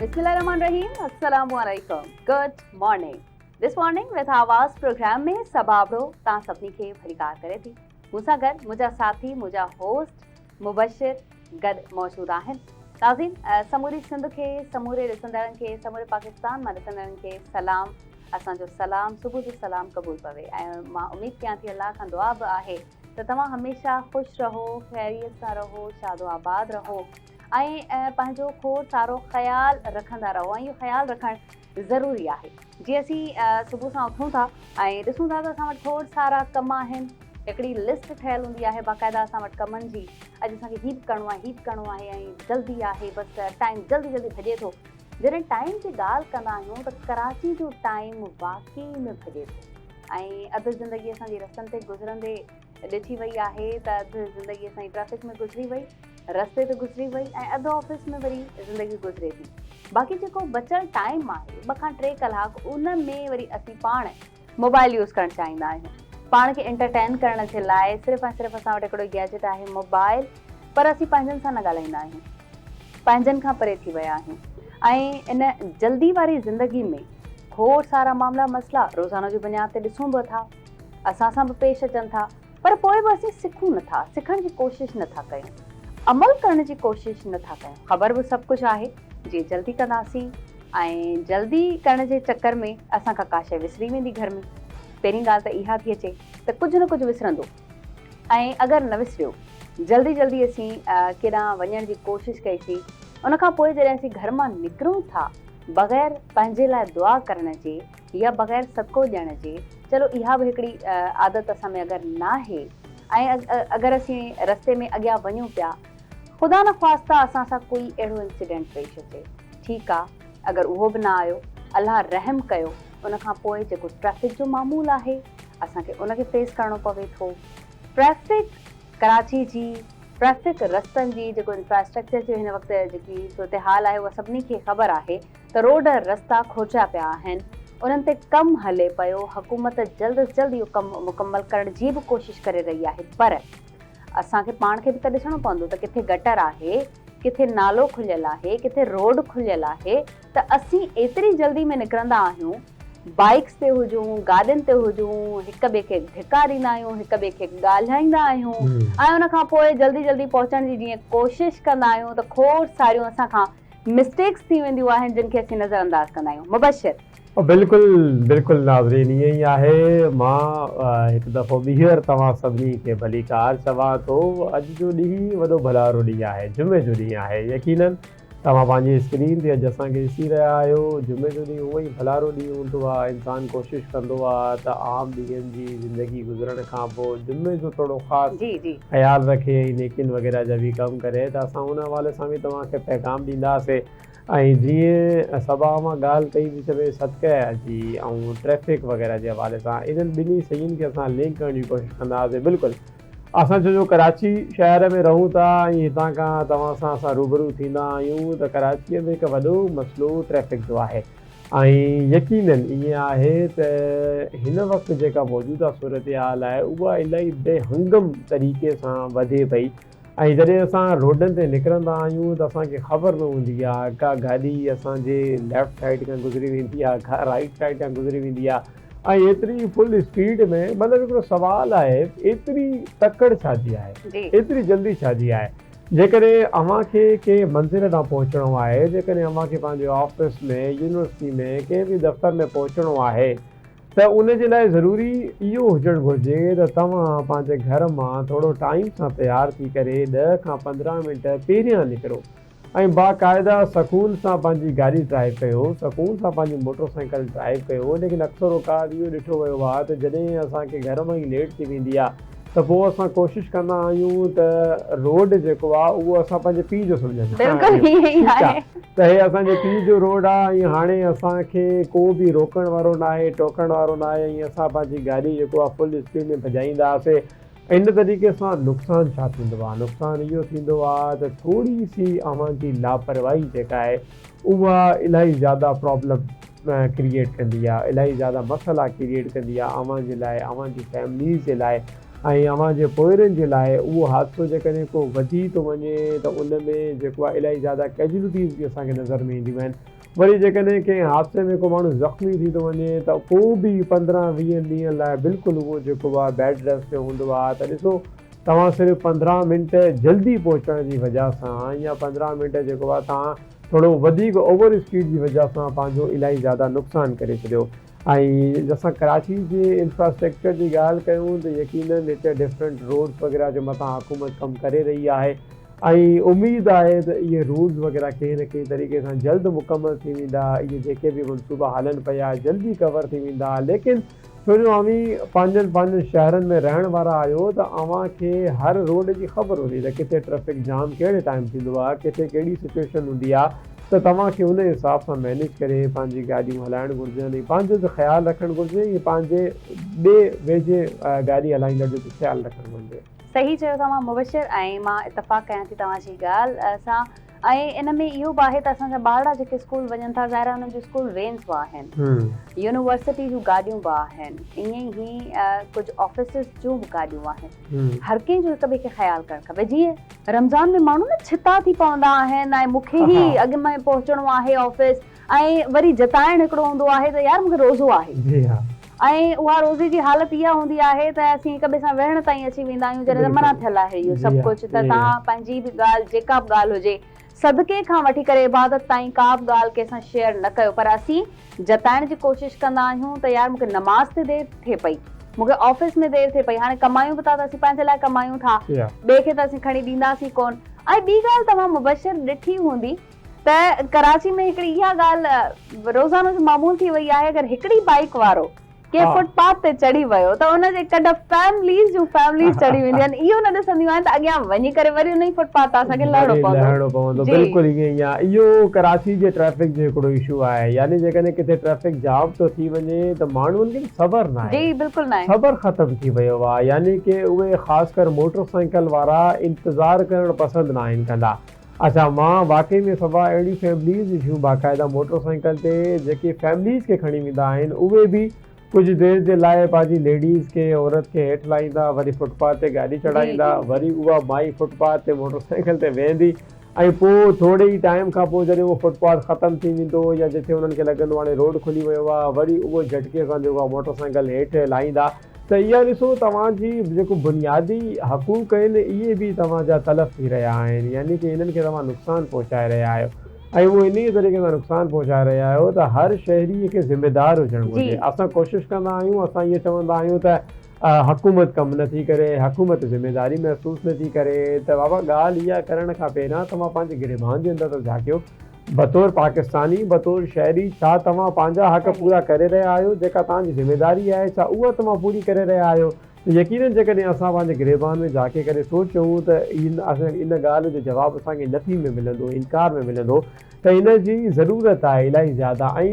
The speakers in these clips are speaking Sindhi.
بسم الله الرحمن الرحيم السلام عليڪم good morning this morning with Awaz programme ۾ Saba Abro توهان سڀني کي ڀليڪار ڪري ٿي. مون سان گڏ منهنجا ساٿي منهنجا هوسٽ مبشر گڏ موجود آهن. ناظرين سموري سنڌ کي سموري ڏسندڙن کي سموري پاڪستان مان ڏسندڙن کي سلام اسان جو سلام صبح جو سلام قبول پوي ۽ مان اميد ڪيان ٿي الله کان دعا به آهي ته توهان هميشه خوش رهو خيريت سان رهو شاد و آباد رهو ۽ پنهنجو کوڙ سارو خيال رکندا رهو ۽ اهو خيال رکڻ ضروري آهي. جيئن اسين صبح سان اٿون ٿا ۽ ڏسون ٿا ته اسان وٽ کوڙ سارا ڪم آهن، هڪڙي لسٽ ٺهيل هوندي آهي باقاعده اسان وٽ ڪمن جي، اڄ اسان کي هي به ڪرڻو آهي هي به ڪرڻو آهي ۽ جلدي آهي بس ٽائيم جلدي جلدي ڀڄي ٿو. جڏهن ٽائيم جي ڳالهه ڪندا آهيون ته ڪراچي جو ٽائيم واقعي ۾ ڀڄي ٿو ۽ اڌ زندگي اسان جي رستن تي گذرندي ڏٺي وئي آهي ته اڌ زندگي اسان جي ٽريفڪ ۾ گذري وئي، رستي تي گذري وئي ۽ اڌ آفيس ۾ وري زندگي گذري ٿي. باقي جيڪو بچيل ٽائيم آهي ٻه کان ٽي ڪلاڪ ان ۾ وري اسين پاڻ موبائل يوز ڪرڻ چاهيندا آهيون. پاڻ کي انٽرٽين ڪرڻ جي لاء صرف ۽ صرف اسان وٽ هڪڙو گيجٽ آهي موبائل پر اسين پنهنجن سان نه ڳالهائيندا آهيون. پنهنجن کان پري ٿي ويا آهيون ۽ ان جلدي واري زندگي ۾ کوڙ سارا معاملا مسئلا روزانو جي بنياد تي ڏسون به ٿا. اسان سان به پيش اچن ٿا پر پوء به اسين سکون نه ٿا، سکڻ جي ڪوشش نه ٿا ڪيون، عمل ڪرڻ جي ڪوشش نه ٿا ڪيون. خبر به سڀ ڪجهه آهي جي جلدي ڪنداسين ۽ جلدي ڪرڻ جي چڪر ۾ اسان کان ڪا شيء وسري ويندي گهر ۾. پهرين ڳالهه ته اها ٿي اچي ته ڪجهه نه ڪجهه وسرندو ۽ اگر نه وسريو جلدي جلدي اسين ڪيڏانهن وڃڻ جي ڪوشش ڪئي سين ان کان پوء جڏهن اسين گهر مان نڪرون ٿا بغير پنهنجي لاء دعا ڪرڻ جي يا بغير صدقو ڏيڻ جي، چلو اها به هڪڙي عادت اسان ۾ اگر ناهي ۽ اگر اسين رستي ۾ اڳيان وڃون پيا خدا نخواسته اسان سان ڪوئي اهڙو انسيڊنٽ پيش اچي ٺيڪ آ اگر اهو به نه آيو الله رحم ڪيو ان کان پوء جيڪو ٽريفڪ جو معمول آهي اسان کي ان کي فيس ڪرڻو پوي ٿو ٽريفڪ ڪراچي جي ٽريفڪ رستن جي جيڪو انفراسٽرڪچر جي هن وقت جيڪي صورتحال آهي اها سڀني کي خبر آهي ته روڊ رستا کوٽيا پيا آهن، انهن تي ڪم هلي پيو، حڪومت جلد از جلد اهو ڪم مڪمل ڪرڻ جي به ڪوشش ڪري رهي آهي پر اسان کي پاڻ کي به ته ڏسڻو پوندو ته ڪٿي گٽر آهي، ڪٿي نالو کليل آهي، ڪٿي روڊ کليل آهي ته اسين ايتري جلدي ۾ نڪرندا آهيون، بائيڪس تي هجون، گاڏين تي هجون، هڪ ٻئي کي ڌڪا ڏيندا آهيون، هڪ ٻئي کي ڳالهائيندا آهيون ۽ ان کان پوء جلدي جلدي پهچڻ جي جيئن ڪوشش ڪندا آهيون ته کوڙ ساريون اسان کان مسٽيڪس ٿي وينديون آهن جن کي اسين نظر انداز ڪندا آهيون. مبشر. بلڪل بلڪل ناظرين ائين ئي آهي مان هڪ دفعو ٻيهر توهان سڀني کي ڀليڪار چوان ٿو اڄ جو ڏينهن وڏو ڀلارو ڏينهن آهي جمعي جو ڏينهن آهي يقينن توهان پنهنجي اسڪرين تي اڄ اسان کي ڏسي رهيا آهيو جمعي جو ڏينهن هونئن ئي ڀلارو ڏينهن هوندو آهي انسان ڪوشش ڪندو آهي ته عام ڏينهن جي زندگي گذرڻ کان پوء جمعي جو ٿورو خاص جي جي. خيال رکي ۽ نيڪين وغيره جا به ڪم ڪري ته اسان ان حوالي سان به توهان کي پيغام ڏينداسي ۽ جيئن صبا اوهان ڳالهه ڪئي وچ ۾ صدقه جي ۽ ٽريفڪ وغيره جي حوالي سان انهن ٻنهي شين کي اسان لنڪ ڪرڻ جي ڪوشش ڪنداسي بلڪل اسان ڇو جو ڪراچي شهر ۾ رهون ٿا ۽ هتان کان توهان سان اسان روبرو ٿيندا آهيون ته ڪراچيء ۾ هڪ وڏو مسئلو ٽريفڪ جو آهي. ۽ يقينن ائين آهي ته هن وقت جيڪا موجوده صورتحال آهي اها الائي بي هنگم طريقي سان وڌي پئي ۽ جڏهن اسان روڊن تي نڪرندا آهيون ته اسان کي خبر نه هوندي آهي ڪا گاڏي اسان جي ليفٽ سائيڊ کان گذري ويندي آهي ڪا رائيٽ سائيڊ کان گذري ويندي آهي ۽ ايتري فل اسپيڊ ۾ مطلب هڪڙو سوال آهي ايتري تڪڙ ڇا جي آهي ايتري جلدي ڇا جي آهي جيڪڏهن اوهان کي ڪنهن منزل ڏانهن پهچڻو آهي، جيڪڏهن اوهان کي پنهنجي آفيس ۾، يونيورسٽي ۾، ڪنهن به دفتر ۾ پهچڻو آهي ته ان جي لاء ضروري اهو هجڻ گهرجي ته توهان پنهنجي گهر مان ٿورو ٽائيم سان تيار ٿي ڪري ڏهه کان 15 منٽ پهريان نڪرو ۽ باقاعده سڪون سان پنهنجي گاڏي ڊرائيو ڪيو، سڪون سان پنهنجي موٽر سائيڪل ڊرائيو ڪيو، ليڪن اڪثر اوقات اهو ڏٺو ويو آهي ته جڏهن اسان کي گهر مان ئي ليٽ ٿي ويندي آهي ته پوء اسان ڪوشش ڪندا آهيون ته روڊ جيڪو آهي اهو اسان پنهنجي پيء جو سمجهندا آهيون ٺيڪ آهي ته هي اسان جي پيء جو روڊ آهي ۽ هاڻي اسان کي ڪو به روڪڻ وارو ناهي ٽوڪڻ وارو ناهي ۽ اسان پنهنجي گاڏي جيڪو آهي فل اسپيڊ ۾ ڀڄائينداسي ان طريقي سان نقصان ڇا ٿيندو آهي نقصان اهو ٿيندو آهي ته ٿوري سي اوهان جي لاپرواهي جيڪا آهي اها الاهي زياده پرابلم ڪريئيٽ ڪندي آ الاهي زياده مسئلا ڪريئيٽ ڪندي آ اوهان جي لاء اوهان جي فيمليز جي لاء ۽ اوهان جي پوئرن جي لاء اهو حادثو جيڪڏهن ڪو وڌي ٿو وڃي ته ان ۾ جيڪو آهي الاهي زياده ڪيجولٽيز به اسان کي نظر ۾ اينديون آهن. وري جيڪڏهن ڪنهن حادثي ۾ ڪو ماڻهو زخمي ٿي ٿو وڃي ته پوء به پندرهن ويهن ڏينهن لاء بلڪل اهو جيڪو آهي بيڊ ريسٽ تي هوندو آهي ته ڏسو توهان صرف 15 منٽ جلدي پهچڻ جي وجه سان يا 15 منٽ جيڪو آهي توهان ٿورو وڌيڪ اوور اسپيڊ جي وجه سان پنهنجو الاهي زياده نقصان ڪري ڇڏيو ۽ اسان ڪراچي جي انفراسٽرڪچر جي ڳالهه ڪيون ته يقينن هتي ڊفرنٽ روڊس وغيره جي مٿان حڪومت ڪم ڪري رهي آهي ۽ اميد آهي ته اهي رولز وغيره ڪنهن نه ڪنهن طريقي سان جلد مڪمل ٿي ويندا، اهي جيڪي به منصوبا هلن پيا جلدي ڪور ٿي ويندا، ليڪن ڇو جو اوهين پنهنجن پنهنجن شهرن ۾ رهڻ وارا آهيو ته اوهان کي هر روڊ جي خبر هوندي ته ڪٿي ٽريفڪ جام ڪهڙي ٽائيم ٿيندو آهي، ڪٿي ڪهڙي سچوئيشن هوندي آهي ته توهان کي ان حساب سان مينيج ڪري پنهنجي گاڏيون هلائڻ گهرجن ۽ پنهنجو به خيال رکڻ گهرجي ۽ پنهنجي ٻئي ويجهي گاڏي هلائيندڙ جو به خيال رکڻ گهرجي. صحيح چيو توهان مبشر ۽ مان اتفاق ڪيان ٿي توهان جي ڳالهه سان ۽ ان ۾ اهو به آهي ته اسان جا ٻارڙا جيڪي اسڪول وڃن ٿا ظاهر آهي انهن جون اسڪول وينز به آهن يونيورسٽي جون گاڏيون به آهن ائين ئي ڪجهه آفيسز جون به گاڏيون آهن هر ڪنهن جو هڪ ٻئي کي خيال ڪرڻ کپي جيئن رمضان ۾ ماڻهو نه ڇتا ٿي پوندا آهن ۽ مون کي ئي اڳ ۾ پهچڻو آهي آفيس ۽ وري جتائڻ هڪڙو هوندو آهي ته يار مون کي روزو آهي. جي ها. ۽ اها روزي جي حالت اها هوندي آهي ته اسين هڪ ٻئي سان ويهڻ تائين اچي ويندا آهيون جڏهن ته منع ٿيل آهي اهو سڀ ڪجهه ته توهان پنهنجي به ڳالهه جيڪا به ڳالهه هجي صدقي کان وٺي ڪري عبادت تائين ڪا به ڳالهه ڪنهن سان شيئر نه ڪيو پر اسين جتائڻ جي ڪوشش ڪندا آهيون ته يار مون کي نماز تي دير ٿئي پئي مون کي آفيس ۾ دير ٿئي پئي هاڻي ڪمايون به ٿا ته اسين پنهنجي لاء ڪمايون ٿا ٻئي کي ته اسين کڻي ڏينداسين ڪونه ۽ ٻي ڳالهه توهان مبشر ڏٺي هوندي ته ڪراچي ۾ هڪڙي اها ڳالهه روزانو جو معمول ٿي وئي آهي اگر هڪڙي بائيڪ وارو ڪنهن فٽ پاٿ تي چڙهي ويو ته ان جي ڪڍ فيمليز جون فيمليز چڙهي وينديون آهن اهو نه ڏسنديون آهن ته اڳيان وڃي ڪري وري ان ئي فٽ پاٿ تان اسان کي لهڻو پوندو. لهڻو پوندو بلڪل ائين ئي آهي اهو ڪراچي جي ٽريفڪ جو هڪڙو اشو آهي يعني جيڪڏهن ڪٿي ٽريفڪ جام ٿو ٿي وڃي ته ماڻهن کي صبر ناهي جي بلڪل ناهي صبر ختم ٿي ويو آهي يعني ڪي اهي خاص ڪر موٽر سائيڪل وارا انتظار ڪرڻ پسند ناهن ڪندا اڇا مان واقعي ۾ سوا اهڙيون فيمليز ڏٺيون باقاعده موٽر سائيڪل تي جيڪي فيمليز کي کڻي ويندا آهن اهي به ڪجهه دير جي لاء پنهنجي ليڊيز کي عورت کي هيٺ لاهيندا وري فٽ پاٿ تي گاڏي چڙهائيندا وري اها مائي فٽ پاٿ تي موٽر سائيڪل تي ويهندي ۽ پوء ٿوري ئي ٽائيم کان پوء جڏهن اهو فٽ پاٿ ختم ٿي ويندو يا جتي انهن کي لڳندو هاڻي روڊ کلي ويو آهي وري اهو جهٽڪي سان جيڪو آهي موٽر سائيڪل هيٺ لاهيندا ته اها ڏسو توهان جي جيڪو بنيادي حقوق آهن اهي به توهان جا تلف ٿي رهيا آهن يعني ڪي انهن کي توهان نقصان پهچائي رهيا آهيو ۽ اهو انهيء طريقي سان نقصان پهچائي رهيا آهيو ته هر شهري کي ذميدار هجڻ گهرجي اسان ڪوشش ڪندا آهيون اسان اهو چوندا آهيون ته حڪومت ڪم نه ٿي ڪري حڪومت ذميداري محسوس نه ٿي ڪري ته بابا ڳالهه اها ڪرڻ کان پهريان توهان پنهنجي گريبان جي اندر ته جهاڪيو بطور پاڪستاني، بطور شهري ڇا توهان پنهنجا حق پورا ڪري رهيا آهيو؟ جيڪا توهان جي ذميداري آهي ڇا اها توهان پوري ڪري رهيا آهيو؟ ته يقينن جيڪڏهن اسان پنهنجي گريبان ۾ جهاڪي ڪري سوچيون ته ان ڳالهه جو جواب اسان کي نفي ۾ ملندو، انڪار ۾ ملندو ته ان جي ضرورت آهي الاهي زياده ۽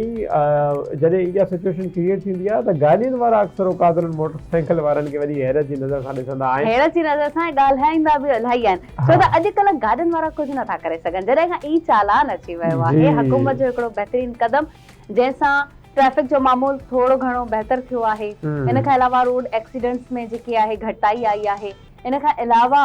جڏهن اها سچوئيشن ڪريئيٽ ٿيندي آهي ته گاڏين وارا اڪثر اوقات انهن موٽر سائيڪل وارن کي وڏي حيرت جي نظر سان ڏسندا آهن. حيرت جي نظر سان ۽ ڳالهائيندا به الاهي آهن. ڇو ته اڄڪلهه گاڏين وارا ڪجهه نٿا ڪري سگهن جڏهن کان اي چالان اچي ويو آهي حڪومت جو هڪڙو بهترين قدم جنهن سان ٽريفڪ جو معمول ٿورو گهڻو بهتر ٿيو آهي ان کان علاوه روڊ ايڪسيڊنٽس ۾ جيڪي آهي گهٽتائي آئي آهي ان کان علاوه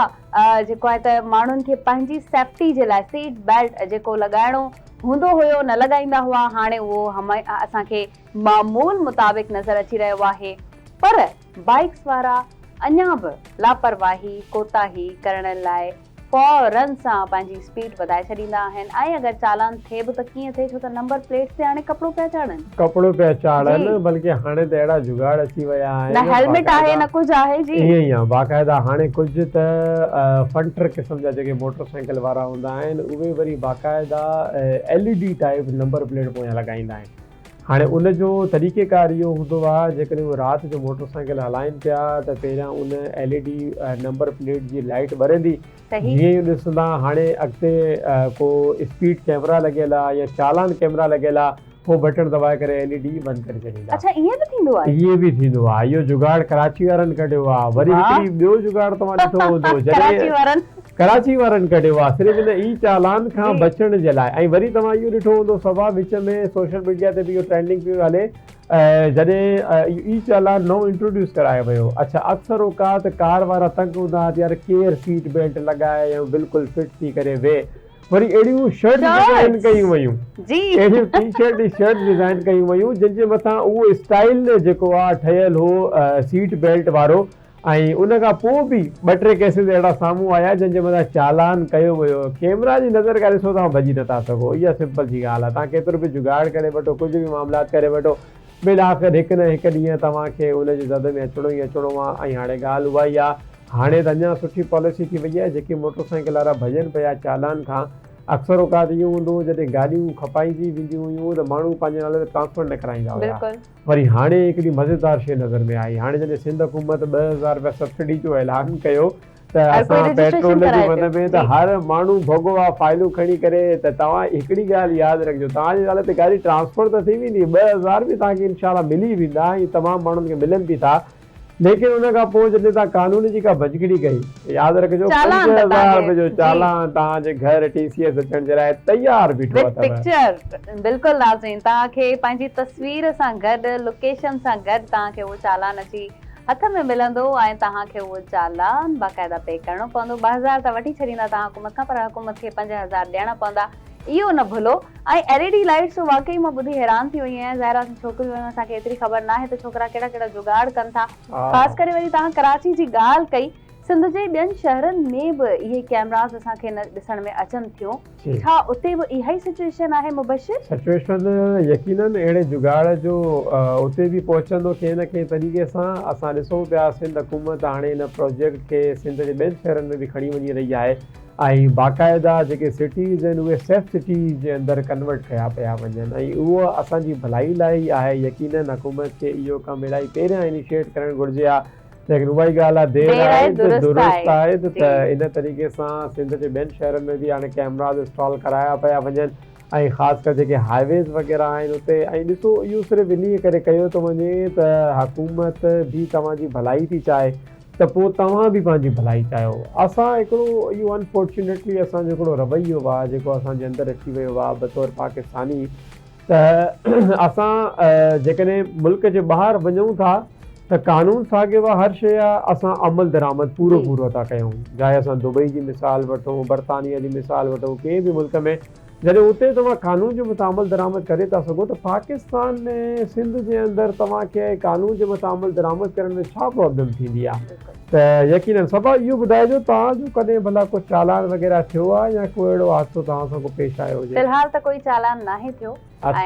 جيڪو آهي ته ماڻهن کي پنهنجي سيفٽي جي لاء سيٽ بيلٽ جيڪو لڳائڻو هوندو هيو نه لڳائيندا هئا هاڻي اهو اسان کي معمول مطابق نظر اچي رهيو آهي پر بائيڪس وارا اڃا به لاپرواهي، ڪوتاهي ڪرڻ لاء فورن سان پنهنجي اسپيڊ وڌائي ڇڏيندا آهن ۽ اگر چالان ٿئي به ته ڪيئن ٿئي ڇو ته نمبر پليٽس تي هاڻي ڪپڙو پيا چاڙهن. ڪپڙو پيا چاڙهن بلڪه هاڻي ته اهڙا جگاڙ اچي ويا آهن نه هيلمٽ آهي نه ڪجهه آهي جي. ائين ئي آهي باقاعده هاڻي ڪجهه ته فنٽر قسم جا جيڪي موٽر سائيڪل وارا هوندا آهن اهي وري باقاعده L E D type number plate پويان لڳائيندا آهن. هاڻي ان جو طريقي ڪار اهو هوندو آهي جيڪڏهن اهي رات جو موٽر سائيڪل هلائين پيا ته پهريان ان L E D number plate جي لائيٽ ٻرندي جيئن ئي ڏسندا هاڻي اڳتي ڪو اسپيڊ ڪيمرا لڳيل آهي يا چالان ڪيمرا لڳيل آهي پوء بٽڻ دٻائي ڪري ايل اي ڊي بند ڪري ڇڏيندا. اڇا ائين به ٿيندو آهي. ائين به ٿيندو آهي اهو جگاڙ ڪراچي وارن ڪڍيو آهي وري هڪڙي ٻيو جگاڙ توهان ڏٺو هوندو جڏهن ڪراچي وارن ڪڍيو آهي صرف ان اي چالان کان بچڻ جي لاء ۽ وري توهان اهو ڏٺو هوندو صبا وچ ۾ سوشل ميڊيا تي به اهو ٽرينڊنگ پيو هلي جڏهن اهو اي چالان نئون انٽروڊيوس ڪرايو ويو اڇا اڪثر اوقات ڪار وارا تنگ هوندا هئا ته يار ڪير سيٽ بيلٽ لڳائي ۽ بلڪل فٽ ٿي ڪري ويهي وري اهڙيون شرٽ ڊزائن ڪيون ويون اهڙيون ٽي شرٽ ۽ شرٽ ڊزائن ڪيون ويون جن جي مٿان اهو اسٽائل جيڪو آهي ٺهيل هو سيٽ بيلٽ وارو ۽ ان کان پوء به ٻه ٽي ڪيسز اهڙا سامهون آيا جن جي مٿان چالان ڪيو ويو. ڪيمرا جي نظر کان ڏسو توهان ڀڄي نٿا سگهو. اها سمپل سي ڳالهه آهي. توهان ڪيترو به جگاڙ ڪري وٺو ڪجهه به معاملات ڪري وٺو بالآخر هڪ نه هڪ ڏينهن توهان کي ان جي زد ۾ اچڻو ئي اچڻو آهي ۽ هاڻي ڳالهه اها ئي آهي هاڻي ته اڃا سٺي پاليسي ٿي وئي آهي جيڪي موٽر سائيڪل وارا ڀڄن پيا چالان کان اڪثر اوقات اهو هوندو هو جڏهن گاڏيون کپائجي وينديون هيون ته ماڻهو پنهنجي نالي تي ٽرانسفر نه ڪرائيندا هيا. وري هاڻي هڪڙي مزيدار شيء نظر ۾ آئي. هاڻي جڏهن سنڌ حڪومت 2000 رپيا سبسڊي جو اعلان ڪيو ته اسان پيٽرول جي مد ۾ ته هر ماڻهو ڀڳو آ فائلون کڻي ڪري ته توهان هڪڙي ڳالهه ياد رکجو توهان جي نالي تي گاڏي ٽرانسفر ته ٿي ويندي 2000 به توهان کي انشاء الله ملي ويندا ۽ تمام ماڻهن کي ملن به ٿا ليڪن ان کان پوء جڏهن توهان قانون جي ڪا ڀڃڪڙي ڪئي ته ياد رکجو 5000 رپئي جو چالان توهان جي گهر ٽي سي ايس اچڻ جي لاء تيار بيٺو اٿو. وٿ پڪچر بلڪل ناظرين توهان کي پنهنجي تصوير سان گڏ لوڪيشن سان گڏ توهان کي اهو چالان اچي هٿ ۾ ملندو ۽ توهان کي اهو چالان باقاعده پي ڪرڻو پوندو 2000 ته وٺي ڇڏيندا توهان حڪومت کان پر حڪومت کي 5000 ڏيڻا پوندا اهو نه ڀلو ۽ ايل اي ڊي لائيٽس جو واقعي مان ٻڌي حيران ٿي وئي آهيان ظاهر آهي اسان ڇوڪريون آهيون اسان کي ايتري خبر ناهي ته ڇوڪرا ڪهڙا ڪهڙا جگاڙ ڪن ٿا خاص ڪري وري توهان ڪراچي جي ڳالهه ڪئي سنڌ جي ٻين شهرن ۾ به اهي ڪيمراز اسان کي نه ڏسڻ ۾ اچن ٿيون ڇا اتي به اها ئي سچوئيشن آهي مبشر؟ سچوئيشن يقينن اهڙي جگاڙ جو اتي به پهچندو ڪنهن نه ڪنهن طريقي سان اسان ڏسون پيا سنڌ حڪومت هاڻي ان پروجيڪٽ کي سنڌ جي ٻين شهرن ۾ به کڻي وڃي رهي آهي ۽ باقاعده جيڪي سٽيز آهن اهي سيف سٽيز جي اندر ڪنورٽ ڪيا پيا وڃن ۽ اهو اسان جي ڀلائي لاء ئي آهي يقينن حڪومت کي اهو ڪم الاهي پهريان انيشيٽ ڪرڻ گهرجي ها ليڪن اها ئي ڳالهه آهي دير آئي ته درست آئي ته ان طريقي سان سنڌ جي ٻين شهرن ۾ به هاڻي ڪيمراز انسٽال ڪرايا پيا وڃن ۽ خاص ڪر جيڪي هاء ويز وغيره آهن اتي ۽ ڏسو اهو صرف انهي ڪري ڪيو ٿو وڃي ته حڪومت به توهان جي ڀلائي ٿي چاهي ته پوء توهان به پنهنجي ڀلائي چاهيو. اسان هڪڙو اهو انفارچونيٽلي اسان جو هڪڙو رويو آهي جيڪو اسان جي اندر اچي ويو آهي بطور پاڪستاني ته اسان جيڪڏهن ملڪ جي ٻاهر وڃون ٿا ته قانون ساڳيو آهي هر شيء آهي اسان عمل درآمد پورو پورو ٿا ڪيون چاهي اسان دبئي جي مثال وٺون برطانيه جي مثال وٺون ڪنهن به ملڪ ۾ جڏهن اتي توهان قانون جي مٿان عمل درآمد ڪري ٿا سگهو ته پاڪستان ۾ سنڌ جي اندر توهان کي قانون جي مٿان عمل درآمد ڪرڻ ۾ ڇا پرابلم ٿيندي آهي ته يقينن صفا اهو ٻڌائجو توهان جو ڪڏهن ڀلا ڪو چالان وغيره ٿيو آهي يا ڪو اهڙو حادثو توهان سان ڪو پيش آيو هجي. في الحال ته ڪوئي چالان ناهي ٿيو ۽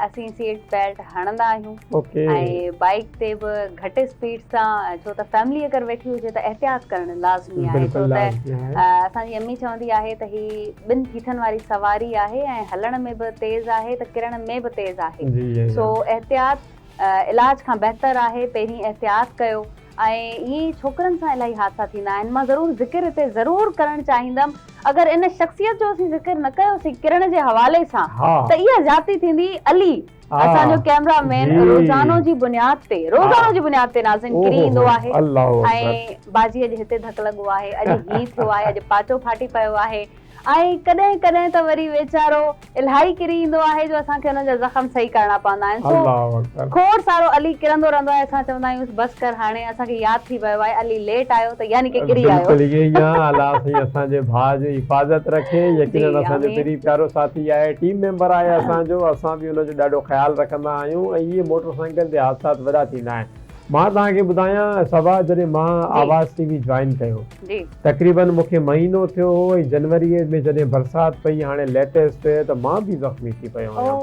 اسين سيٽ بيلٽ هڻندا آهيون ۽ بائيڪ تي به گهٽ اسپيڊ سان ڇو ته فيملي اگر ويٺي هجي ته احتياط ڪرڻ لازمي آهي ڇو ته اسان جي امي چوندي آهي ته هي ٻن ڦيٿن واري سواري آهي ۽ هلڻ ۾ به تيز آهي ته ڪرڻ ۾ به تيز آهي سو احتياط علاج کان بهتر آهي پهرين احتياط ڪيو ۽ ائين ئي ڇوڪرن سان الاهي حادثا ٿيندا آهن مان ضرور ذڪر هتي ضرور ڪرڻ چاهيندم اگر ان شخصيت جو اسين ذڪر نه ڪيوسين ڪرڻ جي حوالي سان ته اها زيادتي ٿيندي علي اسان جو ڪيمرا مين روزانو جي بنياد تي روزانو جي بنياد تي ناظرين ڪري ايندو آهي ۽ باجي اڄ هتي ڌڪ لڳو آهي اڄ هي ٿيو آهي اڄ پاچو ڦاٽي پيو آهي ۽ ڪڏهن ڪڏهن ته وري ويچارو الاهي ڪري ايندو آهي جو اسان کي ان جا زخم صحيح ڪرڻا پوندا آهن سو کوڙ سارو علي ڪرندو رهندو آهي اسان چوندا آهيونس بس ڪر هاڻي اسان کي ياد ٿي ويو آهي علي ليٽ آيو ته يعني ڪي ڪري آيو. بلڪل ائين ئي آهي الله سائين اسان جي ڀاء جي حفاظت رکي يقينن اسان جو پرين پيارو ساٿي آهي ٽيم ميمبر آهي اسان جو اسان به ان جو ڏاڍو خيال رکندا آهيون ۽ اهي موٽر سائيڪل تي حادثات وڏا ٿيندا آهن مان توهان کي ٻڌايان صبا جڏهن مان آواز ٽي وي جوائن ڪيو تقريبن مون کي مهينو ٿيو هو ۽ جنوري ۾ جڏهن برسات پئي هاڻي ليٽيسٽ ته مان به زخمي ٿي پيو هيم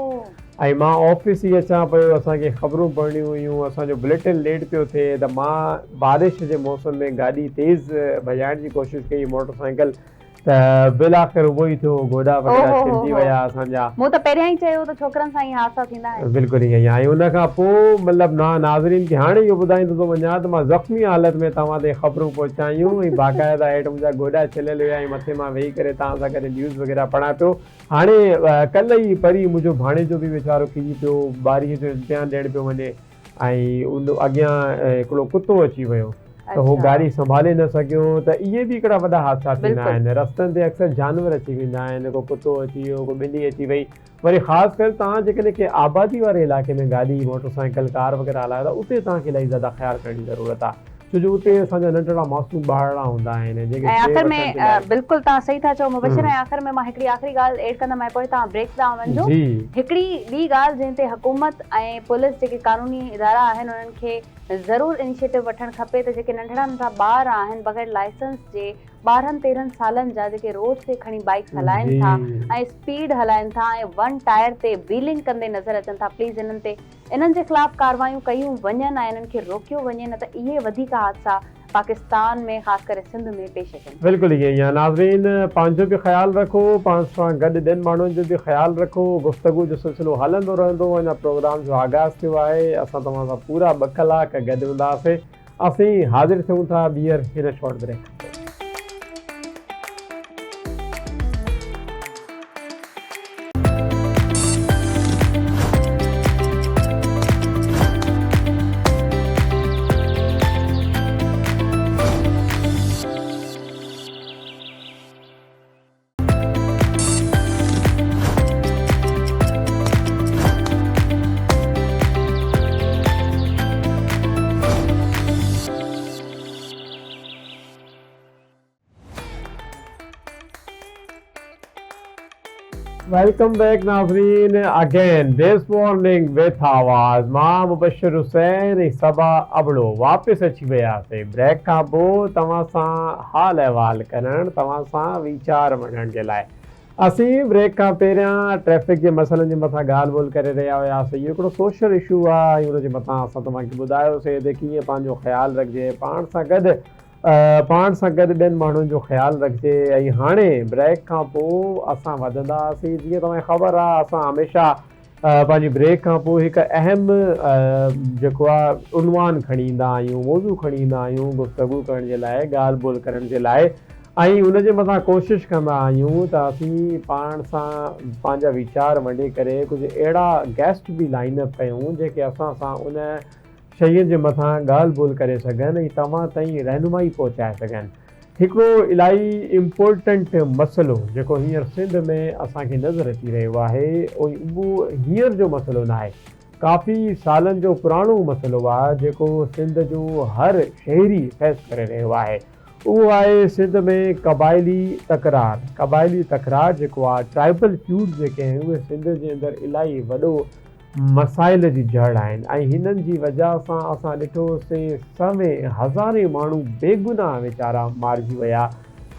۽ مان آفيس ئي اچان پيو اسان کي خبرون پڙهڻيون هيون اسان جو بليٽن ليٽ پيو ٿئي ته مان بارش جي موسم ۾ گاڏي تيز ڀڄائڻ جي ڪوشش ڪئي موٽر سائيڪل ته بالآخر اهو ئي ٿيو گوڏا وغيره ڇلجي ويا اسان جا. مون ته پهريان ئي چيو ته ڇوڪرن سان ئي حادثا ٿيندا آهن. بلڪل ائين ئي آهي ۽ ان کان پوء مطلب نا ناظرين کي هاڻي اهو ٻڌائيندو ٿو وڃان ته مان زخمي حالت ۾ توهان تائين خبرون پهچايون ۽ باقاعده هيٺ منهنجا گوڏا ڇليل هيا ۽ مٿي مان ويهي ڪري توهان سان گڏ نيوز وغيره پڙهان پيو هاڻي ڪلهه ئي پرين منهنجو ڀاڻيجو به ويچارو ڪري پيو ٻارهين جو امتحان ڏيڻ پيو وڃي ۽ ان اڳيان هڪڙو ڪتو اچي ويو. ته هو گاڏي سنڀالي نه سگهيو ته اهي به هڪڙا وڏا حادثا ٿيندا آهن. رستن تي اڪثر جانور اچي ويندا آهن، ڪو ڪتو اچي ويو، ڪو ٻلي اچي وئي. وري خاص ڪري توهان جيڪڏهن ڪنهن آبادي واري علائقي ۾ گاڏي، موٽر سائيڪل، ڪار وغيره هلايو ٿا اتي توهان کي الاهي زياده خيال ڪرڻ جي ضرورت آهي ڇو جو اتي اسان جا ننڍڙا معصوم ٻارڙا هوندا آهن جيڪي ۽ شيء آخر ۾ وٺڻ جي لاء. بلڪل توهان صحيح ٿا چئو مبشر ۽ آخر ۾ مان هڪڙي آخري ڳالهه ايڊ ڪندم ۽ پوء توهان بريڪ ڏانهن وڃجو. هڪڙي ٻي ڳالهه جنهن تي حڪومت ۽ پوليس جيڪي قانوني ادارا آهن انهن کي ضرور انيشيٽو وٺڻ کپي ته جيڪي ننڍڙا ننڍڙا ٻار آهن بغير لائسنس جي 12 13 سالن جا جيڪي روڊ تي کڻي بائيڪس هلائن ٿا ۽ اسپيڊ هلائن ٿا ۽ ون ٽائر تي ويلنگ ڪندي نظر اچن ٿا پليز انهن تي انهن جي خلاف ڪاروايون ڪيون وڃن ۽ انهن کي روڪيو وڃي نه ته اهي وڌيڪ حادثا پاڪستان ۾ خاص ڪري سنڌ ۾ پيش اچن ٿا. بلڪل ائين ئي آهي ناظرين پنهنجو به خيال رکو پاڻ سان گڏ ٻين ماڻهن جو به خيال رکو گفتگو جو سلسلو هلندو رهندو اڃا پروگرام جو آغاز ٿيو آهي اسان توهان سان پورا ٻه ڪلاڪ گڏ هونداسين اسين حاضر ٿيون ٿا ٻيهر هن شارٽ بريڪ کان پوء. Welcome back ناظرين اگين this morning with آواز مان مبشر حسين ۽ صبا ابڙو واپس اچي وياسي بريڪ کان پوء توهان سان حال احوال ڪرڻ توهان سان ويچار ونڊڻ جي لاء اسين بريڪ کان پهريان ٽريفڪ جي مسئلن جي مٿان ڳالهه ٻولهه ڪري رهيا هياسي اهو هڪڙو سوشل اشو آهي ۽ ان جي مٿان اسان توهان کي ٻڌايوسي ته ڪيئن پنهنجو خيال رکجي پاڻ سان گڏ پاڻ سان گڏ ٻين ماڻهن جو خيال رکجي ۽ هاڻي بريڪ کان پوء اسان وڌنداسين جيئن توهان کي خبر آهي اسان هميشه پنهنجي بريڪ کان پوء هڪ اهم جيڪو آهي عنوان کڻي ايندا آهيون موضوع کڻي ايندا آهيون گفتگو ڪرڻ جي لاء ڳالهه ٻولهه ڪرڻ جي لاء ۽ ان جي مٿان ڪوشش ڪندا آهيون ته اسين پاڻ سان پنهنجا ويچار ونڊي ڪري ڪجهه اهڙا گيسٽ به لائن اپ ڪيون جيڪي اسان سان ان شين جي مٿان ڳالهه ٻولهه ڪري سگهن ۽ توهان تائين رهنمائي پهچائي سگهن. هڪڙو الاهي امپورٽنٽ مسئلو جيڪو هينئر سنڌ ۾ اسان کي نظر اچي رهيو آهي ۽ اهو هينئر جو مسئلو ناهي ڪافي سالن جو پراڻو مسئلو آهي جيڪو سنڌ جو هر شهري فيس ڪري رهيو آهي اهو آهي سنڌ ۾ قبائلي تڪرار قبائلي تڪرار جيڪو آهي ٽرائبل فيوڊ جيڪي آهن اهي سنڌ جي اندر الاهي وڏو مسائل جي جڙ آهن ۽ هنن جي وجه سان اسان ڏٺو سي سوين هزارين ماڻهو بيگناهه ويچارا مارجي ويا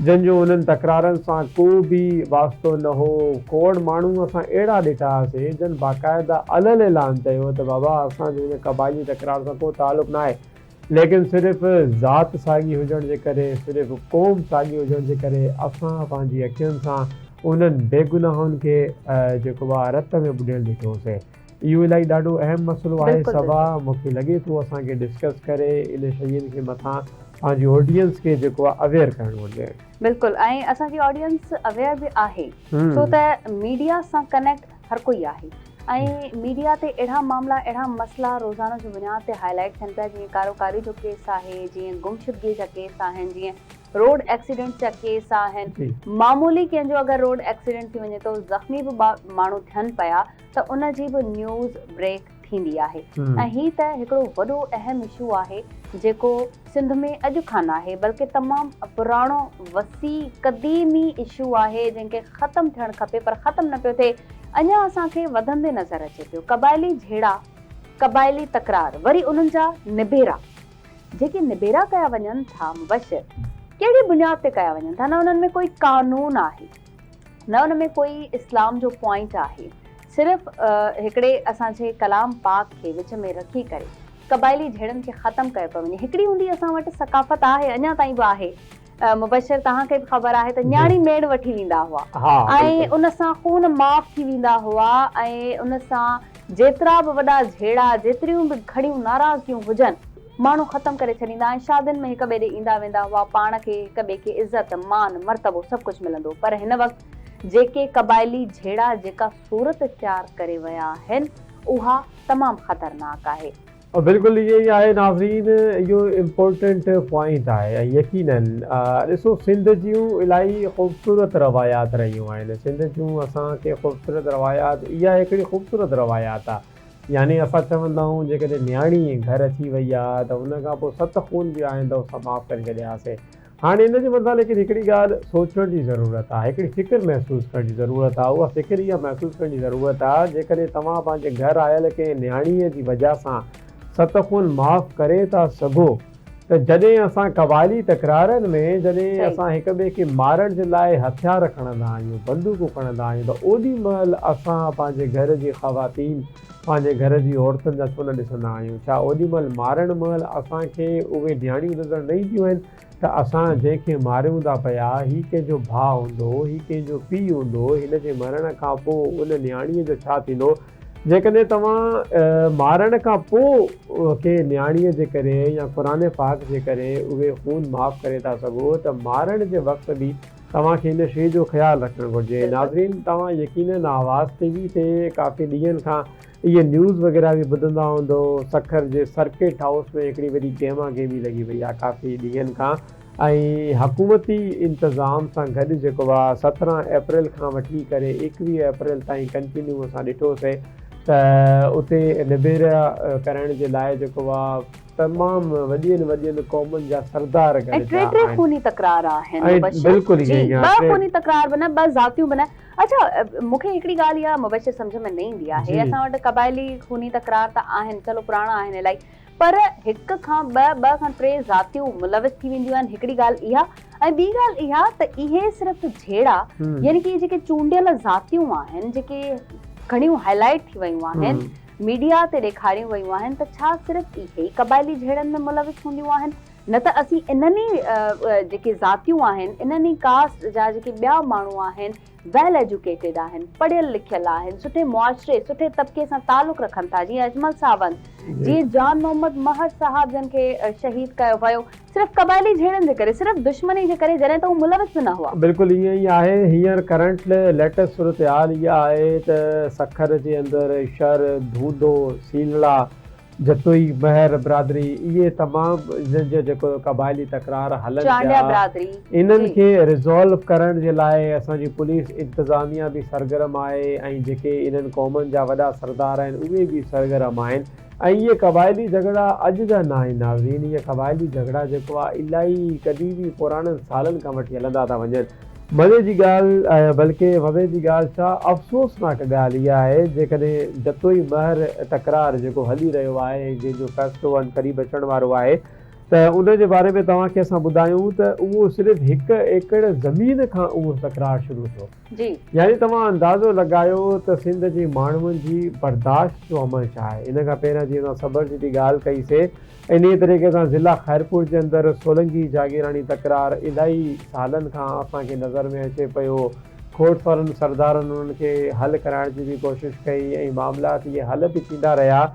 جن جو انهن تڪرارن سان ڪو به واسطو نه هو کوڙ ماڻهو اسان اهڙا ڏٺا سي جن باقاعده علل اعلان چيو ته بابا اسان جو هن قبائلي تڪرار سان ڪو تعلق ناهي ليڪن صرف ذات ساڳي هجڻ جي ڪري، صرف قوم ساڳي هجڻ جي ڪري اسان پنهنجي اکين سان انهن بيگناهن کي جيڪو آ رت ۾ ٻڏيل ڏٺوسين. اهو الائي ڏاڍو اهم مسئلو آهي صبا مون کي لڳي ٿو اسان کي ڊسڪس ڪري ان شين کي مٿان پنهنجي آڊينس کي جيڪو آ اويئر ڪرڻ گهرجي. بلڪل ۽ اسان جي آڊينس اويئر به آهي ڇو ته ميڊيا سان ڪنيڪٽ هر ڪوئي آهي ۽ ميڊيا تي اهڙا معاملا اهڙا مسئلا روزانو جي بنياد تي هائي لائيٽ ٿين پيا جيئن ڪارو ڪاري جو ڪيس آهي جيئن گمشدگي جا ڪيس آهن جيئن روڊ ايڪسيڊنٽس جا ڪيس آهن معمولي ڪنهن جو اگر روڊ ايڪسيڊنٽ ٿي وڃي ٿو زخمي به ماڻهو ٿين پيا ته ان جي به نيوز بريڪ ٿيندي آهي ۽ هي ته هڪڙو وڏو اهم اشو آهي جيڪو سنڌ ۾ اڄ کان ناهي بلڪه تمام پراڻو وسيع قديمي اشو آهي جنهن کي ختم ٿيڻ کپي پر ختم نه پيو ٿئي اڃا اسان کي وڌندي نظر اچي پيو قبائلي جهيڙا قبائلي تڪرار وري انهن جا نبيرا جيڪي نبيرا ڪيا وڃن ٿا مبشر ڪهڙي بنياد تي ڪيا وڃن ٿا نه انهن ۾ ڪوئي قانون آهي نه ان ۾ ڪوئي اسلام جو پوائنٽ آهي صرف هڪڙي اسان جي ڪلام پاڪ کي وچ ۾ رکي ڪري قبائلي جهيڙن کي ختم ڪيو پيو وڃي هڪڙي هوندي اسان وٽ ثقافت آهي اڃا تائين به آهي مبشر توهان کي به خبر آهي ته نياڻي ميڙ وٺي ويندا هئا ۽ ان سان خون معاف ٿي ويندا هئا ۽ ان سان جيترا به وڏا جهيڙا جيتريون به گهڻيون ناراضگيون هجن ماڻهو ختم ڪري ڇڏيندا ۽ شادين ۾ هڪ ٻئي ڏي ايندا ويندا هئا، پاڻ کي هڪ ٻئي کي عزت، مان، مرتبو سڀ ڪجهه ملندو هو پر هن وقت جيڪي قبائلي جهيڙا جيڪا صورت اختيار ڪري ويا آهن اها تمام خطرناڪ آهي. بلڪل ائين ئي آهي ناظرين اهو امپورٽنٽ پوائنٽ آهي ۽ يقينن ڏسو سنڌ جون الاهي خوبصورت روايات رهيون آهن سنڌ جون اسان کي خوبصورت روايات اها هڪڙي خوبصورت روايات آهي يعني اسان چوندا آهيون جيڪڏهن نياڻي گهر اچي وئي آهي ته ان کان پوء ست خون به آهن ته اسان معاف ڪري ڇڏياسي هاڻي ان جي مٿان ليڪن هڪڙي ڳالهه سوچڻ جي ضرورت آهي، هڪڙي فڪر محسوس ڪرڻ جي ضرورت آهي، اها فڪر اها محسوس ڪرڻ جي ضرورت آهي جيڪڏهن توهان پنهنجي گهر آيل ڪنهن نياڻيء جي وجهه سان ست خون معاف ڪري ٿا سگهو ته جڏهن اسان قبائلي تڪرارن ۾ جڏهن اسان هڪ ٻئي کي مارڻ جي لاء هٿيار کڻندا آهيون، بندوقون کڻندا آهيون ته اوڏي مهل اسان پنهنجي گهر جي خواتين، پنهنجي گهر جي عورتن جا ڇو نه ڏسندا آهيون؟ ڇا اوڏي مهل مارڻ مهل اسان کي اهي نياڻيون نظر نه اينديون آهن ته اسان جنهن کي ماريون ٿا پيا هي ڪنهن جو ڀاء هوندو، هي ڪنهن جو پيء هوندو، هن جي مرڻ کان پوء ان نياڻيء جو ڇا ٿيندو؟ جيڪڏهن توهان مارڻ کان پوء ڪنهن نياڻيء جي ڪري يا قرآن پاڪ جي ڪري اهي خون معاف ڪري ٿا سگهو ته مارڻ جي وقت به توهان کي ان شيء جو خيال رکڻ گهرجي. ناظرين توهان يقينن آواز ٽي وي تي ڪافي ڏينهن کان اهي نيوز وغيره به ٻڌندا هوندو سکر جي سرڪٽ هائوس ۾ هڪڙي وڏي گيما گيمي لڳي وئي آهي ڪافي ڏينهن کان ۽ حڪومتي انتظام سان گڏ جيڪو آهي 17 اپريل کان وٺي ڪري 21 اپريل تائين ڪنٽينيو اسان ڏٺوسي ته اتي نبيرا ڪرائڻ جي لاء جيڪو آهي تمام وڏين وڏين قومن جا سردار ۽ گڏ ٽي ٿيا ٽي آهن. خوني تڪرار آهن ۽ مبشر بلڪل جي ائين ئي ٻه آهي ٽي خوني تڪرار به نه ٻه ذاتيون به نه اڇا مون کي هڪڙي ڳالهه اها مبشر سمجهه ۾ نه ايندي آهي جي اسان وٽ قبائلي خوني تڪرار ته آهن چلو پراڻا آهن الائي پر هڪ کان ٻه ٻه کان ٽي ذاتيون ملوث ٿي وينديون آهن هڪڙي ڳالهه اها ۽ ٻي ڳالهه اها ته اهي صرف جهيڙا يعني ڪي جيڪي چونڊيل ذاتيون آهن جيڪي گهڻيون هائلائيٽ ٿي ويون آهن ميڊيا تي ڏيکاريون ويون آهن ته ڇا صرف اهي ئي قبائلي جهيڙن ۾ ملوث هونديون آهن نه ته اسين انهن ئي جيڪي ذاتيون آهن انهن ئي ڪاسٽ جا جيڪي ٻيا ماڻهو آهن ويل ايجوڪيٽيڊ آهن پڙهيل لکيل آهن سٺي معاشري سٺي طبقي سان تعلق رکن ٿا جيئن اجمل ساوند جيئن جان محمد مهر صاحب جن کي شهيد ڪيو ويو صرف قبائلي جهيڙن جي ڪري، صرف دشمني جي ڪري جڏهن ته هو ملوث به نه هئا. بلڪل ائين ئي آهي، هينئر ڪرنٽ ليٽيسٽ صورتحال اها آهي ته سکر جي اندر شھر، ڌونڌو، سيلڙا، جتوئي، مهر برادري اهي تمام انهن جا جيڪو قبائلي تڪرار هلن چانڊيا پيا برادري انهن جي. کي ريزالو ڪرڻ جي لاء اسان جي پوليس انتظاميا به سرگرم آهي ۽ جيڪي انهن قومن جا وڏا سردار آهن اهي به سرگرم آهن. ۽ اهي قبائلي جهڳڙا اڄ جا ناهن ناظرين اهي قبائلي جهڳڙا جيڪو آ الائي قديمي پراڻن سالن کان وٺي هلندا ٿا وڃن مزي جي ڳالهه ۽ بلڪه مزي جي ڳالهه ڇا افسوسناڪ ڳالهه اها آهي جيڪڏهن جتوئي مهر تڪرار جيڪو هلي رهيو آهي ۽ جنهن جو فيصلو عن قريب اچڻ وارو آهي ته ان جي باري ۾ توهان کي اسان ٻڌايون ته اهو صرف هڪ ايڪڙ زمين کان اهو تڪرار شروع ٿيو. جي. يعني توهان اندازو لڳايو ته سنڌ جي ماڻهن جي برداشت جو عمل ڇا آهي. ان کان پهريان جيئن اسان صبر جي به ڳالهه ڪئي سي انهيء طريقي سان ضلع خيرپور جي اندر سولنگي جاگيراڻي تڪرار الائي سالن کان اسان کي نظر ۾ اچي پيو. کوڙ سارن سردارن انهن کي حل ڪرائڻ جي به ڪوشش ڪئي ۽ معاملات اهي حل به ٿيندا رهيا.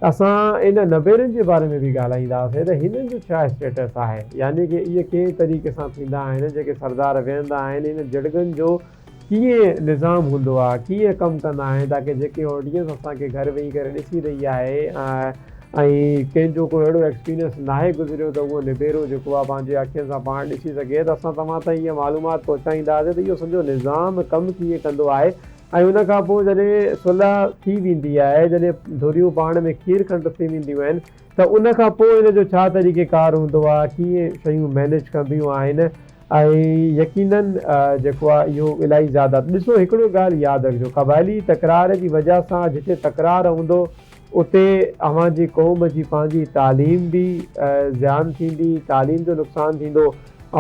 اسان ان نبيرن جي باري ۾ به ڳالهائينداسين ته هنن جو ڇا اسٽيٽس آهي يعني ڪي اهي ڪنهن طريقي سان ٿيندا آهن جيڪي سردار ويهندا آهن ان جڙڳن جو ڪيئن نظام هوندو آهي ڪيئن ڪم ڪندا آهن تاڪي جيڪي آڊينس اسان کي گهر ويهي ڪري ڏسي رهي آهي ۽ ڪنهن جو ڪو اهڙو ايڪسپيرينس ناهي گذريو ته اهو نبيرو جيڪو آهي پنهنجي اکين سان پاڻ ڏسي سگهي ته اسان توهان تائين اها معلومات پهچائينداسين ته اهو سڄو نظام ڪم ڪيئن ڪندو آهي ۽ ان کان پوء جڏهن صلح ٿي ويندي آهي، جڏهن ڌريون پاڻ ۾ کير کنڊ ٿي وينديون آهن ته ان کان پوء ان جو ڇا طريقي ڪار هوندو آهي، ڪيئن شيون مئنيج ڪبيون آهن ۽ يقينن جيڪو آهي اهو الائي زياده ڏسو هڪڙو ڳالهه ياد رکجو قبائلي تڪرار جي وجه سان جتي تڪرار هوندو اتي اوهان جي قوم جي پنهنجي تعليم به زيان ٿيندي، تعليم جو نقصان ٿيندو،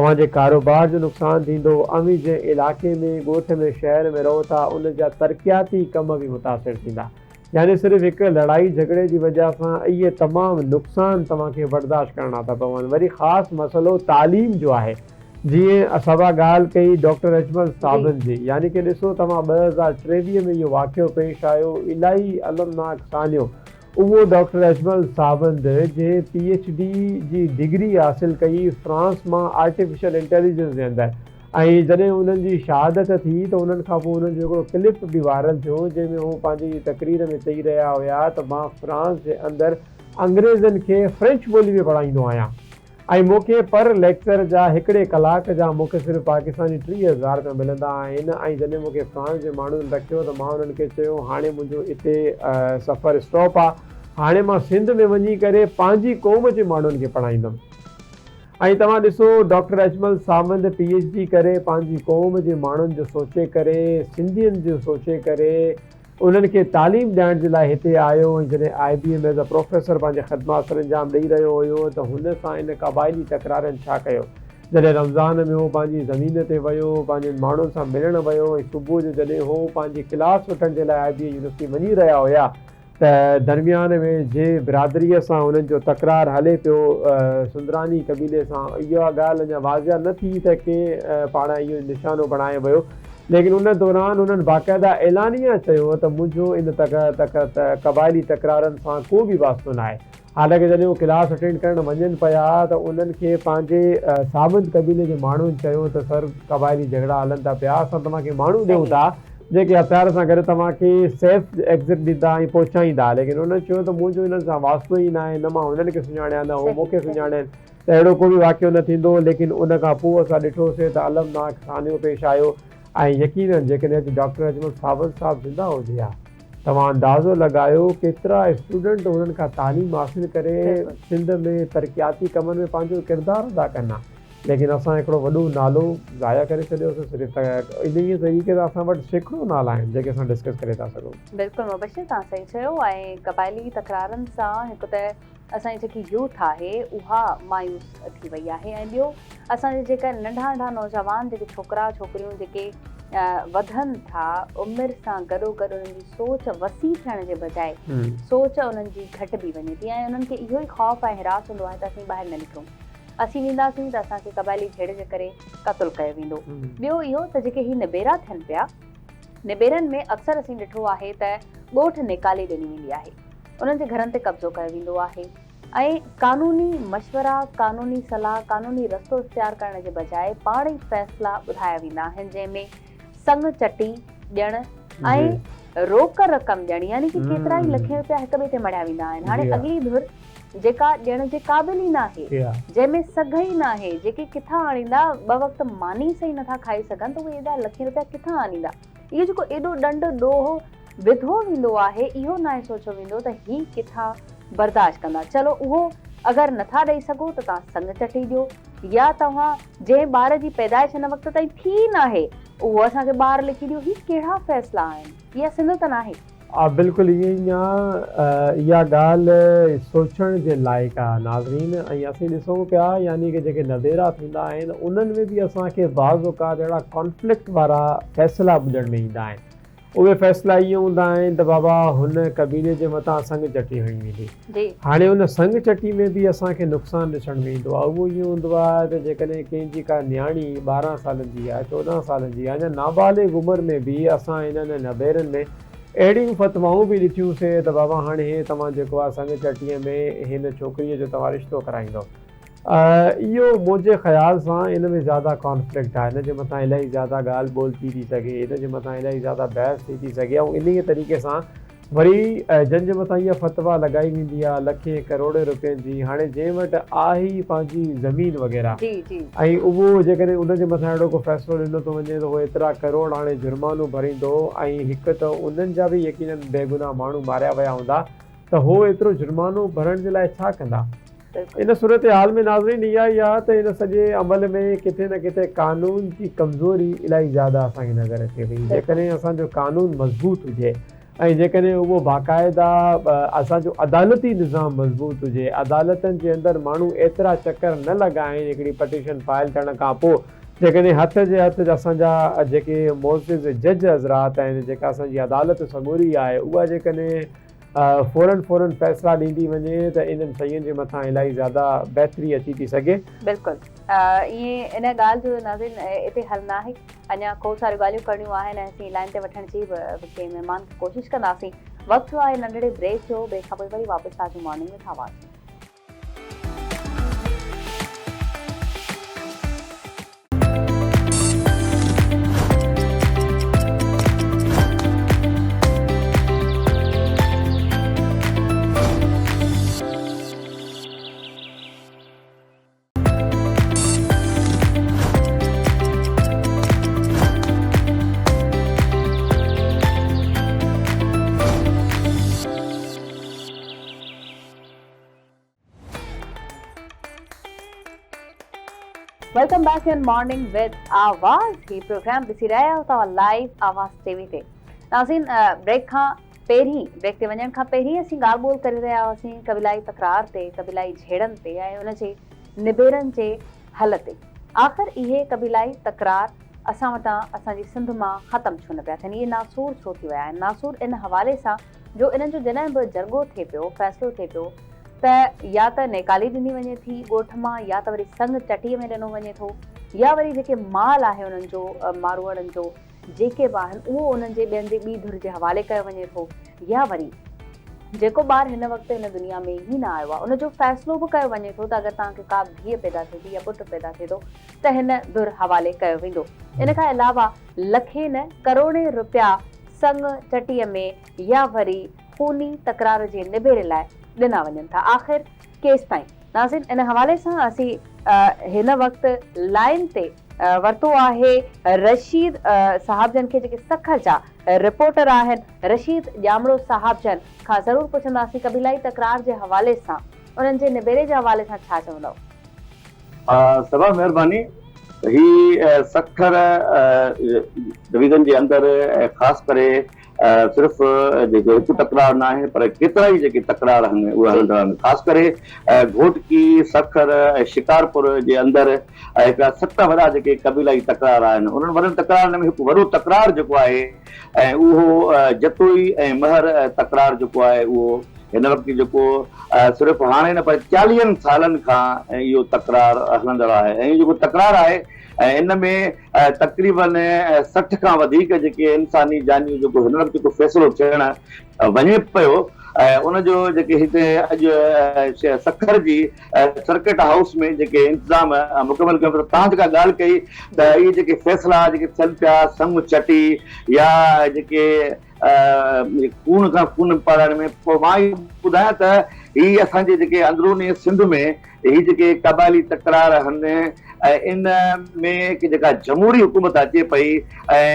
اوهان جي ڪاروبار جو نقصان ٿيندو، اوهين جنهن علائقي ۾، ڳوٺ ۾، شهر ۾ رهو ٿا ان جا ترقياتي ڪم به متاثر ٿيندا. يعني صرف هڪ لڙائي جهڳڙي جي وجهه سان اهي تمام نقصان توهان کي برداشت ڪرڻا ٿا پون. وري خاص مسئلو تعليم جو آهي. جيئن صبا ڳالهه ڪئي ڊاڪٽر اجمل صابن جي يعني ڪه ڏسو توهان 2023 ۾ اهو واقعو پيش آيو الائي المناڪ سانحو اهو ڊاڪٽر اجمل ساوند جنهن پي ايڇ ڊي جي ڊگري حاصل ڪئي فرانس مان آرٽيفيشل انٽيليجنس جي اندر ۽ جڏهن انهن جي شهادت ٿي ته انهن کان پوء انهن جو هڪڙو ڪلپ به وائرل ٿيو جنهن ۾ هو پنهنجي تقرير ۾ چئي رهيا هيا ته مان فرانس جي اندر انگريزن کي فرينچ ٻولي ۾ پڙهائيندو آهيان ۽ مون کي پر ليڪچر جا هڪڙي ڪلاڪ جا مون کي صرف پاڪستاني 30,000 رپيا ملندا آهن ۽ جڏهن مون کي فرانس جي ماڻهن رکيو ته مان انهن کي چيو هاڻي منهنجو اتي سفر اسٽاپ آ هاڻي مان سنڌ ۾ وڃي ڪري پنهنجي قوم جي ماڻهن کي پڙهائيندم ۽ توهان ڏسو doctor Ajmal Sawand P H D ڪري پنهنجي قوم جي ماڻهن جو سوچي ڪري سنڌين جو سوچي ڪري انهن کي تعليم ڏيارڻ جي لاء هتي آيو ۽ جڏهن I B M as a professor پنهنجي خدمات سرانجام ڏئي رهيو هيو ته هن سان ان قبائلي تڪرارن ڇا ڪيو؟ جڏهن رمضان ۾ هو پنهنجي زمين تي ويو، پنهنجن ماڻهن سان ملڻ ويو ۽ صبح جو جڏهن هو پنهنجي ڪلاس وٺڻ جي لاء آء بي اي يونيورسٽي وڃي رهيا هيا ته درميان ۾ جنهن برادريء سان هنن جو تڪرار هلي پيو سندراني قبيلي سان اها ڳالهه اڃا واضح نه ٿي ته ڪنهن پاڻ اهو نشانو بڻايو ويو ليڪن ان دوران هنن باقاعده اعلانيه چيو ته منهنجو ان قبائلي تڪرارن سان ڪو به واسطو ناهي. حالانڪه جڏهن هو ڪلاس اٽينڊ ڪرڻ وڃن پيا ته انهن کي پنهنجي ساوند قبيلي جي ماڻهن چيو ته سر قبائلي جهڳڙا هلن ٿا پيا اسان توهان کي ماڻهو ڏيون ٿا جيڪي هٿيار سان گڏ توهان کي سيف ايگزٽ ڏيندا ۽ پهچائيندا ليڪن انهن چيو ته منهنجو انهن سان واسطو ئي ناهي نه مان هنن کي سڃاڻيان نه هو مون کي سڃاڻين ته اهڙو ڪو به واقعو نه ٿيندو ليڪن ان کان پوء اسان ڏٺوسي ته المناڪ سانحو پيش آيو ۽ يقينن جيڪڏهن اڄ ڊاڪٽر اجمل ساوند صاحب زنده هجي ها توهان اندازو لڳايو ڪيترا اسٽوڊنٽ انهن کان تعليم حاصل ڪري سنڌ ۾ ترقياتي ڪمن ۾ پنهنجو ڪردار ادا ڪن ها ليڪن اسان هڪڙو وڏو نالو ضايع ڪري ڇڏيوسين صرف ته انهيء طريقي سان اسان وٽ سيڪڙو نالا آهن جيڪي اسان ڊسڪس ڪري ٿا سگهون. بلڪل مبشر توهان صحيح چيو ۽ قبائلي تڪرارن سان هڪ ته اسان جي جيڪي يوٿ آهي اها مايوس ٿي وئي آهي ۽ ٻيو اسان جي جيڪا ننڍا ننڍا نوجوان جيڪي ڇوڪرا ڇوڪريون جيڪي وڌن ٿا عمر سان گڏو گڏ انهن جي سوچ وسيع ٿيڻ جي بجاء سوچ انهن جي گهٽبي وڃي ٿي ۽ انهن کي اهو ئي خوف ۽ هراس هوندو آهي ته اسين ٻاهر نه نڪرون اسين وينداسين ته اسان کي قبائلي جهيڙي جي ڪري قتل ڪيو ويندو ٻيو اهو ته جيڪي هي نبيرا ٿين پيا نبيرن ۾ اڪثر اسين ڏٺو آهي ته ڳوٺ نيڪالي ڏني ويندي آهي انهن جي گهرن تي قبضو ڪيو ويندو آهي ۽ قانوني مشورا، قانوني صلاح، قانوني رستو اختيار ڪرڻ جي بجاء پاڻ ئي فيصلا ٻڌايا ويندا آهن جنهن ۾ سڱ چٽي ڏيڻ ۽ روڪ رقم ڏيڻ يعني ڪي ڪيترا ئي لکين روپيا هڪ ٻئي تي مڙهيا ويندا آهن هاڻي اڳلي ڌر جيڪا ڏيڻ جي قابل ئي ناهي جنهن ۾ سگهه ئي ناهي جيڪي ڪٿان آڻيندا ٻه وقت ماني صحيح نٿا کائي سگهن ته اهي ايڏا لکين روپيا ڪٿان آڻيندا اهو جيڪو ايڏو ڏنڊ ڏوهه وڌو ويندو آهي اهو ناهي سوچيو ويندو ته هي ڪٿان برداشت ڪندا چلو اهو اگر نٿا ڏئي سگهو ته توهان سڱ چٽي ڏيو يا توهان جنهن ٻار جي پيدائش هن وقت تائين ٿي ئي ناهي اهو اسان کي ٻار لکي ڏيو هي ڪهڙا فيصلا آهن اها سنڌ ته ناهي. ها بلڪل ائين ئي آ اها ڳالهه سوچڻ جي لائق آ ناظرين ۽ اسين ڏسون پيا يعني ڪه جيڪي نبيرا ٿيندا آهن انهن ۾ به اسان کي بعض اوقات اهڙا ڪانفلڪٽ وارا فيصلا ٻڌڻ ۾ ايندا آهن اهي فيصلا ائين هوندا آهن ته بابا هن قبيلي جي مٿان سڱ چٽي هنئي ويندي. هاڻي ان سڱ چٽي ۾ به اسان کي نقصان ڏسڻ ۾ ايندو آهي. اهو ائين هوندو آهي ته جيڪڏهن ڪنهن جي ڪا نياڻي 12 سالن جي آهي، 14 سالن جي آهي يا نابالغ عمر ۾ به اسان انهن نبيرن ۾ اهڙيون فتوائون به ڏٺيون سي ته بابا هاڻي هي توهان جيڪو آهي سڱ چٽيء ۾ هن ڇوڪريء جو توهان رشتو ڪرائيندؤ. اهو منهنجي خيال سان ان ۾ زياده ڪانفلڪٽ آهي، ان جي مٿان الاهي زياده ڳالهه ٻولهه ٿي ٿي سگهي، ان جي مٿان الاهي زياده بحث ٿي ٿي سگهي ۽ انهيء طريقي سان وري جن جي مٿان اها فتويٰ لڳائي ويندي آهي لکين ڪروڙين روپين جي، هاڻي جنهن وٽ آهي ئي پنهنجي زمين وغيره ۽ اهو جيڪڏهن ان جي مٿان اهڙو ڪو فيصلو ڏنو ٿو وڃي ته هو ايترا ڪروڙ هاڻي جرمانو ڀريندو ۽ هڪ ته انهن جا به يقينن بيگناهه ماڻهو ماريا ويا هوندا ته هو ايترو جرمانو ڀرڻ جي لاء ڇا ڪندا؟ ان صورتحال ۾ ناظرين اها ئي آهي ته ان سڄي عمل ۾ ڪٿي نه ڪٿي قانون جي ڪمزوري الاهي زياده اسان کي نظر اچي ٿي. جيڪڏهن اسان جو قانون مضبوط هجي ۽ جيڪڏهن اهو باقاعده اسان جو عدالتي نظام مضبوط هجي، عدالتن جي اندر ماڻهو ايترا چڪر نه لڳائين هڪڙي پٽيشن فائل ٿيڻ کان پوء جيڪڏهن هٿ جي هٿ اسان جا جيڪي معزز جج حضرات آهن جيڪا اسان جي عدالت سڳوري آهي اها جيڪڏهن فورن فورن فيصلا ڏيندي وڃي ته انهن شين جي مٿان الاهي زياده بهتري اچي ٿي سگهي. بلڪل ائين ان ڳالهه جو ناظرين اتي حل ناهي اڃا کوڙ ساريون ڳالهيون ڪرڻيون آهن ۽ اسين لائين تي وٺڻ جي به ڪنهن مهمان کي ڪوشش ڪنداسين وقت ٿيو آهي ننڍڙي بريڪ جو بريڪ کان پوء وري واپس ٿا اچون مارننگ وٿ آواز ۾. Welcome back in morning with Awaz. He programme ڏسي رهيا آهيو توهان لائيو آواز ٽي وي تي. ناظرين بريڪ کان پهرين بريڪ تي وڃڻ کان پهرين اسين ڳالهه ٻولهه ڪري رهيا هئاسين قبيلائي تڪرار تي، قبيلائي جهيڙن تي ۽ ان جي نبيرن جي حل تي. آخر اهي قبيلائي تڪرار اسان وٽان اسان جي سنڌ مان ختم ڇو نه پيا ٿين؟ اهي ناسور ڇو ٿي ويا آهن؟ ناسور ان حوالي سان جو انهن جو جڏهن به جرڳو ٿئي پيو، فيصلو ٿئي پيو ته يا ته نيڪالي ڏني وڃي ٿي ڳوٺ مان يا ته وري سڱ چٽيء ۾ ڏنو وڃي ٿو يا وري جيڪي مال آهي انهن جو ماروئڙن جو جيڪي به آهن اهو انهن جي ٻين جي ٻي ڌر جي حوالي ڪيو وڃي ٿو يا وري جيڪو ٻار هن وقت هن دنيا ۾ ئي نه آيو آهي ان جو فيصلو به ڪيو وڃي ٿو ته اگر توهان کي ڪا به ڌيء پيدا ٿئي ٿي يا پٽ پيدا ٿئي ٿو ته هن ڌر حوالي ڪيو ويندو. ان کان علاوه لکين ڪروڙين رپيا سڱ چٽيء ۾ يا وري خوني تڪرار جي نبيري لاء ڏنا وڃن ٿا. آخر ڪيستائين؟ ناظرين ان حوالي سان اسين هن وقت لائين تي ورتو آهي رشيد صاحب جن کي جيڪي سکر جا رپورٽر آهن. رشيد ڄامڙو صاحب جن کان ضرور پڇنداسين قبيلائي تڪرار جي حوالي سان انهن جي نبيري جي حوالي سان ڇا چوندؤ؟ صبا مهرباني هي سکر ڊويزن جي اندر خاص ڪري صرف جيڪو هڪ تڪرار نه آهي پر ڪيترا ئي جيڪي تڪرار آهن اهي هلندڙ آهن خاص ڪري گهوٽڪي سکر ۽ شڪارپور جي اندر هڪڙا ست وڏا جيڪي قبيلائي تڪرار آهن انهن وڏن تڪرارن ۾ هڪ وڏو تڪرار جيڪو آهي ۽ اهو جتوئي ۽ مهر تڪرار جيڪو آهي اهو هن وقت جيڪو صرف هاڻي نه پر چاليهن سالن کان اهو تڪرار هلندڙ آهي ۽ اهو جيڪو تڪرار آهي ۽ ان ۾ تقريبن 60 کان وڌيڪ جيڪي انساني جانيون جيڪو هن وقت جيڪو فيصلو ٿيڻ وڃي پيو ۽ ان جو جيڪي هتي اڄ سکر جي سرڪٽ هائوس ۾ جيڪي انتظام مڪمل ڪيا پر تان جيڪا ڳالهه ڪئي ته اهي جيڪي فيصلا جيڪي ٿين پيا سڱ چٽي يا جيڪي خون کان خون پاڙائڻ ۾ پوء مان اهو ٻڌايان ته هي اسان جي جيڪي اندروني سنڌ ۾ هي جيڪي قبائلي تڪرار آهن ۽ ان ۾ جيڪا جمهوري حڪومت اچي پئي ۽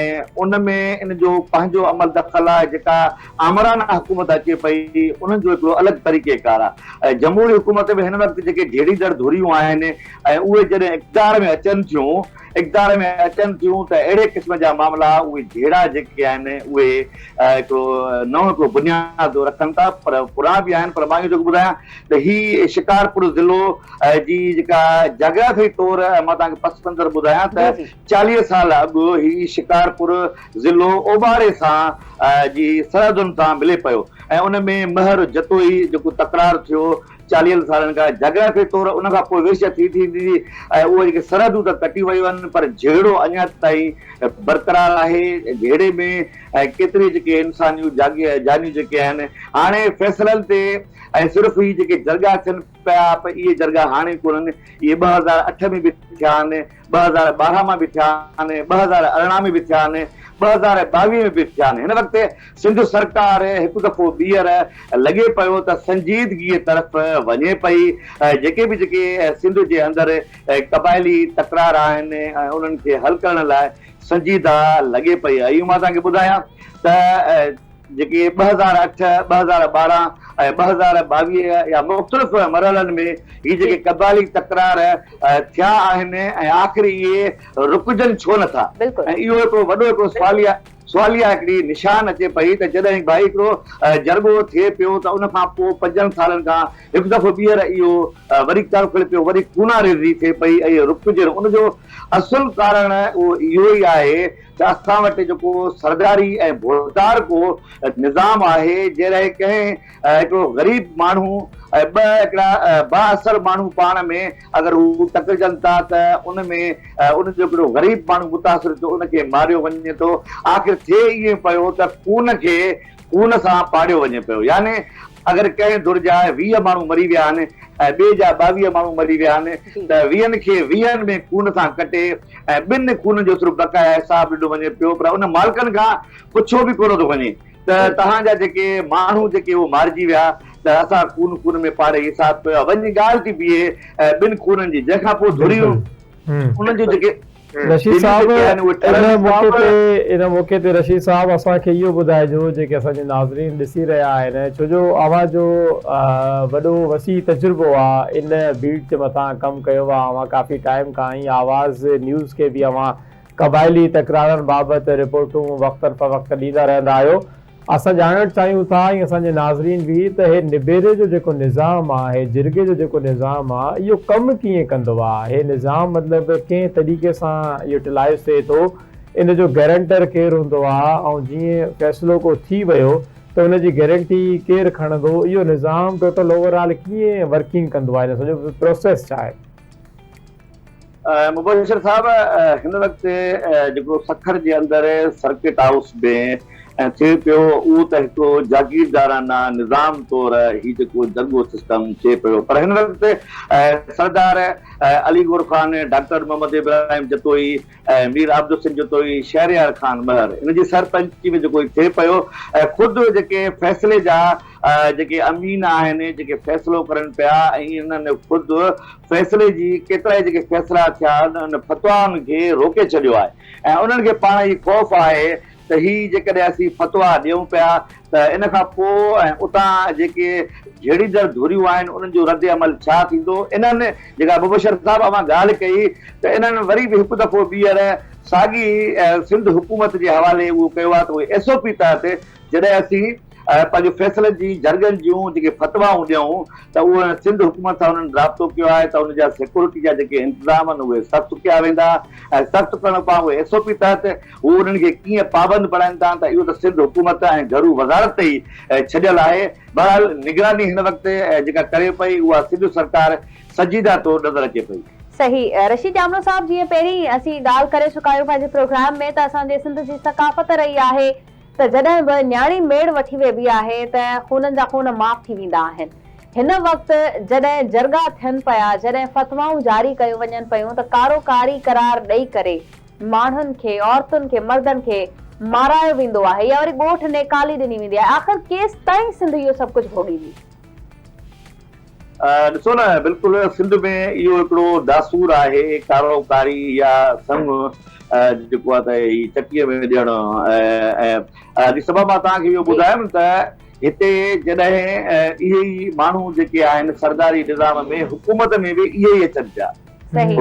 ان ۾ ان جو پنهنجو عمل دخل آهي جيڪا آمرانه حڪومت اچي پئي انهن جو هڪڙو الڳ طريقي ڪار آهي ۽ جمهوري حڪومت ۾ هن وقت جيڪي جهيڙيندڙ ڌريون آهن ۽ اهي جڏهن اقتدار ۾ اچن ٿيون اقتدار ۾ اچن ٿيون ته اهڙي قسم جا معاملا اهي جهيڙا جيڪي آهن اهي هڪڙو نئون هڪڙو بنياد رکن ٿا پر پراڻا به آهن پر مان اهو ٿو ٻڌايان ته هي شڪارپور ضلعو جي جيڪا جاگرافي طور مان توهان کي پس منظر ٻڌايان ته 40 سال اڳ هي شڪارپور ضلعو اوٻاڙي سان جي سرحدن سان ملي پيو ۽ ان ۾ مهر جتوئي جيڪو تڪرار ٿيو چاليهن سالن کان جاگرافي طور ان کان پوء ورڇ ٿي ٿيندي هئي ۽ اهي جيڪي سرحدون ته ڪٽي ويون آهن پر جهيڙو اڃا تائين برقرار آهي جهيڙي ۾ ۽ ڪيتري جيڪي انسانيون جانيون جيڪي آهن هاڻي فيصلن تي ۽ صرف هي جيڪي جرڳا ٿين پيا اهي جرڳا هاڻي ڪونهن اهي 2008 ۾ به ٿيا آهن 2012 مان به ٿيا آهن، 2018 ۾ به ٿيا آهن، 2022 ۾ به ٿيا آهن. هن وقت سنڌ سرڪار هڪ دفعو ٻيهر لڳي پيو ته سنجيدگيء طرف وڃي پئي. جيڪي به جيڪي سنڌ جي اندر قبائلي تڪرار آهن انهن کي حل ڪرڻ لاء سنجيده لڳي پئي. اهو مان توهان کي ٻڌايان ته جيڪي 2008، 2012 ۽ 2022 يا مختلف مرحلن ۾ هي جيڪي قبائلي تڪرار ٿيا آهن ۽ آخر اهي رڪجن ڇو نه ٿا ۽ اهو هڪڙو وڏو هڪڙو سواليه سواليه هڪڙي نشان اچي پئي ته جڏهن ڀائي هڪڙو جرڳو ٿئي پيو ته ان کان پوء پنجن سالن کان هڪ دفعو ٻيهر اهو وري ڪرڦڙ پيو وري خوناريزي ٿئي پئي ۽ رڪجن ان جو اصل ڪارڻ اهو اهو ئي آهي ته اسان وٽ جيڪو سرداري ۽ ڀوتارڪو نظام آهي جڏهن ڪنهن هڪڙو غريب ماڻهو ۽ ٻه هڪڙا بااثر ماڻهو پاڻ ۾ اگر هو ٽڪرجن ٿا ته ان ۾ ان جو هڪڙو غريب ماڻهو متاثر ٿيو ان کي ماريو وڃي ٿو آخر ٿئي ائين پيو ته خون کي خون سان پاڙيو وڃي پيو يعني اگر ڪنهن ڌر جا 20 ماڻهو مري ويا آهن ۽ ٻئي جا 22 ماڻهو مري ويا آهن ته ويهن کي ويهن ۾ خون سان ڪٽي ۽ ٻن خونن جو صرف بقايا حساب ڏنو وڃي پيو پر ان مالڪن کان پڇيو به ڪونه ٿو وڃي ته توهان جا جيڪي ماڻهو جيڪي اهو مارجي ويا ته اسان خون خون ۾ پاڙي حساب ڪيو آهي وڃي ڳالهه ٿي بيهي ٻن خونن جي جنهن کان پوء ڌريون انهن جون جيڪي. رشيد صاحب ان موقعي تي ان موقعي تي رشيد صاحب اسان کي اهو ٻڌائجو جيڪي اسان جي ناظرين ڏسي رهيا آهن ڇو جو اوهان جو وڏو وسيع تجربو آ ان بيٽ جي مٿان ڪم ڪيو آ اوهان ڪافي ٽائيم کان ۽ آواز نيوز کي به اوهان قبائلي تڪرارن بابت رپورٽون وقتن فوقت ڏيندا رهندا آهيو اسان ڄاڻڻ چاهيون ٿا ۽ اسان جي ناظرين به ته هي نبيري جو جيڪو نظام آ، هي جرڳي جو جيڪو نظام آ، اهو ڪم ڪيئن ڪندو آ؟ هي نظام مطلب ڪنهن طريقي سان يوٽيلائيز ٿئي ٿو، ان جو گيرنٽر ڪير هوندو آ ۽ جيئن فيصلو ڪو ٿي ويو ته ان جي گيرنٽي ڪير کڻندو، اهو نظام ٽوٽل اوور آل ڪيئن ورڪنگ ڪندو آ، ان سڄو پروسيس ڇا آهي؟ مبشر صاحب هن وقت جيڪو سکر جي اندر سرڪٽ هائوس ۾ ٿئي پيو اهو ته هڪ جاگيردارانه نظام طور هي جيڪو جرڳو سسٽم ٿئي پيو پر هن وقت سردار علي گور خان، ڊاڪٽر محمد ابراهيم جتوئي، مير عابد حسين جتوئي، شهريار خان مهر ان جي سرپئنچي ۾ جيڪو ٿئي پيو خود جيڪي فيصلي جا جيڪي امين آهن جيڪي فيصلو ڪرن پيا ۽ انهن خود فيصلي جي ڪيترائي جيڪي فيصلا ٿيا انهن فتوائن کي روڪي ڇڏيو آهي ۽ انهن کي پاڻ هي خوف آهي ته هي جيڪڏهن اسين فتويٰ ڏيون پيا ته ان کان پوء ۽ اتان جيڪي جهيڙيندڙ ڌريون آهن انهن جو رد عمل ڇا ٿيندو انهن جيڪا مبشر صاحب اوهان ڳالهه ڪئي ته انهن وري به هڪ دفعو ٻيهر ساڳي سنڌ حڪومت جي حوالي اهو ڪيو آهي ته اهي ايس او پي تحت جڏهن اسين پنهنجو فيصلن جي جرڳن جون جيڪي فتوائون ڏيون ته اهو سنڌ حڪومت سان انهن رابطو ڪيو آهي ته ان جا سيڪيورٽي جا جيڪي انتظام آهن اهي سخت ڪيا ويندا ۽ سخت ڪرڻ پان اهي ايس او پي تحت هو انهن کي ڪيئن پابند بڻائين ٿا ته اهو ته سنڌ حڪومت ۽ گهرو وزارت تي ئي ڇڏيل آهي بهرحال نگراني هن وقت جيڪا ڪري پئي اها سنڌ سرڪار سنجيده طور نظر اچي پئي. صحيح رشيد ڄامڙو صاحب جيئن پهرين اسين ڳالهه ڪري چڪا آهيون پنهنجي پروگرام ۾ ته اسان جي سنڌ جي ثقافت رهي آهي ته جڏهن به نياڻي ميڙ وٺي ويبي آهي ته خونن جا خون معاف ٿي ويندا آهن. هن وقت جڏهن جرڳا ٿين پيا، جڏهن فتوائون جاري ڪيون وڃن پيون ته ڪارو ڪاري قرار ڏئي ڪري ماڻهن کي، عورتن کي، مردن کي مارايو ويندو آهي يا وري ڳوٺ نيڪالي ڏني ويندي آهي. آخر ڪيستائين سنڌ اهو سڀ ڪجهه ڀوڳيندي؟ ڏسو نه بلڪل سنڌ ۾ اهو هڪڙو داسور آهي ڪارو ڪاري يا سڱ جيڪو آهي ته هي چڪيء ۾ ڏيڻ ۽ جي سبب مان توهان کي اهو ٻڌايم ته هتي جڏهن اهي ئي ماڻهو جيڪي آهن سرداري نظام ۾ حڪومت ۾ به اهي ئي اچن پيا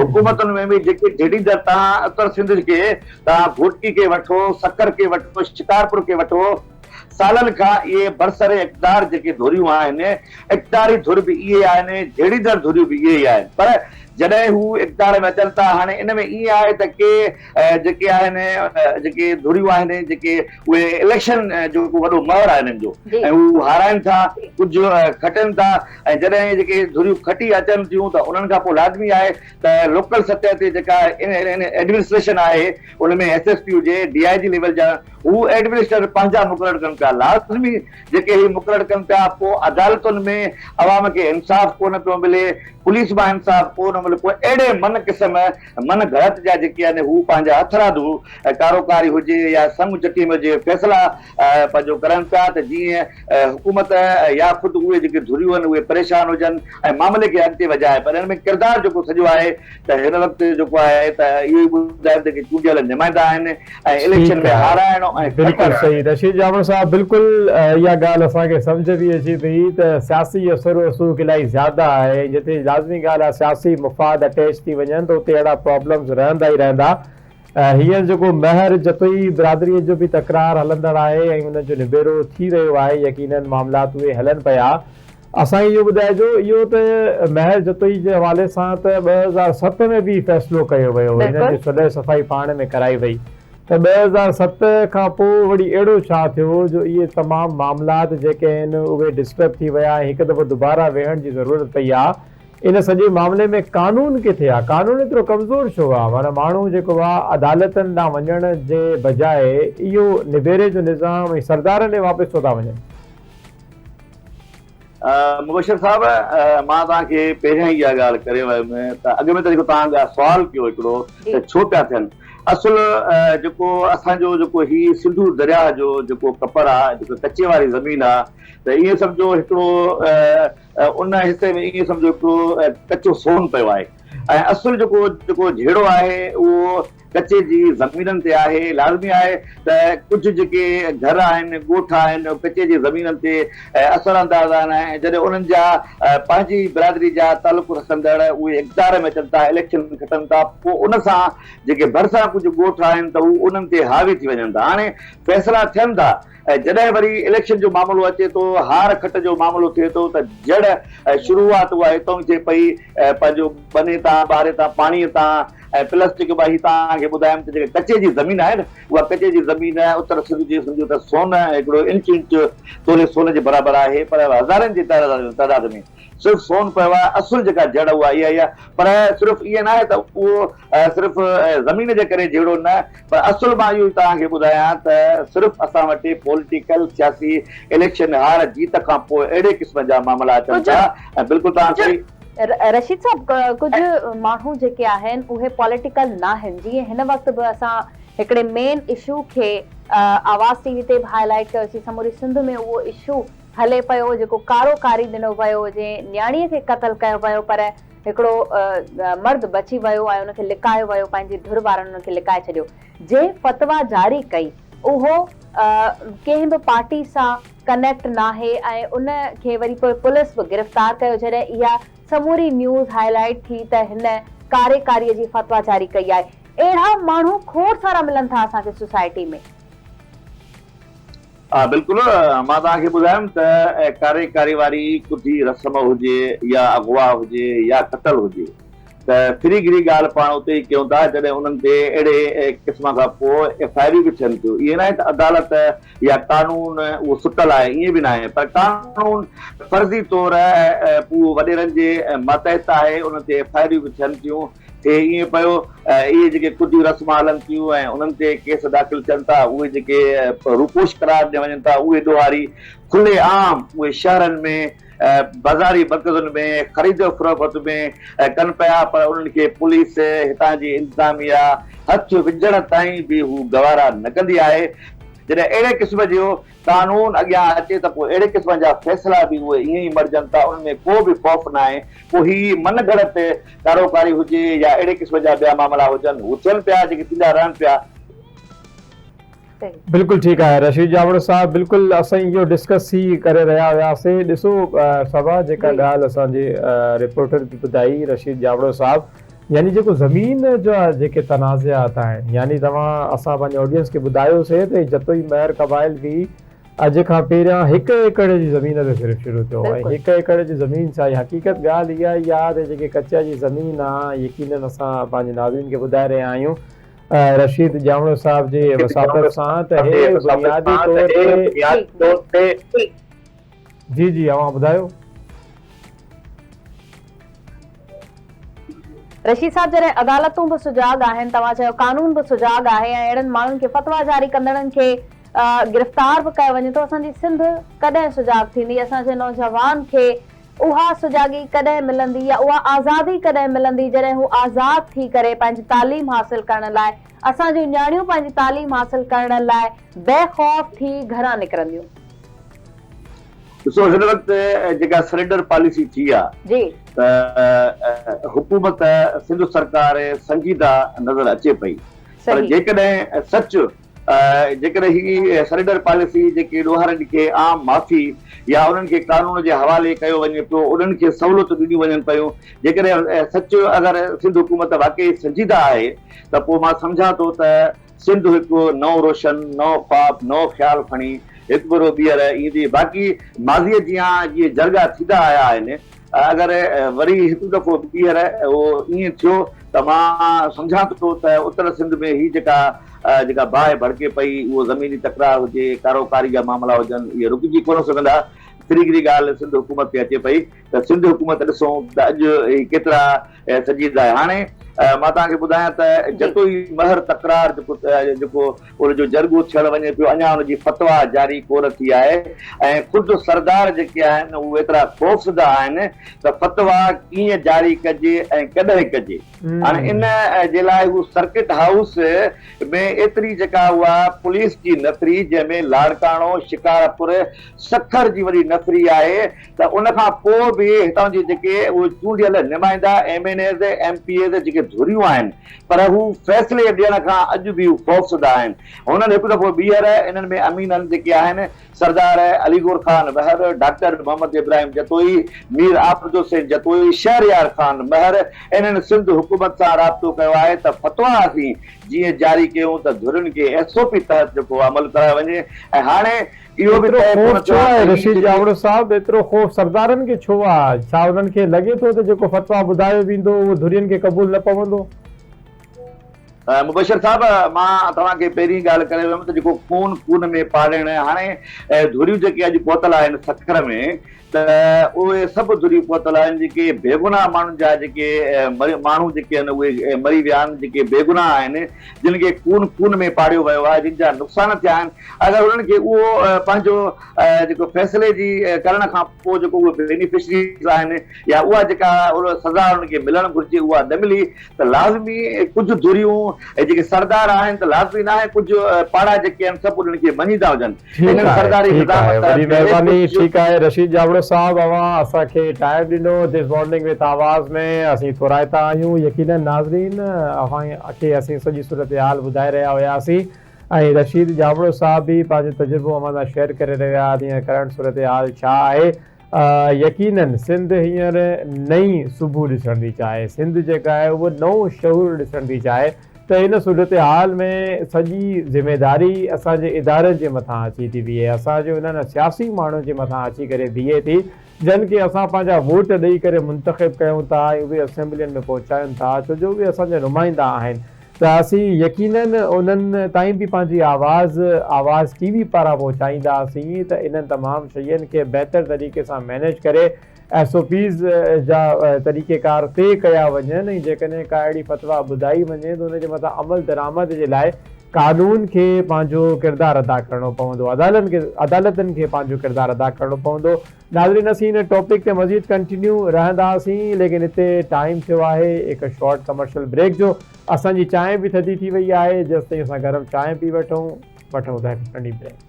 حڪومتن ۾ به جيڪي جهڙيندڙ توهان اتر سنڌ کي توهان گهوٽڪي کي وٺو سکر کي وٺو شڪارپور کي وٺو سالن کان اهي برسر اقتدار جيڪي ڌريون آهن، اقتداري ڌر به اهي آهن، جهيڙيندڙ ڌريون به اهي ئي آهن پر جڏهن هو اقتدار ۾ اچن ٿا هاڻي ان ۾ ائين آهي ته ڪي جيڪي آهن جيڪي ڌريون آهن جيڪي اهي اليڪشن جو ڪو وڏو مهر آهي انهن جو ۽ هو هارائن ٿا ڪجهه کٽن ٿا ۽ جڏهن جيڪي ڌريون کٽي اچن ٿيون ته انهن کان پوء لازمي آهي ته لوڪل سطح تي جيڪا ايڊمنسٽريشن آهي ان ۾ ايس ايس پي هجي ڊي I جي ليول جا هو ايڊمنسٽريٽر پنهنجا مقرر ڪن پيا لازمي جيڪي هي مقرر ڪن پيا پوء عدالتن ۾ عوام کي انصاف ڪونه پيو ملي پوليس مان انصاف ڪونه ملي پوء اهڙي من قسم من گهڙت جا جيڪي آهن هو پنهنجا هٿرادو ڪاروڪاري هجي يا سڱ چٽي ۾ هجي فيصلا پنهنجو ڪرن پيا ته جيئن حڪومت يا خود اهي جيڪي ڌريون آهن اهي پريشان هجن ۽ معاملي کي اڳتي وڌائي پر ان ۾ ڪردار جيڪو سڄو آهي ته هن وقت جيڪو آهي ته اهو ئي ٻڌايم ته چونڊيل نمائندا آهن ۽ اليڪشن ۾ هارائڻ ۽ بلڪل صحيح رشيد جامڻ صاحب بلڪل اها ڳالهه اسان کي سمجهه به اچي پئي ته سياسي اثر رسوخ الاهي زياده آهي ۽ جتي لازمي ڳالهه آهي سياسي مفاد اٽيچ ٿي وڃن ته اتي اهڙا پرابلمز رهندا ئي رهندا هينئر جيڪو مهر جتوئي برادريء جو به تڪرار هلندڙ آهي ۽ ان جو نبيرو ٿي رهيو آهي يقينن معاملات اهي هلن پيا. اسان کي اهو ٻڌائجو اهو ته مهر جتوئي جي حوالي سان ته 2007 ۾ به فيصلو ڪيو ويو هو هنن جي صلح صفائي پاڻ ۾ ڪرائي وئي ته 2007 کان پوء وري اهڙو ڇا ٿيو جو اهي تمام معاملات جيڪي آهن اهي ڊسٽرب ٿي ويا ۽ هڪ دفعو دوباره ويهڻ جي ضرورت پئي آ ان سڄي معاملي ۾ قانون ڪٿي آ؟ قانون ايترو ڪمزور ڇو آ؟ معنيٰ ماڻهو جيڪو آ عدالتن ڏانهن وڃڻ جي بجاء اهو نبيري جو نظام ۽ سردارن ڏي واپس ڇو ٿا وڃن؟ مبشر صاحب مان توهان کي پهريان ئي اها ڳالهه ڪري ويم ته اڳ ۾ ته جيڪو توهان سوال ڪيو هڪڙو ته ڇو پيا ٿين اصل جيڪو اسان جو جيڪو هي سنڌو درياهه جو جيڪو ڪپر آ جيڪو ڪچي واري زمين آ ته ائين سمجهو هڪڙو ان حصي ۾ ائين سمجهو هڪڙو ڪچو سون پيو آهي ۽ اصل جيڪو جيڪو جهيڙو آهي اهو ڪچي جي زمينن تي آهي، لازمي آهي ته ڪجهه جيڪي گهر آهن، ڳوٺ آهن، ڪچي جي زمينن تي اثر انداز آهن ۽ جڏهن انهن جا پنهنجي برادري جا تعلق رکندڙ اهي اقتدار ۾ اچن ٿا، اليڪشن کٽن ٿا، پوء ان سان جيڪي ڀرسان ڪجهه ڳوٺ آهن ته هو انهن تي حاوي ٿي وڃن ٿا. هاڻي فيصلا ٿين ٿا ۽ جڏهن وري اليڪشن جو معاملو اچي ٿو، هار کٽ جو معاملو ٿئي ٿو ته جڙ ۽ شروعات اها هتان ئي ٿئي پئي، پنهنجو ٻني تان، ٻاري تان، پاڻي تان ۽ پلس جيڪي مان هي توهان کي ٻڌايم ته جيڪا ڪچي جي زمين آهي نه اها ڪچي جي زمين اتر سنڌ جي سمجهو ته سون هڪڙو انچ انچ تولي سون جي برابر آهي پر هزارن جي تعداد ۾ صرف سون پيو آهي، اصل جيڪا جڙ اها اها ئي آهي پر صرف ائين ناهي ته اهو صرف زمين جي ڪري جهيڙو نه پر اصل مان اهو ئي توهان کي ٻڌايان ته صرف اسان وٽ پوليٽيڪل سياسي اليڪشن هار جيت کان پوء اهڙي قسم جا معاملا اچن ٿا ۽ بلڪل توهان صحيح. رشيد صاحب ڪجهه ماڻهو جيڪي آهن اهي پوليٽيڪل ناهن جيئن هن وقت به اسان هڪڙي مين اشو کي آواز ٽي وي تي به هائي لائيٽ ڪيوسين سموري سنڌ ۾ اهو اشو هلي پيو جيڪو ڪارو ڪاري ڏنو ويو جنهن نياڻي کي قتل ڪيو ويو پر هڪڙو مرد بچي ويو ۽ ان کي لڪايو ويو، پنهنجي ڌر وارن ان کي لڪائي ڇڏيو. جنهن فتويٰ جاري ڪئي اهو ڪنهن به پارٽي سان ڪنيڪٽ ناهي ۽ ان کي وري پوء پوليس به گرفتار ڪيو جڏهن اها سموري نيوز هائي لائيٽ ٿي ته هن ڪاري ڪاري جي فتويٰ جاري ڪئي آهي. اهڙا ماڻهو کوڙ سارا ملن ٿا اسان کي سوسائٽي ۾. ها بلڪل مان توهان کي ٻڌايم ته ڪاري ڪاري واري ڪڌي رسم هجي يا اغوا هجي يا قتل هجي ته ڦري گهري ڳالهه پاڻ اتي ئي ڪيون ٿا جڏهن انهن تي اهڙي قسم کان پوء ايف I آريون به ٿين ٿيون ائين ناهي ته عدالت يا قانون اهو ستل آهي ائين به ناهي پر قانون فرضي طور اهو وڏيرن جي ماتحت آهي انهن تي ايف I آريون به ٿين ٿيون ٿئي ائين پيو اهي جيڪي ڪڌيون رسمان هلن ٿيون ۽ انهن تي ڪيس داخل ٿين ٿا اهي جيڪي روپوش قرار ڏنا وڃن ٿا اهي ڏوهاري کلي عام اهي شهرن ۾ بازاري مرڪزن ۾ خريد و فروخت ۾ ڪن پيا پر انهن کي پوليس هتان جي انتظاميا هٿ وجهڻ تائين به هو گوارا نه ڪندي آهي جڏهن اهڙي قسم جو قانون اڳيان اچي ته پوء اهڙي قسم جا فيصلا به اهي ائين ئي مڙهجن ٿا، انهن ۾ ڪو به خوف ناهي، پوء هي من گهڙت ڪاروڪاري هجي يا اهڙي قسم جا ٻيا معاملا هجن، هو ٿين پيا جيڪي ٿيندا رهن پيا. بلڪل ٺيڪ آهي رشيد جاوڙو صاحب بلڪل اسان اهو ڊسڪس ئي ڪري رهيا هياسي ڏسو صبا جيڪا ڳالهه اسان جي رپورٽر به ٻڌائي رشيد جاوڙو صاحب يعني جيڪو زمين جا جيڪي تنازعات آهن يعني توهان اسان پنهنجي آڊينس کي ٻڌايو سي ته جتوئي مهر قبائل به اڄ کان پهريان هڪ ايڪڙ جي زمين تي صرف شروع ٿيو ۽ هڪ ايڪڙ جي زمين سان حقيقت ڳالهه اها ئي آهي ته جيڪي ڪچا جي زمين آهي يقينن اسان پنهنجي ناظرين کي ٻڌائي رهيا آهيون رشيد ڄامڙو صاحب جي وساطت سان ته هي بنيادي طور تي جي جي اوهان ٻڌايو. رشيد صاحب جڏهن عدالتون به سجاڳ آهن توهان چيو قانون به سجاڳ آهي ۽ اهڙن ماڻهن کي فتويٰ جاري ڪندڙن کي گرفتار به ڪيو وڃي ٿو اسان جي سنڌ ڪڏهن سجاڳ ٿيندي اسان جي نوجوان کي اها سجاڳي ڪڏهن ملندي يا اها آزادي ڪڏهن ملندي جڏهن هو آزاد ٿي ڪري پنهنجي تعليم حاصل ڪرڻ لاء اسان جون نياڻيون پنهنجي تعليم حاصل ڪرڻ لاء بي خوف ٿي گهران نڪرنديون. ڏسو هن وقت جيڪا سرينڊر پاليسي ٿي آ ته حڪومت سنڌ سرڪار سنجيده نظر اچي پئي پر جيڪڏهن سچ جيڪڏهن هي سرينڊر پاليسي جيڪي ڏوهارين کي عام معافي يا انهن کي قانون جي حوالي ڪيو وڃي پيو انهن کي سهولتون ڏنيون وڃن پيون جيڪڏهن سچ اگر سنڌ حڪومت واقعي سنجيده آهي ته پوء مان سمجهان ٿو ته سنڌ هڪ نئون روشن، نئون خواب، نئون خيال کڻي هڪ ڀيرو ٻيهر ايندي. باقي ماضيء جيان جيئن جرڳا ٿيندا آيا آهن، اگر وري هڪ دفعو ٻيهر اهو ائين ٿيو ته مان سمجهان ٿو ته اتر سنڌ ۾ هي جيڪا جيڪا باهه ڀڙڪي پئي، اهو زميني تڪرار هجي، ڪاروڪاري جا معاملا هجن، اهي رڪجي ڪونه سگهندا. ڦري گهري ڳالهه سنڌ حڪومت تي اچي پئي ته سنڌ حڪومت ڏسون ته اڄ هي ڪيترا سنجيده آهي. هاڻي مان توهان کي ٻڌايان ته جتوئي مهر تڪرار جيڪو جيڪو ان جو جرڳو ٿيڻ وڃي پيو اڃا ان جي فتويٰ جاري ڪونه ٿي آهي ۽ خود سردار جيڪي آهن اهي ايترا خوفزده آهن ته فتويٰ ڪيئن جاري ڪجي ۽ ڪڏهن ڪجي هاڻي ان جي لاء هو سرڪٽ هائوس ۾ ايتري جيڪا اها پوليس جي نفري جنهن ۾ لاڙڪاڻو، شڪارپور، سکر جي وڏي نفري آهي ته ان کان پوء به هتان جي جيڪي اهي چونڊيل نمائندا M N As, M P As جيڪي ڌريون آهن پر هو فيصلي ڏيڻ کان اڄ به هو خوفزده آهن. هنن هڪ دفعو ٻيهر انهن ۾ امينن جيڪي آهن سردار علي گور خان مهر، ڊاڪٽر محمد ابراهيم جتوئي، مير عابد حسين جتوئي، شهريار خان مهر انهن سنڌ حڪومت سان رابطو ڪيو آهي ته فتويٰ اسين جيئن جاري ڪيون ته ڌرين کي ايس او پي تحت جيڪو عمل ڪرايو وڃي ۽ هاڻي اهو به ايترو طئي خوف ڪونه ڇو ٿيو آهي آهي ته هي رشيد جيڪي ڄاوڙو صاحب ايترو خوف سردارن کي ڇو آهي ڇا انهن کي لڳي ٿو ته جيڪو فتويٰ ٻڌايو ويندو اهو ڌرين کي قبول نه پوندو؟ مبشر صاحب مان توهان کي پهرين ڳالهه ڪري ويم ته جيڪو خون خون ۾ پاڙڻ هاڻي ڌريون جيڪي اڄ پهتل آهن سکر ۾ ته اهي سڀ ڌريون پهتل آهن جيڪي بيگناهه ماڻهن جا جيڪي ماڻهو جيڪي آهن اهي مري ويا آهن جيڪي بيگناهه آهن جن کي خون خون ۾ پاڙيو ويو آهي جن جا نقصان ٿيا آهن اگر انهن کي اهو پنهنجو جيڪو فيصلي جي ڪرڻ کان پوء جيڪو اهي بينيفشريز آهن يا اها جيڪا سزا انهن کي ملڻ گهرجي اها نه ملي ته لازمي ڪجهه ڌريون ۽ جيڪي سردار آهن ته لازمي ناهي ڪجهه پاڙا جيڪي آهن سڀ انهن کي مڃيندا هجن ٺيڪ انهن آهي سرداري ٺيڪ نظام آهي وڏي تحت مهرباني ڪجهه ٺيڪ آهي رشيد ڄاوڙو صاحب اوهان اسان کي ٽائيم ڏنو this morning with آواز ۾ اسين ٿورائتا آهيون يقينن ناظرين اوهان کي اسين سڄي صورتحال ٻڌائي رهيا هياسين ۽ رشيد ڄاوڙو صاحب به پنهنجو تجربو اوهان سان شيئر ڪري رهيا هئا ته هينئر ڪرنٽ صورتحال ڇا آهي يقينن سنڌ هينئر نئين صبح ڏسڻ ٿي چاهي، سنڌ جيڪا آهي اهو نئون شعور ڏسڻ ٿي چاهي ته ان صورتحال ۾ سڄي ذميداري اسان جي ادارن جي مٿان اچي ٿي بيهي، اسان جي انهن سياسي ماڻهن جي مٿان اچي ڪري بيهي ٿي جن کي اسان پنهنجا ووٽ ڏئي ڪري منتخب ڪيون ٿا ۽ اهي اسيمبلين ۾ پهچايون ٿا ڇو جو اهي اسان جا نمائندا آهن. ته اسين يقينن انهن تائين به پنهنجي آواز آواز ٽي وي پاران پهچائينداسين ته انهن تمام شين کي بهتر طريقي سان مينيج ڪري ايس او پيز جا طريقيڪار طئي ڪيا وڃن ۽ جيڪڏهن ڪا اهڙي فتويٰ ٻڌائي وڃي ته ان جي مٿان عمل درآمد جي لاء قانون کي پنهنجو ڪردار ادا ڪرڻو پوندو عدالتن کي پنهنجو ڪردار ادا ڪرڻو پوندو. ناظرين اسين ان ٽاپڪ تي مزيد ڪنٽينيو رهنداسين ليڪن هتي ٽائيم ٿيو آهي هڪ شارٽ ڪمرشل بريڪ جو اسان جي چانهه به ٿڌي ٿي وئي آهي جيستائين اسان گرم چانهه پي وٺون وٺون ٿا هڪ ننڍي بريڪ.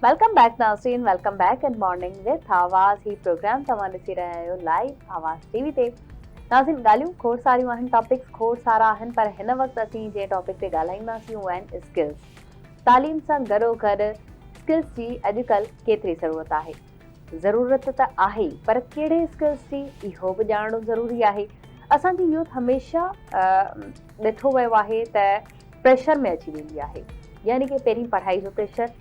Welcome back ناظرين welcome back in morning with Awaz he programme توهان ڏسي رهيا آهيو لائيو آواز ٽي وي تي ناظرين ڳالهيون کوڙ ساريون آهن ٽاپڪس کوڙ سارا آهن پر هن وقت اسين جنهن ٽاپڪ تي ڳالهائينداسين اهي آهن اسڪلز تعليم سان گڏو گڏ اسڪلز جي اڄڪلهه ڪيتري ضرورت آهي ضرورت ته آهي پر ڪهڙي اسڪلز جي اهو به ڄاڻڻو ضروري آهي اسان جي يوٿ هميشه ڏٺو ويو آهي ته پريشر ۾ اچي ويندي آهي يعني ڪي پهرين پڙهائي جو پريشر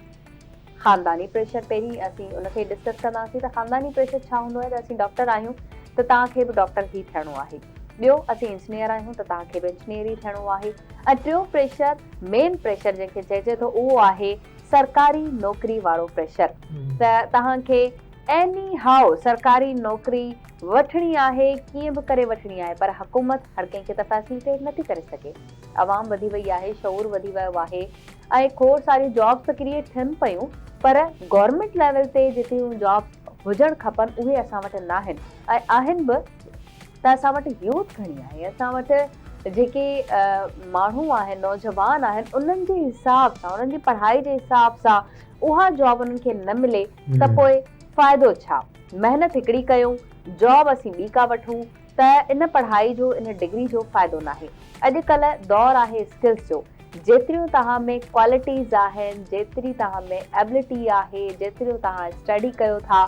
خانداني پريشر پهرين اسين ان کي ڊسڪس ڪنداسين ته خانداني پريشر ڇا هوندو آهي ته اسين ڊاڪٽر آهيون ته توهان کي به ڊاڪٽر ئي ٿيڻو آهي ٻيو اسين انجنيئر آهيون ته توهان کي به انجنيئر ئي ٿيڻو آهي ۽ ٽيون پريشر مين پريشر جنهن کي چئجي ٿو اهو آهي سرڪاري نوڪري وارو پريشر ته توهان کي ايني هائو سرڪاري نوڪري وٺڻي آهي ڪيئن به ڪري وٺڻي آهي پر حڪومت هر ڪنهن کي ته فيسليٽيٽ نٿي ڪري سگهي عوام وڌي وئي آهي شعور وڌي ويو آهي ۽ کوڙ ساريون جابس ته ڪريئيٽ ٿين پيون پر گورنمينٽ ليول تي جيتريون جابس هجڻ کپن اهي اسان وٽ ناهن ۽ آهن به ته اسان وٽ يوٿ گهڻي آهي اسان وٽ جيڪي ماڻهو آهن نوجوان آهن انهن جي حساب سان انهن جي پڙهائي جي حساب سان اها جاب انهن کي نه ملي ته پوء فائدو ڇا محنت هڪڙي ڪيون جاب اسين ٻي ڪا وٺون ته ان پڙهائي جو ان ڊگري جو فائدو ناهي اڄڪلهه دور آهي اسڪلس جو. جيتريون توهان ۾ ڪوالٽيز آهن، جيتري توهان ۾ ايبلٽي آهي، جيتريون توهان اسٽڊي ڪيو ٿا،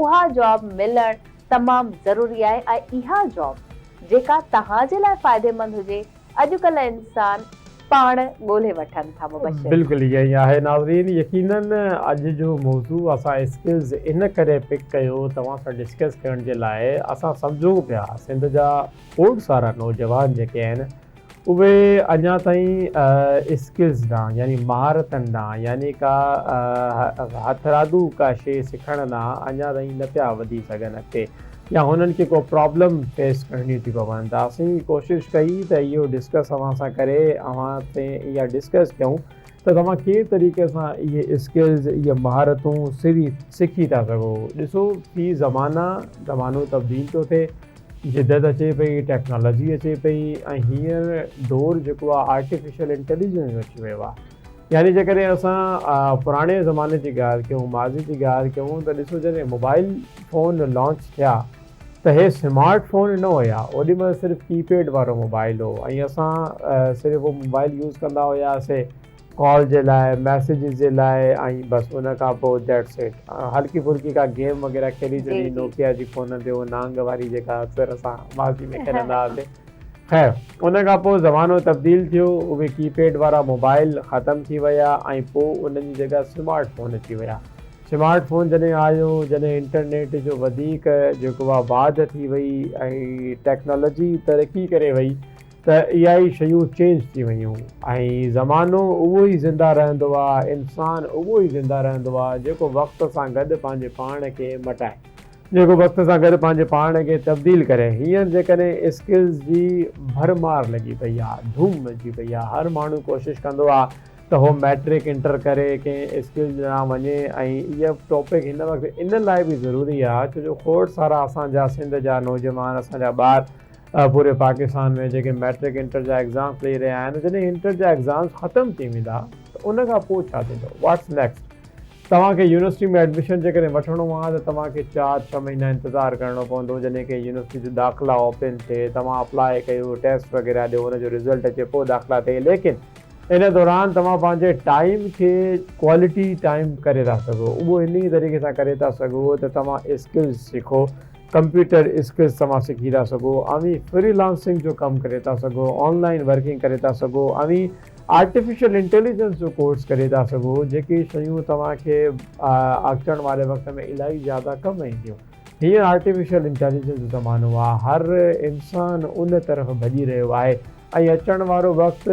اها جاب ملڻ تمام ضروري آهي ۽ اها جاب جيڪا توهان جي لاء فائديمند هجي، اڄڪلهه انسان پاڻ ڳولهي وٺن ٿا. مبشر. بلڪل ائين ئي آهي ناظرين يقينن اڄ جو موضوع اسان اسڪلز ان ڪري پڪ ڪيو توهان سان ڊسڪس ڪرڻ جي لاء اسان سمجهون پيا سنڌ جا کوڙ سارا نوجوان جيڪي آهن اهي اڃا تائين اسڪلز ڏانهن يعني مهارتن ڏانهن يعني ڪا هٿرادو ڪا شيء سکڻ ڏانهن اڃا تائين نه پيا وڌي سگهن اڳتي يا هنن کي ڪو پرابلم فيس ڪرڻيون ٿي پون ته اسين ڪوشش ڪئي ته اهو ڊسڪس اوهان سان ڪري اوهان تي اها ڊسڪس ڪيون ته توهان ڪهڙي طريقي سان اهي اسڪلز اهي مهارتون سري سکي ٿا سگهو ڏسو في زمانه زمانو تبديل ٿو ٿئي جدت اچي پئي، ٽيڪنالاجي اچي پئي ۽ هينئر دور جيڪو آهي آرٽيفيشل انٽيليجنس جو اچي ويو آهي. يعني جيڪڏهن اسان پراڻي زماني جي ڳالهه ڪيون، ماضي جي ڳالهه ڪيون ته ڏسو جڏهن موبائل فون لانچ ٿيا ته هي سمارٽ فون نه هيا، اوڏي مهل صرف ڪي پيڊ وارو موبائل هو ۽ اسان صرف هو موبائل يوز ڪندا هياسي. ڪال جي لاء ميسيجز جي لاء ۽ بس ان کان پوء that's it هلڪي ڦلڪي ڪا گيم وغيره کيڏي ڇڏي نوڪيا جي فون تي اهو نانگ واري جيڪا اڪثر اسان ماضي ۾ کيڏندا هئاسين خير ان کان پوء زمانو تبديل ٿيو اهي ڪي پيڊ وارا موبائل ختم ٿي ويا ۽ پوء انهن جي جڳهه سمارٽ فون اچي ويا سمارٽ فون جڏهن آيو جڏهن انٽرنيٽ جو وڌيڪ جيڪو آهي واڌ ٿي وئي ۽ ٽيڪنالاجي ترقي ڪري وئي ته اها ئي شيون چينج ٿي ويون ۽ زمانو اهو ئي زنده رهندو آ، انسان اهو ئي زنده رهندو آ جيڪو وقت سان گڏ پنهنجي پاڻ کي مٽائي، جيڪو وقت سان گڏ پنهنجي پاڻ کي تبديل ڪري. هينئر جيڪڏهن اسڪلز جي ڀرمار لڳي پئي آ، ڌوم مچي پئي آ، هر ماڻهو ڪوشش ڪندو آ ته هو مئٽرڪ انٽر ڪري ڪنهن اسڪلز ڏانهن وڃي ۽ اهو ٽاپڪ هن وقت ان لاء به ضروري آ ڇو جو کوڙ سارا اسان جا سنڌ جا نوجوان اسان جا ٻار پوري پاڪستان ۾ جيڪي مئٽرڪ انٽر جا ايگزامس ڏئي رهيا آهن جڏهن انٽر جا ايگزامس ختم ٿي ويندا ته ان کان پوء ڇا ٿيندو واٽس نيڪسٽ توهان کي يونيورسٽي ۾ ايڊميشن جيڪڏهن وٺڻو آهي ته توهان کي چار ڇهه مهينا انتظار ڪرڻو پوندو جڏهن ڪنهن يونيورسٽي جو داخلا اوپن ٿئي توهان اپلاء ڪيو ٽيسٽ وغيره ڏيو ان جو رزلٽ اچي پوء داخلا ٿئي ليڪن ان دوران توهان پنهنجي ٽائيم کي ڪوالٽي ٽائيم ڪري ٿا سگهو اهو انهي طريقي سان ڪري ٿا سگهو ته توهان اسڪلز سکو ڪمپيوٽر اسڪلز توهان سکي ٿا سگهو، اوهين فري لانسنگ جو ڪم ڪري ٿا سگهو، آن لائين ورڪنگ ڪري ٿا سگهو، اوهين آرٽيفيشل انٽيليجنس جو ڪورس ڪري ٿا سگهو، جيڪي شيون توهان کي اچڻ واري وقت ۾ الاهي زياده ڪم اينديون. هينئر آرٽيفيشل انٽيليجنس جو زمانو آهي، هر انسان ان طرف ڀڄي رهيو آهي ۽ اچڻ وارو وقت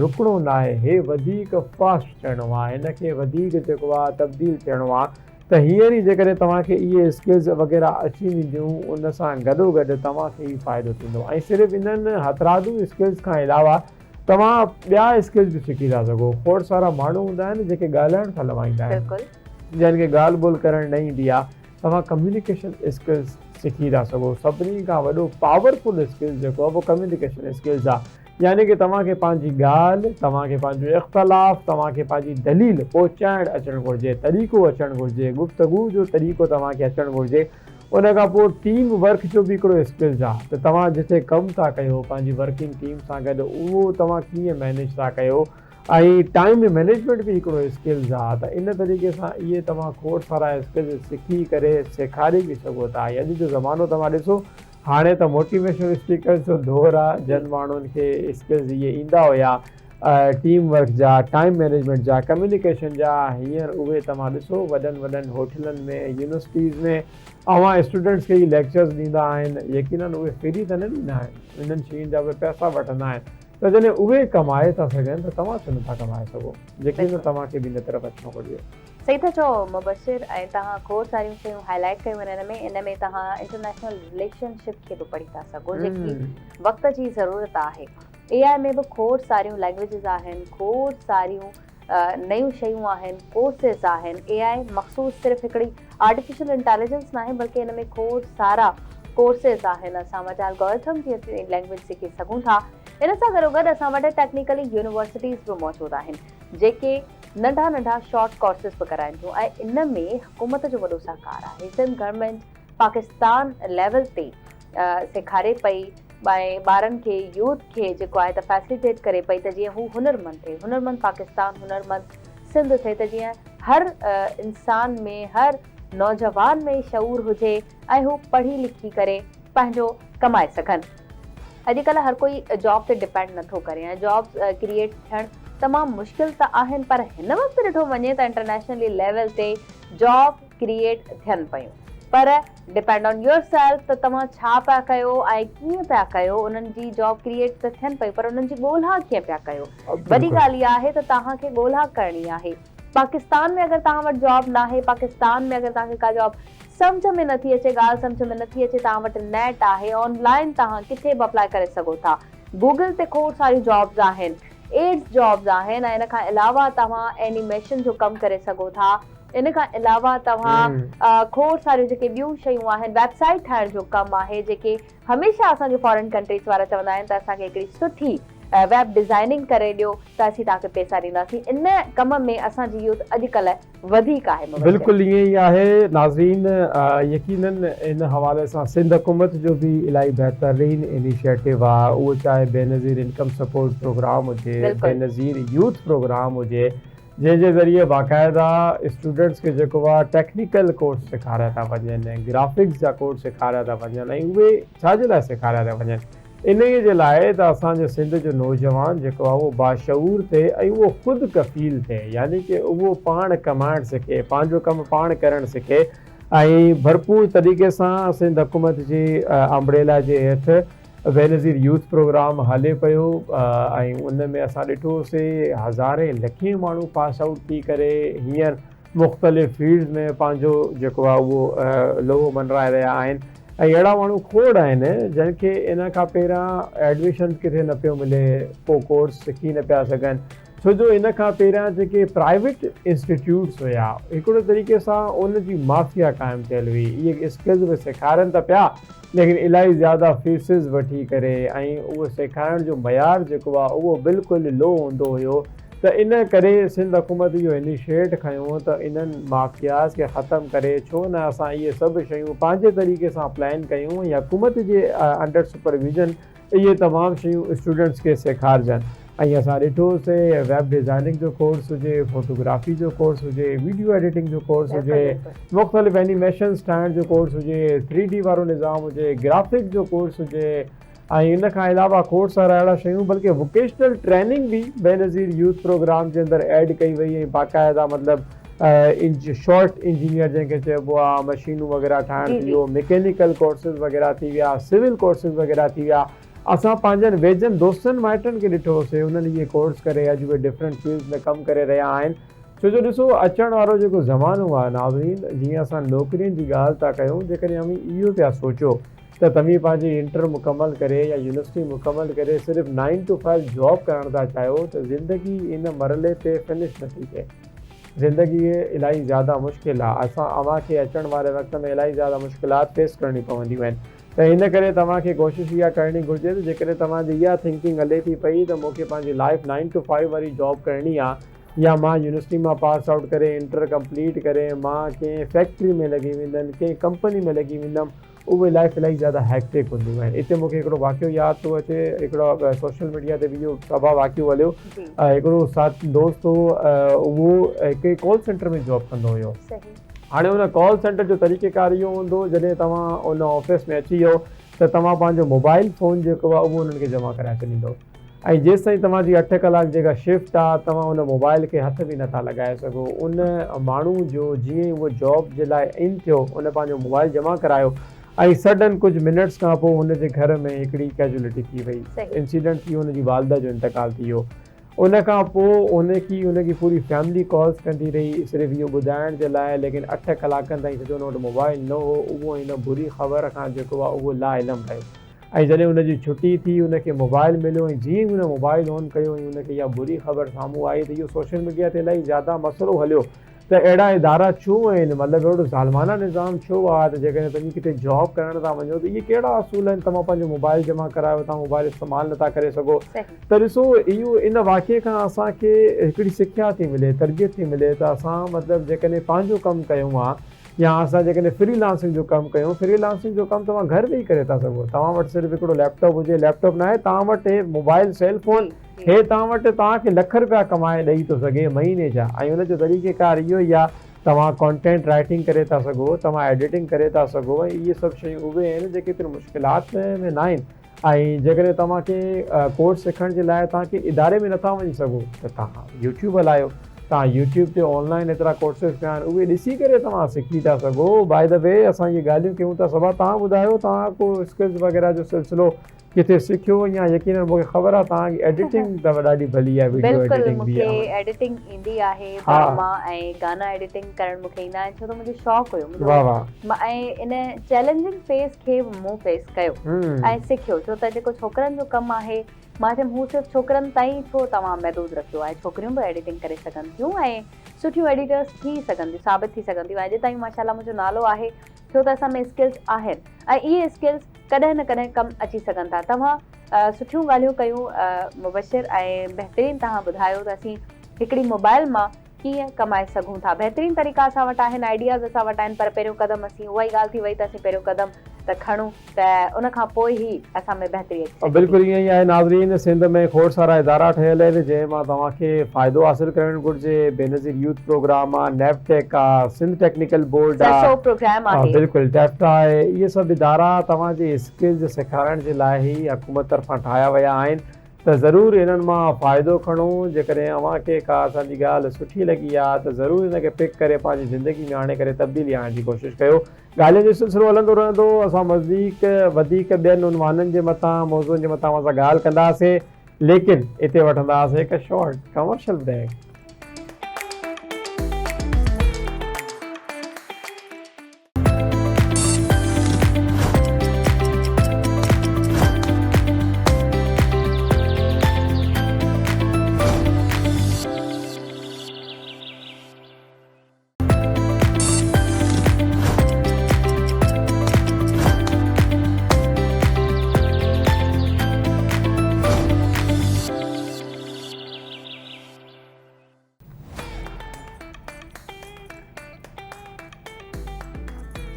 رڪڻو ناهي، هي وڌيڪ فاسٽ ٿيڻو آهي، هن کي وڌيڪ جيڪو آهي تبديل ٿيڻو آهي. ته هينئر ئي جيڪڏهن توهان کي اهي اسڪلز وغيره اچي وينديون ان سان گڏوگڏ توهان کي ئي فائدو ٿيندو ۽ صرف انهن هٿرادو اسڪلز کان علاوه توهان ٻيا اسڪلز به سکي ٿا سگهو کوڙ سارا ماڻهو هوندا آهن جيڪي ڳالهائڻ کان لوائيندا آهن جن کي ڳالهه ٻولهه ڪرڻ نه ايندي آهي توهان ڪميونيڪيشن اسڪلز سکي ٿا سگهو سڀني کان وڏو پاورفل اسڪلز جيڪو آهي اهو ڪميونيڪيشن اسڪلز آهي يعني ڪه توهان کي پنهنجي ڳالهه، توهان کي پنهنجو اختلاف، توهان کي پنهنجي دليل پهچائڻ اچڻ گهرجي، طريقو اچڻ گهرجي، گفتگو جو طريقو توهان کي اچڻ گهرجي، ان کان پوء ٽيم ورڪ جو به هڪڙو اسڪلز آ ته توهان جتي ڪم ٿا ڪيو پنهنجي ورڪنگ ٽيم سان گڏ اهو توهان ڪيئن مينيج ٿا ڪيو ۽ ٽائيم مينيجمينٽ به هڪڙو اسڪلز آ ته ان طريقي سان اهي توهان کوڙ سارا اسڪلز سکي ڪري سيکاري به سگهو ٿا ۽ اڄ جو زمانو توهان ڏسو هاڻي ته موٽيويشنل اسپيڪرز جو دور آ جن ماڻهن کي اسڪلز اهي ايندا هيا ٽيم ورڪ جا ٽائيم مينيجمينٽ جا ڪميونيڪيشن جا هينئر اهي توهان ڏسو وڏن وڏن هوٽلن ۾ يونيورسٽيز ۾ اوهان اسٽوڊنٽس کي هي ليڪچرز ڏيندا آهن يقينن اهي فري ته نه ڏيندا آهن انهن شين جا اهي پئسا وٺندا آهن ته جڏهن اهي ڪمائي ٿا سگهن ته توهان ڇو نٿا ڪمائي سگهو يقينن توهان کي به ان طرف اچڻو گهرجي. صحيح ٿا چئو مبشر ۽ توهان کوڙ ساريون شيون هائي لائيٽ ڪيون آهن ان ۾ ان ۾ توهان انٽرنيشنل رليشن شپ کي به پڙهي ٿا سگهو جيڪي وقت جي ضرورت آهي اي آء ۾ به کوڙ ساريون لينگويجز آهن کوڙ ساريون نيون شيون آهن ڪورسز آهن اي آء مخصوص صرف هڪڙي آرٽيفيشل انٽيليجنس ناهي بلڪه ان ۾ کوڙ سارا ڪورسز آهن اسان وٽ الگورٿم جي لينگويج سکي سگهون ٿا ان سان گڏوگڏ اسان وٽ ٽيڪنيڪلي يونيورسٽيز به موجود آهن جيڪي ننڍا ننڍا شارٽ ڪورسز به ڪرائين ٿيون ۽ ان ۾ حڪومت جو وڏو سهڪار آهي. سنڌ گورنمينٽ پاڪستان ليول تي سيکاري پئي ۽ ٻارن کي يوٿ کي جيڪو آهي ته فيسليٽيٽ ڪري پئي ته جيئن هو هنرمند ٿئي هنرمند پاڪستان هنرمند سنڌ ٿئي ته جيئن هر انسان ۾ هر نوجوان ۾ شعور هجي ۽ هو پڙهي لکي ڪري پنهنجو ڪمائي سگهن. اڄڪلهه هر ڪوئي جاب تي ڊپينڊ نٿو ڪري ۽ جابس ڪريئيٽ ٿيڻ تمام مشڪل ته آهن پر هن وقت ڏٺو وڃي ته انٽرنيشنلي ليول تي جاب ڪريئيٽ ٿين پيون پر ڊپينڊ آن your self ته توهان ڇا پيا ڪيو ۽ ڪيئن پيا ڪيو انهن جي جاب ڪريئيٽ ته ٿين پيون پر انهن جي ڳولها ڪيئن پيا ڪيو وڏي ڳالهه اها آهي ته توهان کي ڳولها ڪرڻي آهي پاڪستان ۾ اگر توهان وٽ جاب ناهي پاڪستان ۾ اگر توهان کي ڪا جاب سمجهه ۾ نٿي اچي ڳالهه سمجهه ۾ نٿي اچي توهان وٽ نيٽ آهي آن لائين توهان ڪٿي به اپلائي ڪري سگهو ٿا گوگل تي کوڙ ساريون جابز آهن ايڊز جابز آهن ۽ ان کان علاوه توهان اينيميشن جو ڪم ڪري سگهو ٿا ان کان علاوه توهان کوڙ ساريون جيڪي ٻيون شيون آهن ويب سائيٽ ٺاهڻ جو ڪم آهي جيڪي هميشه اسان کي فارين ڪنٽريز وارا چوندا آهن ته اسان کي هڪڙي سٺي ويب ڊزائننگ ڪري ڏيو ته اسين توهان کي پيسا ڏينداسين ان ڪم ۾ اسان جي يوٿ اڄڪلهه وڌيڪ آهي مبشر. بلڪل ائين ئي آهي ناظرين يقينن ان حوالي سان سنڌ حڪومت جو به الاهي بهترين انيشيٽو آهي اهو چاهي بينظير انڪم سپورٽ پروگرام هجي بينظير يوٿ پروگرام هجي جنهن جي ذريعي باقاعده اسٽوڊنٽس کي جيڪو آهي ٽيڪنيڪل ڪورس سيکاريا ٿا وڃن گرافڪس جا ڪورس سيکاريا ٿا وڃن ۽ اهي ڇا جي لاء سيکاريا ٿا وڃن انهيء جي لاء ته اسان جو سنڌ جو نوجوان جيڪو آهي اهو باشعور ٿئي ۽ اهو خود ڪفيل ٿئي يعني ڪه اهو پاڻ ڪمائڻ سکي پنهنجو ڪم پاڻ ڪرڻ سکي ۽ ڀرپور طريقي سان سنڌ حڪومت جي امبريلا جي هيٺ بينظير يوٿ پروگرام هلي پيو ۽ ان ۾ اسان ڏٺو سي هزارين لکين ماڻهو پاس آئوٽ ٿي ڪري هينئر مختلف فيلڊز ۾ پنهنجو جيڪو آهي اهو لوهو منرائي رهيا آهن ۽ اهڙا ماڻهو کوڙ آهن جن کي ان کان پهريان ايڊميشن ڪٿي نه پيو ملي ڪو ڪورس سکي نه پيا سگهن ڇو جو ان کان پهريان جيڪي پرائيويٽ انسٽيٽيوٽس هيا هڪڙو طريقي سان ان جي مافيا قائم ٿيل هئي اهي اسڪلز به سيکارن ته پيا ليڪن الاهي زياده فيسز وٺي ڪري ۽ اهو سيکارڻ جو معيار جيڪو آهي اهو بلڪل لو هوندو هيو ته ان ڪري سنڌ حڪومت اهو انيشيٽ کنيو ته انهن مافياز کي ختم ڪري ڇو نه اسان اهي سڀ شيون پنهنجي طريقي سان پلان ڪيون ۽ حڪومت جي انڊر سپرويزن اهي تمام شيون اسٽوڊنٽس کي سيکارجن ۽ اسان ڏٺو سي ويب ڊزائننگ جو ڪورس هجي فوٽوگرافي جو ڪورس هجي ويڊيو ايڊيٽنگ جو ڪورس هجي مختلف اينيميشنز ٺاهڻ جو ڪورس هجي ٿري ڊي وارو نظام هجي گرافڪ جو ڪورس هجي ۽ ان کان علاوه کوڙ سارا اهڙا شيون بلڪه ووڪيشنل ٽريننگ به بينظير يوٿ پروگرام جي اندر ايڊ ڪئي وئي ۽ باقاعده مطلب شارٽ انجنيئر جنهن کي چئبو آهي مشينون وغيره ٺاهڻ ٿي ويو مڪينيڪل ڪورسز وغيره ٿي ويا سول ڪورسز وغيره ٿي ويا اسان پنهنجن ويجهن دوستن مائٽن کي ڏٺو سي انهن اهي ڪورس ڪري اڄ اهي ڊفرنٽ فيلڊز ۾ ڪم ڪري رهيا آهن ڇو جو ڏسو اچڻ وارو جيڪو زمانو آهي ناظرين جيئن اسان نوڪرين جي ڳالهه ٿا ڪيون جيڪڏهن اوهين اهو پيا سوچو ته توهين پنهنجي انٽر مڪمل ڪري يا يونيورسٽي مڪمل ڪري صرف نائن ٽو فائيو جاب ڪرڻ ٿا چاهيو ته زندگي ان مرحلي تي فنش نٿي ٿئي. زندگي الاهي زياده مشڪل آ اسان اوهان کي اچڻ واري وقت ۾ الاهي زياده مشڪلات فيس ڪرڻيون پونديون آهن ته ان ڪري توهان کي ڪوشش اها ڪرڻي گهرجي ته جيڪڏهن توهان جي اها ٿنڪنگ هلي ٿي پئي ته مون کي پنهنجي لائيف نائن ٽو فائيو واري جاب ڪرڻي آ يا مان يونيورسٽي مان پاس آئوٽ ڪري انٽر ڪمپليٽ ڪري مان ڪنهن فيڪٽري ۾ لڳي ويندم ڪنهن ڪمپني ۾ لڳي ويندم اهي لائيف الاهي زياده هيڪٽڪ هونديون آهن اتي مونکي هڪڙو واقعو ياد ٿو اچي هڪڙو سوشل ميڊيا تي به اهو سڀا واقعو هليو هڪڙو ساٿ دوست هو اهو هڪ ڪال سينٽر ۾ جاب ڪندو هيو هاڻي ان ڪال سينٽر جو طريقه ڪار اهو هوندو هو جڏهن توهان ان آفيس ۾ اچي ويو ته توهان پنهنجو موبائل فون جيڪو آهي اهو انهن کي جمع ڪرائي ڇڏيندو ۽ جيستائين توهان جي اٺ ڪلاڪ جيڪا شفٽ آ توهان ان موبائل کي هٿ به نٿا لڳائي سگهو ان ماڻهو جو جيئن ئي اهو جاب جي لاء ان ٿيو ان پنهنجو موبائل جمع ڪرايو ۽ سڊن ڪجهه منٽس کان پوء هن جي گهر ۾ هڪڙي ڪيجولٽي ٿي وئي انسيڊنٽ ٿي ويو هن جي والده جو انتقال ٿي ويو ان کان پوء ان کي ان جي پوري فيملي ڪالز ڪندي رهي صرف اهو ٻڌائڻ جي لاء ليڪن اٺ ڪلاڪن تائين ڇو جو ان وٽ موبائل نه هو اهو ان بري خبر کان جيڪو آ اهو لاعلم رهيو. ۽ جڏهن ان جي ڇٽي ٿي ان کي موبائل مليو ۽ جيئن ئي ان موبائل آن ڪيو ۽ ان کي اها بري خبر سامهون آئي ته اهو سوشل ميڊيا تي الاهي زياده مسئلو هليو ته اهڙا ادارا ڇو آهن مطلب اهڙو ظالمانه نظام ڇو آهي ته جيڪڏهن توهين ڪٿي جاب ڪرڻ ٿا وڃو ته اهي ڪهڙا اصول آهن توهان پنهنجو موبائل جمع ڪرايو توهان موبائل استعمال نٿا ڪري سگهو ته ڏسو اهو ان واقعي کان اسان کي هڪڙي سکيا ٿي ملي تربيت ٿي ملي ته اسان مطلب جيڪڏهن پنهنجو ڪم ڪيون ها يا اسان جيڪڏهن فري لانسنگ جو ڪم ڪيون، فري لانسنگ جو ڪم توهان گهر ويهي ڪري ٿا سگهو، توهان وٽ صرف هڪڙو ليپ ٽاپ هجي، ليپ ٽاپ ناهي توهان وٽ هي موبائل سيل فون هي توهان وٽ توهان کي لک رپيا ڪمائي ڏئي ٿو سگهي مهيني جا ۽ ان جو طريقي ڪار اهو ئي آهي توهان ڪانٽينٽ رائٽنگ ڪري ٿا سگهو، توهان ايڊيٽنگ ڪري ٿا سگهو ۽ اهي سڀ شيون اهي آهن جيڪي ايتريون مشڪلات ۾ ناهن ۽ جيڪڏهن توهان کي ڪورس سکڻ جي لاء توهان ڪنهن اداري ۾ نٿا وڃي سگهو ته توهان يوٽيوب هلايو توهان يوٽيوب تي آن لائن ايترا ڪورسز پيا آهن اهي ڏسي ڪري توهان سکي ٿا سگهو باء the V اسان اهي ڳالهيون ڪيون ٿا صبا توهان ٻڌايو توهان ڪو اسڪلز وغيره جو سلسلو ڪٿي سکيو يا يقينن مون کي خبر آهي توهان جي ايڊيٽنگ ته ڏاڍي ڀلي آهي ويڊيو بلڪل ايڊيٽنگ مون به کي آهي ايڊيٽنگ ايندي آهي ها ڊراما ۽ گانا ايڊيٽنگ ڪرڻ مون کي ايندا آهن ڇو ته منهنجو شوق هيو منهنجو واه واه ۽ ان چئلينجنگ فيز کي مون فيس ڪيو ۽ سکيو ڇو ته جيڪو ڇوڪرن جو ڪم آهي مان چيم هو صرف ڇوڪرن تائين ڇو توهان محدود رکيو آهي ڇوڪريون به ايڊيٽنگ ڪري سگهن ٿيون ۽ سٺيون ايڊيٽرس ٿي سگهن ٿيون ثابت ٿي سگهن ٿيون ۽ اڄ تائين ماشاء الله منهنجو نالو آهي ڇو ته اسان ۾ اسڪلز آهن ۽ اهي اسڪلز ڪڏهن نه ڪڏهن ڪم اچي سگهن ٿا توهان سٺيون ڳالهيون ڪيون مبشر ۽ بهترين توهان ٻڌايو ته اسين هڪڙي موبائل مان ڪيئن ڪمائي سگهون ٿا بهترين طريقا اسان وٽ آهن آئيڊياز اسان وٽ آهن پر پهريون قدم اسين اها ئي ڳالهه ٿي وئي ته اسين پهريون قدم ته کڻون ته ان کان پوء ئي اسان ۾ بهتري اچي سگهي ٿي. بلڪل ائين ئي آهي ناظرين سنڌ ۾ کوڙ سارا ادارا ٺهيل آهن جنهن مان توهان کي فائدو حاصل ڪرڻ گهرجي بينظير يوٿ پروگرام آ نيپ ٽيڪ آ سنڌ ٽيڪنيڪل بورڊ آ سرسو پروگرام آهي. بلڪل ٽيفٽا آهي اهي سڀ ادارا توهان جي اسڪلز سيکارڻ جي لاء ئي حڪومت طرفان ٺاهيا ويا آهن ته ضرور انهن مان فائدو کڻو، جيڪڏهن اوهان کي ڪا اسان جي ڳالهه سٺي لڳي آ ته ضرور ان کي پڪ ڪري پنهنجي زندگي ۾ آڻي ڪري تبديلي آڻڻ جي ڪوشش ڪيو. ڳالهين جو سلسلو هلندو رهندو، اسان مزيڪ وڌيڪ ٻين عنوانن جي مٿان موضوعن جي مٿان اوهان سان ڳالهه ڪنداسين ليڪن اتي وٺنداسين هڪ short commercial break.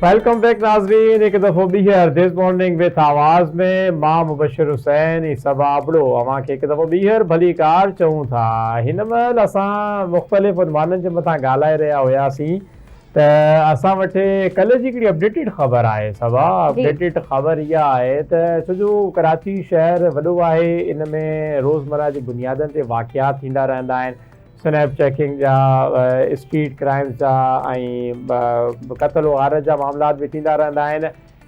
Welcome back ناظرين هڪ دفعو ٻيهر this morning with آواز ۾ مان مبشر حسين ۽ صبا ابڙو اوهان کي هڪ دفعو ٻيهر ڀليڪار چئون ٿا هن مهل اسان مختلف عنوانن جي مٿان ڳالهائي رهيا هياسين ته اسان وٽ ڪلهه جي هڪڙي اپڊيٽيڊ خبر آهي صبا اپڊيٽيڊ خبر اها آهي ته ڇو جو ڪراچي شهر وڏو آهي ان ۾ روزمره جي بنيادن تي واقعات ٿيندا رهندا آهن سنيپ چيڪنگ جا، اسٽريٽ ڪرائمز جا ۽ قتل و غارت جا معاملات به ٿيندا رهندا آهن.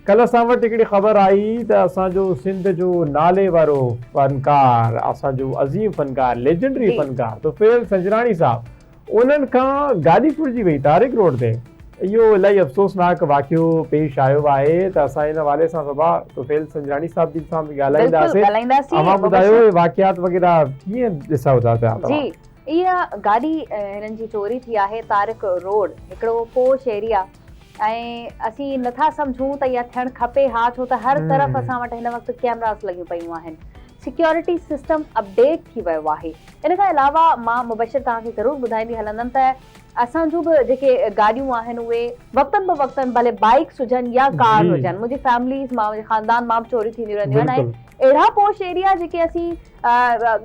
ڪلهه اسان وٽ هڪڙي خبر آئي ته اسان جو سنڌ جو نالي وارو فنڪار، اسان جو عظيم فنڪار، ليجنڊري فنڪار طفيل سنجراڻي صاحب انهن کان گاڏي ڦرجي وئي طارق روڊ تي. اهو الاهي افسوسناڪ واقعو پيش آيو آهي ته اسان ان حوالي سان صبا طفيل سنجراڻي صاحب جن سان به ڳالهائينداسين. اوهان ٻڌايو اهي واقعات وغيره ڪيئن ڏسو ٿا پيا توهان؟ جي اها گاڏي هنن جي چوري ٿي آهي طارق روڊ هڪڙو پوش ايريا ۽ اسين نٿا سمجهون ته اها ٿيڻ کپي ها ڇو ته هر طرف اسان وٽ هن وقت ڪيمراز لڳيون پيون آهن سيڪيورٽي سسٽم اپڊيٽ ٿي ويو آهي ان کان علاوه مان مبشر توهان کي ضرور ٻڌائيندي هلندم ته اسان جون به جيڪي گاڏيون آهن اهي وقتن به وقتن ڀلي بائيڪس هجن يا ڪار هجن منهنجي فيمليز مان منهنجي خاندان مان به چوريون ٿينديون رهنديون آهن ۽ اهڙا پوش ايريا جيڪي اسين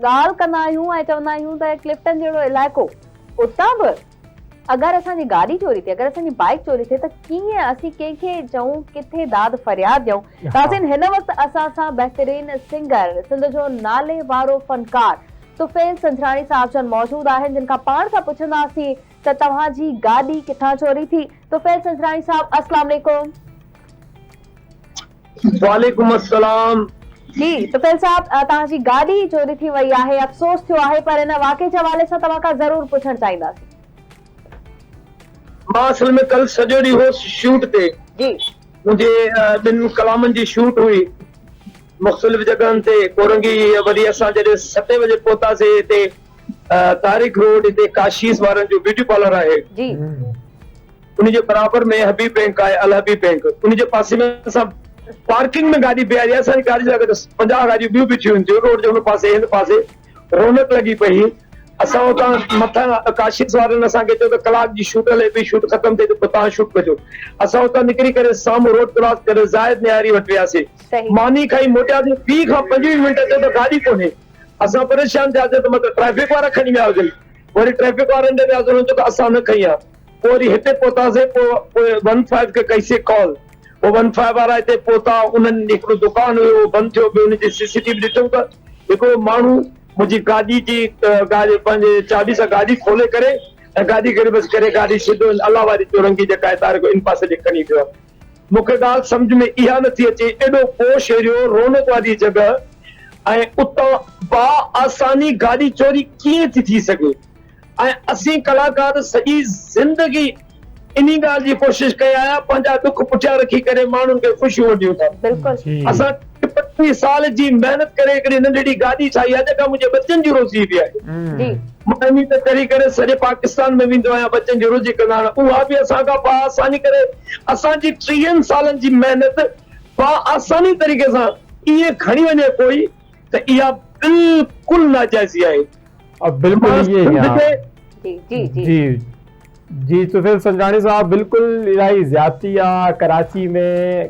ڳالهه ڪندا آهيون ۽ چوندا آهيون ته ڪلفٽن جهڙو علائقو اتان به اگر اسان جي گاڏي چوري ٿئي اگر اسان جي بائيڪ چوري ٿئي ته ڪيئن اسين ڪنهن کي چئون ڪٿي داد فرياد ڏيون ناظرين هن وقت اسان سان بهترين سنگر سنڌ جو نالي وارو فنڪار طفيل سنجراڻي صاحب جن موجود آهن جن کان پاڻ کان پڇنداسين ته توهان جي گاڏي ڪٿان چوري ٿي طفيل سنجراڻي صاحب السلام عليڪم. وعليڪم السلام. جي طفيل صاحب توهان جي گاڏي چوري ٿي وئي آهي افسوس ٿيو آهي پر ان واقعي جي حوالي سان توهان کان ضرور پڇڻ چاهينداسين. مان اصل ۾ ڪل سڄو ڏينهن هوس شوٽ تي. جي. منهنجي ٻن ڪلامن جي شوٽ هئي. مختلف جڳهن تي ڪورنگي وري اسان جڏهن ستين بجي پهتاسين هتي طارق روڊ هتي ڪاشيس وارن جو بيوٽي پارلر آهي جي ان جي برابر ۾ حبيب بينڪ آهي الحبيب بينڪ ان جي پاسي ۾ اسان پارڪنگ ۾ گاڏي بيهاري اسان جي گاڏي سان گڏ 50 گاڏيون ٻيون بيٺيون هيون روڊ جي هن پاسي هن پاسي رونق لڳي پئي هئي اسان اتان مٿان ڪاشف وارن اسان کي چيو ته ڪلاڪ جي شوٽ هلي پئي شوٽ ختم ٿئي ته پوء توهان شوٽ ڪجو. اسان اتان نڪري ڪري سامهون روڊ ڪراس ڪري زاهد نهاري وٽ وياسي. ماني کائي موٽياسين 20 کان 25 منٽ چيو ته گاڏي ڪونهي. اسان پريشان ٿياسين ته متان ٽريفڪ وارا کڻي ويا هجن. وري ٽريفڪ وارن ڏي وياسين انهن چيو ته اسان نه کنئي آ. پوء وري هتي پهتاسين پوء پوء ون فائيو کي ڪئي سين ڪال. پوء ون فائيو وارا هتي پهتا انهن هڪڙو دڪان هيو اهو بند ٿيو پيو ان جي سي سي ٽي وي ڏٺم ته هڪڙو ماڻهو منهنجي گاڏي جي گاڏي پنهنجي چاٻي سان گاڏي کولي ڪري ۽ گاڏي کي ريورس ڪري گاڏي سڌو الله واري چورنگي جيڪا آهي طارق ان پاسي ڏي کڻي ويو آهي. مون کي ڳالهه سمجهه ۾ اها نٿي اچي ايڏو پوش ايريو رونق واري جڳهه ۽ اتان با آساني گاڏي چوري ڪيئن ٿي ٿي سگهي ۽ اسين ڪلاڪار سڄي زندگي انهي ڳالهه جي ڪوشش ڪئي آهي پنهنجا ڏک پٺيان رکي ڪري ماڻهن کي خوشيون ونڊيون ٿا. اسان 35 سال جي محنت ڪري هڪڙي ننڍڙي گاڏي ٺاهي آهي جيڪا منهنجي ٻچن جي روزي به آهي. مان انهي تي چڙهي ڪري سڄي پاڪستان ۾ ويندو آهيان ٻچن جي روزي ڪندو آهيان اها به اسان کان باآساني ڪري اسان جي ٽيهن سالن جي محنت باآساني طريقي سان ائين کڻي وڃي ڪوئي ته اها بلڪل ناجائزي آهي. بلڪل ائين ئي آهي. جي جي جي طفيل سنجراڻي صاحب بلڪل الاهي زيادتي آ ڪراچي ۾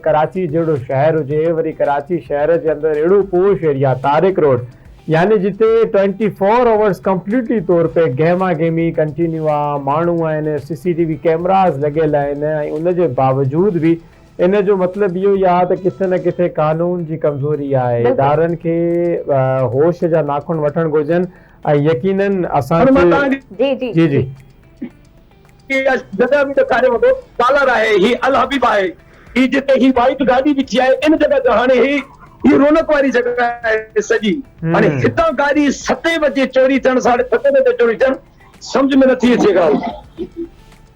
ڪراچي جهڙو شهر هجي وري ڪراچي شهر جي اندر اهڙو پوش ايريا طارق روڊ يعني جتي ٽوئنٽي فور آورس ڪمپليٽلي طور پي گهما گهمي ڪنٽينيو آ ماڻهو آهن سي سي ٽي وي ڪيمراز لڳل آهن ۽ ان جي باوجود به ان جو مطلب اهو ئي آ ته ڪٿي نه ڪٿي قانون جي ڪمزوري آهي ادارن کي هوش جا ناخن وٺڻ گهرجن ۽ يقينن اسان کي جي جي جي جي. اها جڳهه به ڏيکاريو وٺو پارلر آهي هي الحبيب آهي هي جتي هي وائيٽ گاڏي بيٺي آهي ان جڳهه تي هاڻي هي هي رونق واري جڳهه آهي سڄي هاڻي هتان گاڏي ستين بجي چوري ٿيڻ ساڍي ستين بجي چوري ٿيڻ سمجهه ۾ نٿي اچي ڳالهه.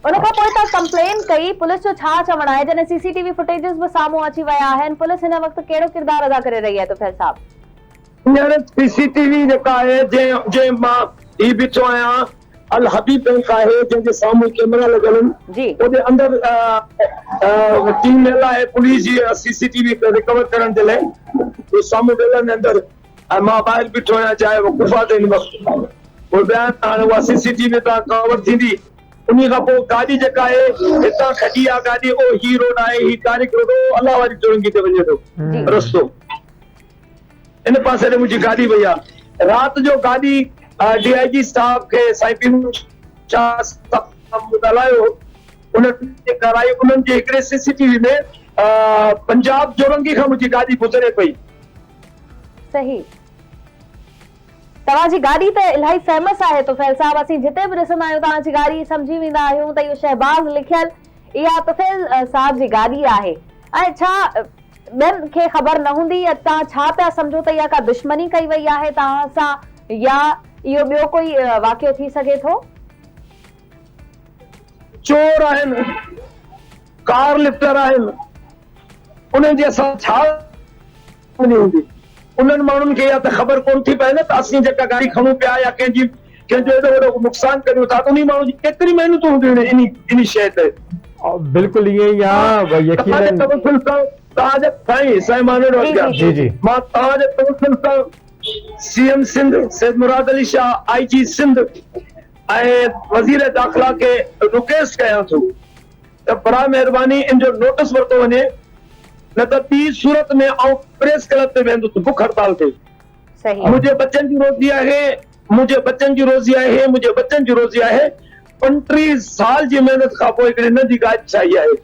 ان کان پوء توهان ڪمپلين ڪئي پوليس جو ڇا چوڻ آهي جڏهن سي سي ٽي وي فوٽيجز به سامهون اچي ويا آهن پوليس هن وقت ڪهڙو ڪردار ادا ڪري رهي آهي طفيل صاحب. هينئر سي سي ٽي وي جيڪا آهي جنهن جنهن مان هي بيٺو آهيان الحبيب بئنڪ آهي جنهن جي سامهون ڪيمرا لڳل آهن اوڏي اندر ٽيم ويل آهي پوليس جي سي سي ٽي وي رڪور ڪرڻ جي لاء هو سامهون ويل آهن اندر ۽ مان ٻاهر بيٺو آهيان جاء وقوفا تي هن وقت پوء ٻيا هاڻي اها سي سي ٽي وي تان ڪور ٿيندي انهي کان پوء گاڏي جيڪا آهي هتان کڄي آ گاڏي او هي روڊ آهي هي طارق روڊ او الله واري چورنگي تي وڃي ٿو رستو ان پاسي ڏي منهنجي گاڏي وئي آ رات جو گاڏي ڊي I جي صاحب کي سائين پير شاهه صاحب مون ڳالهايو انهن جي ڪرائي انهن جي هڪڙي سي سي ٽي وي ۾ پنجاب چورنگي کان منهنجي گاڏي گذري پئي. صحيح توهان جي گاڏي ته الاهي فيمس آهي طفيل صاحب اسين جتي به ڏسندا آهيون توهان جي گاڏي سمجهي ويندا آهيون ته اهو شهباز لکيل اها طفيل صاحب جي گاڏي آهي ۽ ڇا ٻين کي خبر نه هوندي يا توهان ڇا پيا سمجهو ته اها ڪا دشمني ڪئي وئي آهي توهان سان يا اهو ٻيو ڪوئي واقعو ٿي سگهي ٿو؟ چور آهن، ڪار لفٽر آهن، انهن جي اسان ڇا دشمني هوندي؟ انهن ماڻهن کي اها ته خبر ڪونه ٿي پئي نه ته اسين جيڪا گاڏي کڻون پيا يا ڪنهن جي ڪنهن جو ايڏو وڏو نقصان ڪريون ٿا ته انهي ماڻهو جي ڪيتري محنتون هونديون انهي انهي شيء تي. بلڪل ائين ئي آ يقينن. توهان جي توسل سان توهان جي سائين سائين مان ننڍڙو عرض ڪيان جي جي. مان توهان جي توسل سان سي ايم سنڌ سيد مراد علي شاهه آئي جي سنڌ ۽ وزير داخلا کي رڪويسٽ ڪيان ٿو ته براء مهرباني ان جو نوٽس ورتو وڃي نه ته ٻي صورت ۾ آئون پريس ڪلب تي ويهندس بک هڙتال تي. منهنجي ٻچن جي روزي آهي، منهنجي ٻچن جي روزي آهي، منهنجي ٻچن جي روزي آهي، 35 سال جي محنت کان پوء هڪڙي ننڍي گاڏي ٺاهي آهي.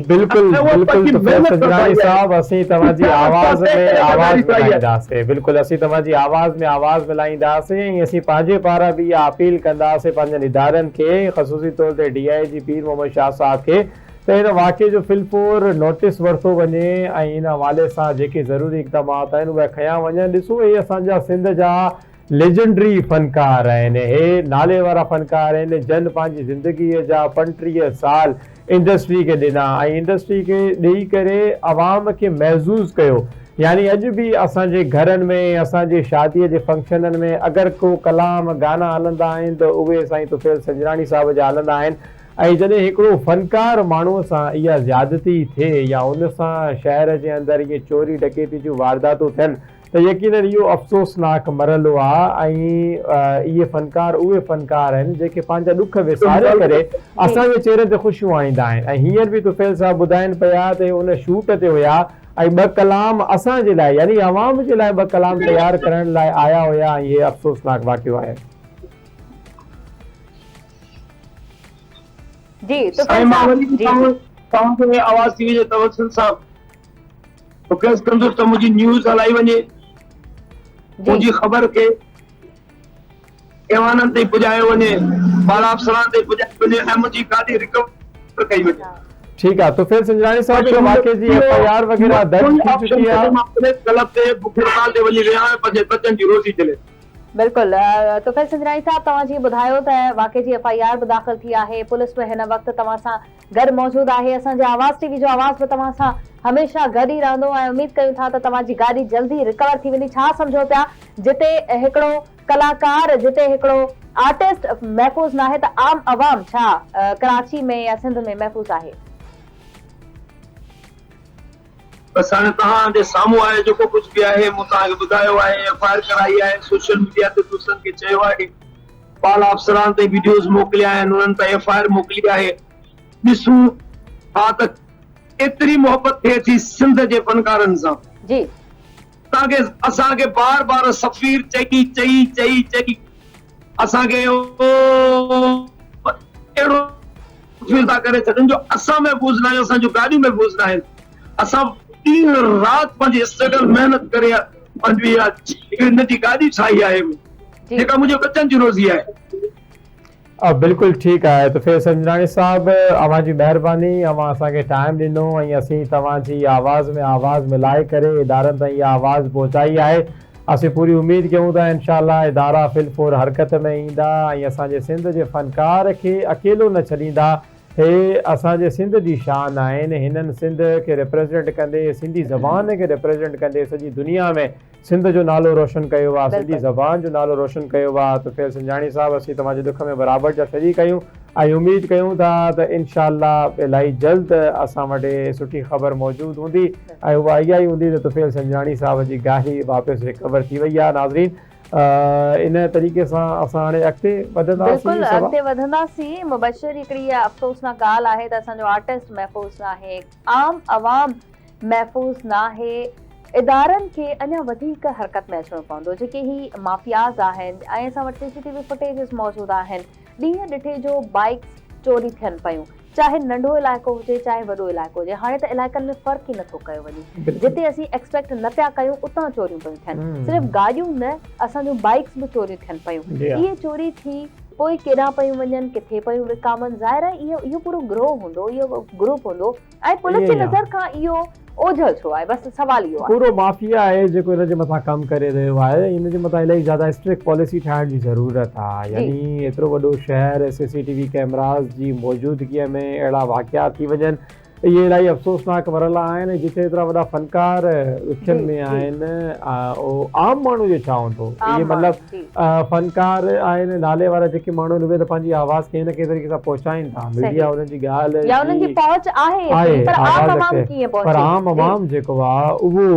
بلڪل بلڪل طفيل سنجراڻي صاحب اسين توهان جي آواز ۾ آواز ملائينداسين بلڪل اسين توهان جي آواز ۾ آواز ملائينداسين ۽ اسين پنهنجي پاران به اها اپيل ڪنداسين پنهنجن ادارن کي خصوصي طور تي ڊي I جي پير محمد شاهه صاحب کي ته ان واقعي جو في الفور نوٽيس ورتو وڃي ۽ ان حوالي سان جيڪي ضروري اقدامات آهن اهي کنيا وڃن ڏسو اهي اسان جا سنڌ جا ليجنڊري فنڪار آهن اهي نالي وارا فنڪار آهن جن پنهنجي زندگي جا 35 سال انڊسٽري کي ڏنا ۽ انڊسٽري کي ڏئي ڪري عوام کي محظوظ ڪيو يعني اڄ به اسان جي گهرن ۾ اسان جي شادي جي فنڪشنن ۾ اگر ڪو ڪلام گانا هلندا آهن ته اهي سائين طفيل سنجراڻي صاحب جا هلندا آهن ۽ جڏهن هڪڙو فنڪار ماڻهوء سان اها زيادتي ٿئي يا ان سان شهر جي اندر ائين چوري ڊڪيتي جون وارداتون ٿين ته يقينن اهو افسوسناڪ مرحلو آ ۽ اهي فنڪار اهي فنڪار آهن جيڪي پنهنجا ڏک وساري ڪري اسان جي چهرن تي خوشيون آڻيندا آهن ۽ هينئر به طفيل صاحب ٻڌائين پيا ته اهي ان شوٽ تي هيا ۽ ٻه ڪلام اسان جي لاء يعني عوام جي لاء ٻه ڪلام تيار ڪرڻ لاء آيا هيا ۽ اهي افسوسناڪ واقعو آهي. جي طفيل سائين مان صاحب وري جي جي. توهان کي آواز ٽي وي جي توسل سان رڪويسٽ ڪندس ته منهنجي نيوز هلائي وڃي منهنجي خبر کي ايوانن تائين پڄايو وڃي بالا افسران تائين پڄايو وڃي ۽ منهنجي گاڏي رڪور ڪئي وڃي. ٺيڪ آ طفيل سنجراڻي صاحب ان واقعي جي ايف I R وغيره درج ٿي چڪي آ. مان پريس ڪلب تي بک هڙتال تي وڃي ويهان ۽ پنهنجي ٻچن جي روزي جلي. بلڪل طفيل سنجراڻي صاحب توهان جيئن ٻڌايو ته واقعي جي ايف I R به داخل ٿي آهي پوليس به هن وقت توهان سان گڏ موجود آهي اسان جي آواز ٽي وي جو آواز به توهان سان هميشه گڏ ئي رهندو ۽ اميد ڪيون ٿا ته توهان جي گاڏي جلدي رڪور ٿي ويندي ڇا سمجهو پيا جتي هڪڙو ڪلاڪار جتي هڪڙو آرٽسٽ محفوظ ناهي ته عام عوام ڇا ڪراچي ۾ يا سنڌ ۾ محفوظ آهي. بس هاڻي توهان جي سامهون آهي جيڪو ڪجهه به آهي مون توهان کي ٻڌايو آهي ايف I R ڪرائي آهي سوشل ميڊيا تي دوستن کي چيو آهي بالا افسران تائين وڊيوز موڪليا آهن انهن تائين ايف I R موڪلي آهي ڏسون ٿا ته ڪيتري محبت ٿئي ٿي سنڌ جي فنڪارن سان. جي. اسان کي اسان کي بار بار سفير چئي چئي چئي چئي اسان کي اهڙو فيل ٿا ڪري ڇڏن جو اسان محفوظ نه آهيون اسان جون گاڏيون محفوظ نه آهن اسان ڏينهن رات پنهنجي اسٽرگل محنت ڪري پنهنجي اها هڪڙي ننڍي گاڏي ٺاهي آهي جيڪا منهنجي ٻچن جي روزي آهي. بلڪل ٺيڪ آهي طفيل سنجراڻي صاحب اوهان جي مهرباني اوهان اسان کي ٽائيم ڏنو ۽ اسين توهان جي آواز ۾ آواز ملائي ڪري ادارن تائين اها آواز پهچائي آهي اسين پوري اميد ڪيون ٿا انشاء الله ادارا في الفور حرڪت ۾ ايندا ۽ اسان جي سنڌ جي فنڪار کي اڪيلو نه ڇڏيندا هي اسان جي سنڌ جي شان آهن هنن سنڌ کي ريپريزنٽ ڪندي سنڌي زبان کي ريپريزنٽ ڪندي سڄي دنيا ۾ سنڌ جو نالو روشن ڪيو آ سنڌي زبان جو نالو روشن ڪيو آ طفيل سنجاڻي صاحب اسين توهان جي ڏک ۾ برابر جا شريڪ آهيون ۽ اميد ڪيون ٿا ته انشاء الله الاهي جلد اسان وٽ سٺي خبر موجود هوندي ۽ اها اها ئي هوندي ته طفيل سنجاڻي صاحب جي گاڏي واپس ريڪور ٿي وئي آ ناظرين ان طريقي سان اسان هاڻي اڳتي وڌنداسين. بلڪل اڳتي وڌنداسين مبشر هڪڙي اها افسوسناڪ ڳالهه آهي ته اسان جو آرٽسٽ محفوظ ناهي عام عوام محفوظ ناهي ادارن کي اڃا وڌيڪ حرڪت ۾ اچڻو پوندو جيڪي هي مافياز آهن ۽ اسان وٽ سي سي ٽي وي فوٽيجز موجود آهن ڏينهن ڏٺي جو بائيڪس چوري ٿين پيون چاهي ننڍو علائقو هجي چاهي وڏو علائقو هجي هاڻي ته علائقن ۾ فرق ئي نٿو ڪيو وڃي جتي اسين ايڪسپيڪٽ نه پيا ڪيون اتان چوريون پيون ٿين صرف گاڏيون نه اسان جون بائيڪس به چوريون ٿين پيون اهي چوري ٿي پوء ڪيڏانهن پيون وڃن ڪٿي پيون وڪامن ظاهر آهي اهو اهو پورو گروهه هوندو اهو گروپ هوندو ۽ پوليس جي نظر کان اهو اوجهل ڇو آهي بس سوال اهو آهي. پورو مافيا آهي جيڪو ان جي مٿان ڪم ڪري رهيو آهي ۽ ان جي مٿان الاهي زياده اسٽرڪٽ پاليسي ٺاهڻ جي ضرورت آهي يعني ايترو وڏو شهر سي سي ٽي وي ڪيمراز جي موجودگي ۾ اهڙا واقعا ٿي وڃن اهي الاهي افسوسناڪ مرحلا آهن ۽ جتي ايترا وڏا فنڪار ڏکين ۾ آهن اهو عام ماڻهو جو ڇا هوندو اهي مطلب فنڪار آهن نالي وارا جيڪي ماڻهو آهن اهي ته پنهنجي آواز ڪنهن نه ڪنهن طريقي سان پهچائين ٿا ميڊيا انهن جي ڳالهه يا انهن جي پهچ آهي پر عام عوام ڪيئن پهچي پر عام عوام جيڪو آهي اهو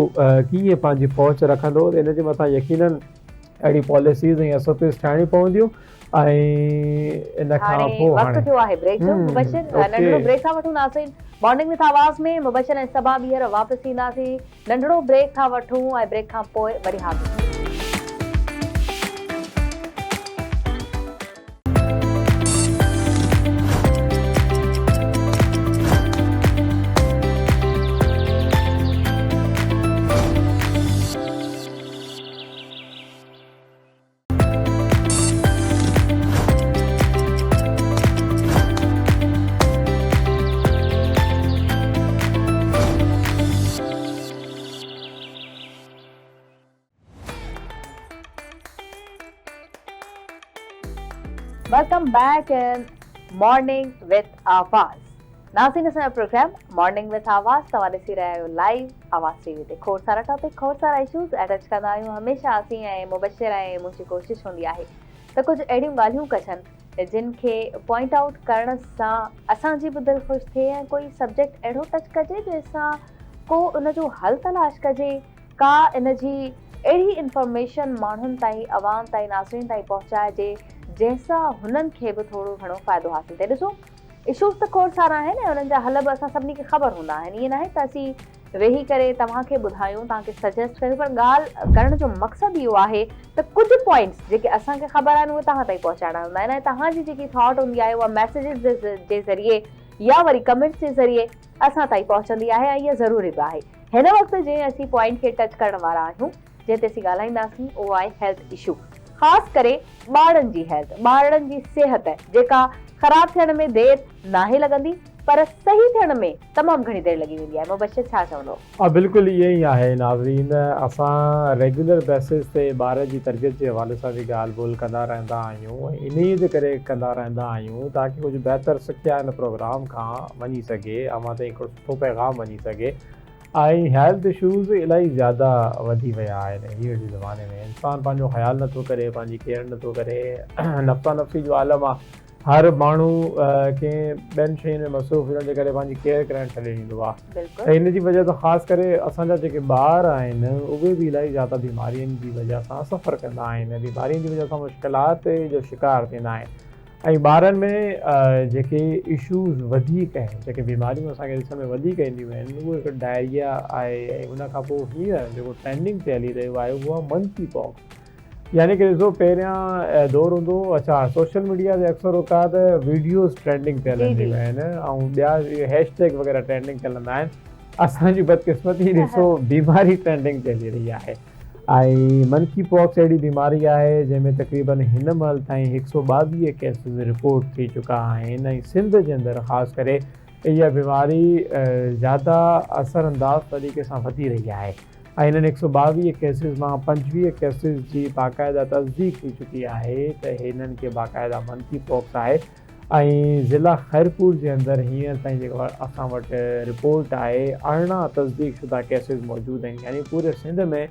ڪيئن پنهنجي پهچ رکندو ان جي مٿان يقينن اهڙي پاليسيز ۽ ايس او پيز ٺاهڻيون پونديون ۽ ان کان پوء وقت ٿيو آهي بريڪ جو مبشر ننڍڙو بريڪ ٿا وٺون ناظرين مارننگ وٿ آواز ۾ مبشر ۽ صبا ٻيهر واپس اينداسين ننڍڙو بريڪ ٿا وٺون ۽ بريڪ کان پوء وري حاضر. Welcome back in morning with Awaz ناظرين اسان جو پروگرام مارننگ وٿ آواز توهان ڏسي رهيا آهيو لائيو آواز ٽي وي تي کوڙ سارا ٽاپڪ کوڙ سارا اشوز ٽچ ڪندا آهيون هميشه اسين ۽ مبشر ۽ منهنجي ڪوشش هوندي آهي ته ڪجهه اهڙيون ڳالهيون ڪجن جن کي پوائنٽ آئوٽ ڪرڻ سان اسان جي به دل خوش ٿئي ۽ ڪوئي سبجيڪٽ اهڙو ٽچ ڪجي جنهن سان ڪو ان جو حل تلاش ڪجي ڪا ان جي اهڙي انفارميشن ماڻهن تائين عوام تائين ناظرين تائين پهچائجي جنهن سان هنن کي به ٿورو گهڻو فائدو حاصل ٿئي. ڏسو اشوز ته کوڙ سارا آهن ۽ انهن جا حل به اسان سڀني کي خبر هوندا آهن ائين ناهي ته اسين ويهي ڪري توهان کي ٻڌايون توهان کي سجيسٽ ڪريون پر ڳالهه ڪرڻ جو مقصد اهو آهي ته ڪجهه پوائنٽس جيڪي اسان کي خبر آهن اهي توهان تائين پهچائڻا هوندا آهن ۽ توهان جي جيڪي ٿاٽ هوندي آهي اها ميسيجز جي ذريعي يا وري ڪمينٽس جي ذريعي اسان تائين پهچندي آهي ۽ اها ضروري به آهي. هن وقت جنهن اسين پوائنٽ کي ٽچ ڪرڻ وارا آهيون جنهن تي اسين ڳالهائينداسين اهو آهي هيلٿ اشو خاص ڪري ٻارڙن جي هيلٿ ٻارڙن جي صحت جيڪا خراب ٿيڻ ۾ دير ناهي لڳندي پر صحيح ٿيڻ ۾ تمام گهڻي دير لڳي ويندي آهي مبشر ڇا چوندو؟ ها بلڪل ائين ئي آهي ناظرين اسان ريگيولر بيسز تي ٻار جي تربيت جي حوالي سان به ڳالهه ٻولهه ڪندا رهندا آهيون ۽ انهيء جي ڪري ڪندا رهندا آهيون تاڪه ڪجهه بهتر سکيا هن پروگرام کان وڃي سگهي اوهان تائين هڪڙو سٺو پيغام وڃي سگهي ۽ هيلٿ اشوز الاهي زياده وڌي ويا آهن هينئر جي زماني ۾ انسان پنهنجو خيال نٿو ڪري پنهنجي ڪيئر نٿو ڪري نفسا نفسي جو عالم آهي هر ماڻهو ڪنهن ٻين شين ۾ مصروف هجڻ جي ڪري پنهنجي ڪيئر ڪرڻ ڇڏي ڏيندو آهي ته ان جي وجه سان خاص ڪري اسان جا جيڪي ٻار آهن اهي به الاهي زياده بيمارين جي وجه سان سفر ڪندا آهن بيمارين جي وجه سان مشڪلات جو شڪار ٿيندا آهن ۽ ٻارن ۾ جيڪي اشوز وڌيڪ آهن جيڪي بيماريون اسان کي ڏسڻ ۾ وڌيڪ اينديون آهن اهو هڪ ڊائريا آهي ۽ ان کان پوء هينئر جيڪو ٽرينڊنگ تي هلي رهيو آهي اهو آهي منڪي پاڪس يعني ڪي ڏسو پهريان دور هوندو هو اڇا سوشل ميڊيا تي اڪثر اوقات ويڊيوز ٽرينڊنگ تي هلنديون آهن ۽ ٻيا هيش ٽيگ وغيره ٽرينڊنگ تي هلندا آهن اسان جي بدقسمتي ڏسو بيماري ٽرينڊنگ تي هلي رهي آهي ۽ منڪي پاڪس اهڙي بيماري آهي جنهن ۾ تقريبن هن مهل تائين هڪ سئو ٻاويهه ڪيسز رپورٽ ٿي چڪا آهن ۽ سنڌ جي اندر خاص ڪري اها بيماري زياده اثر انداز طريقي سان وڌي رهي آهي ۽ هنن هڪ سئو ٻاويهه ڪيسز مان 25 ڪيسز جي باقاعده تصديق ٿي چڪي آهي ته هنن کي باقاعده منڪي پاڪس آهي ۽ ضلع خيرپور جي اندر هينئر تائين جيڪو اسان وٽ رپورٽ آهي 18 تصديق شده ڪيسز موجود آهن يعني پوري سنڌ ۾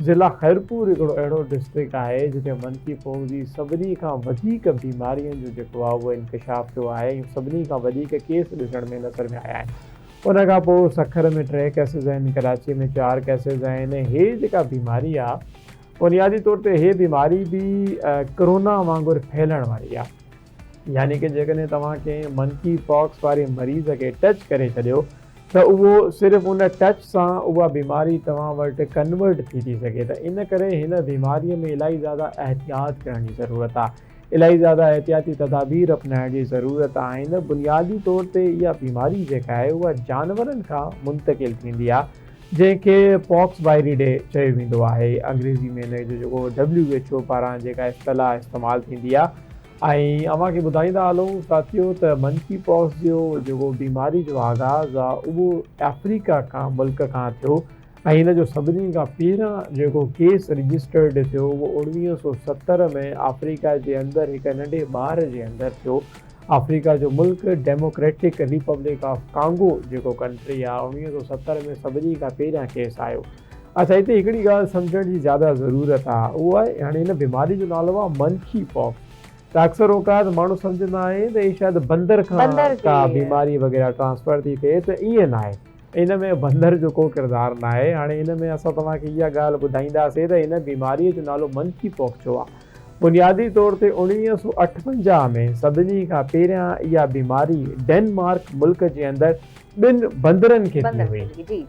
ضلع خيرپور هڪڙو اهڙو ڊسٽرڪٽ آهي جتي منڪي پوڪس جي سڀني کان وڌيڪ بيمارين جو جيڪو آهي اهو انڪشاف ٿيو آهي ۽ سڀني کان وڌيڪ ڪيس ڏسڻ ۾ نظر ۾ آيا آهن ان کان پوء سکر ۾ 3 ڪيسز آهن ڪراچي ۾ 4 ڪيسز آهن هي جيڪا بيماري آهي بنيادي طور تي هي بيماري به ڪرونا وانگر ڦهلڻ واري آهي يعني ڪه جيڪڏهن توهان ڪنهن منڪي پاڪس واري مريض کي ٽچ ڪري ڇڏيو ته اهو صرف ان ٽچ سان اها بيماري توهان وٽ ڪنورٽ ٿي ٿي سگهي ته ان ڪري هن بيماري ۾ الاهي زياده احتياط ڪرڻ جي ضرورت آهي الاهي زياده احتياطي تدابير اپنائڻ جي ضرورت آهي نه بنيادي طور تي اها بيماري جيڪا آهي اها جانورن کان منتقل ٿيندي آهي جنهن کي پاڪس وائري ڊي چيو ويندو آهي انگريزي ۾ ان جو جيڪو ڊبليو ايڇ او پاران جيڪا اصطلاح استعمال ٿيندي آهي ۽ اوهان کي ٻڌائيندا هلون ساٿيو ته منڪي پاڪس جو جيڪو بيماري جو آغاز آهي اهو آفريڪا کان ملڪ کان ٿيو ۽ هن جو سڀني کان پهريان جيڪو ڪيس رجسٽرڊ ٿيو اهو 1970 ۾ آفريڪا جي اندر هڪ ننڍي ٻار جي اندر ٿيو آفريڪا جو ملڪ ڊيموڪريٽڪ ريپبلڪ آف ڪانگو جيڪو ڪنٽري آ 1970 ۾ سڀني کان پهريان ڪيس آيو. اڇا هتي هڪڙي ڳالهه سمجهڻ جي زياده ضرورت آ اهو آهي هاڻي هن بيماري جو نالو آ منڪي پاڪس ته اڪثر اوقات ماڻهو سمجهندا آهن ته هي شايد بندر کان ڪا بيماري وغيره ٽرانسفر ٿي ٿئي ته ائين ناهي ان ۾ بندر جو ڪو ڪردار ناهي هاڻي ان ۾ اسان توهان کي اها ڳالهه ٻڌائينداسين ته هن بيماري جو نالو منڪي پاڪس ڇو آ بنيادي طور تي 1958 ۾ سڀني کان پهريان اها بيماري ڊينمارڪ ملڪ جي اندر ٻن بندرن کي ٿي هئي.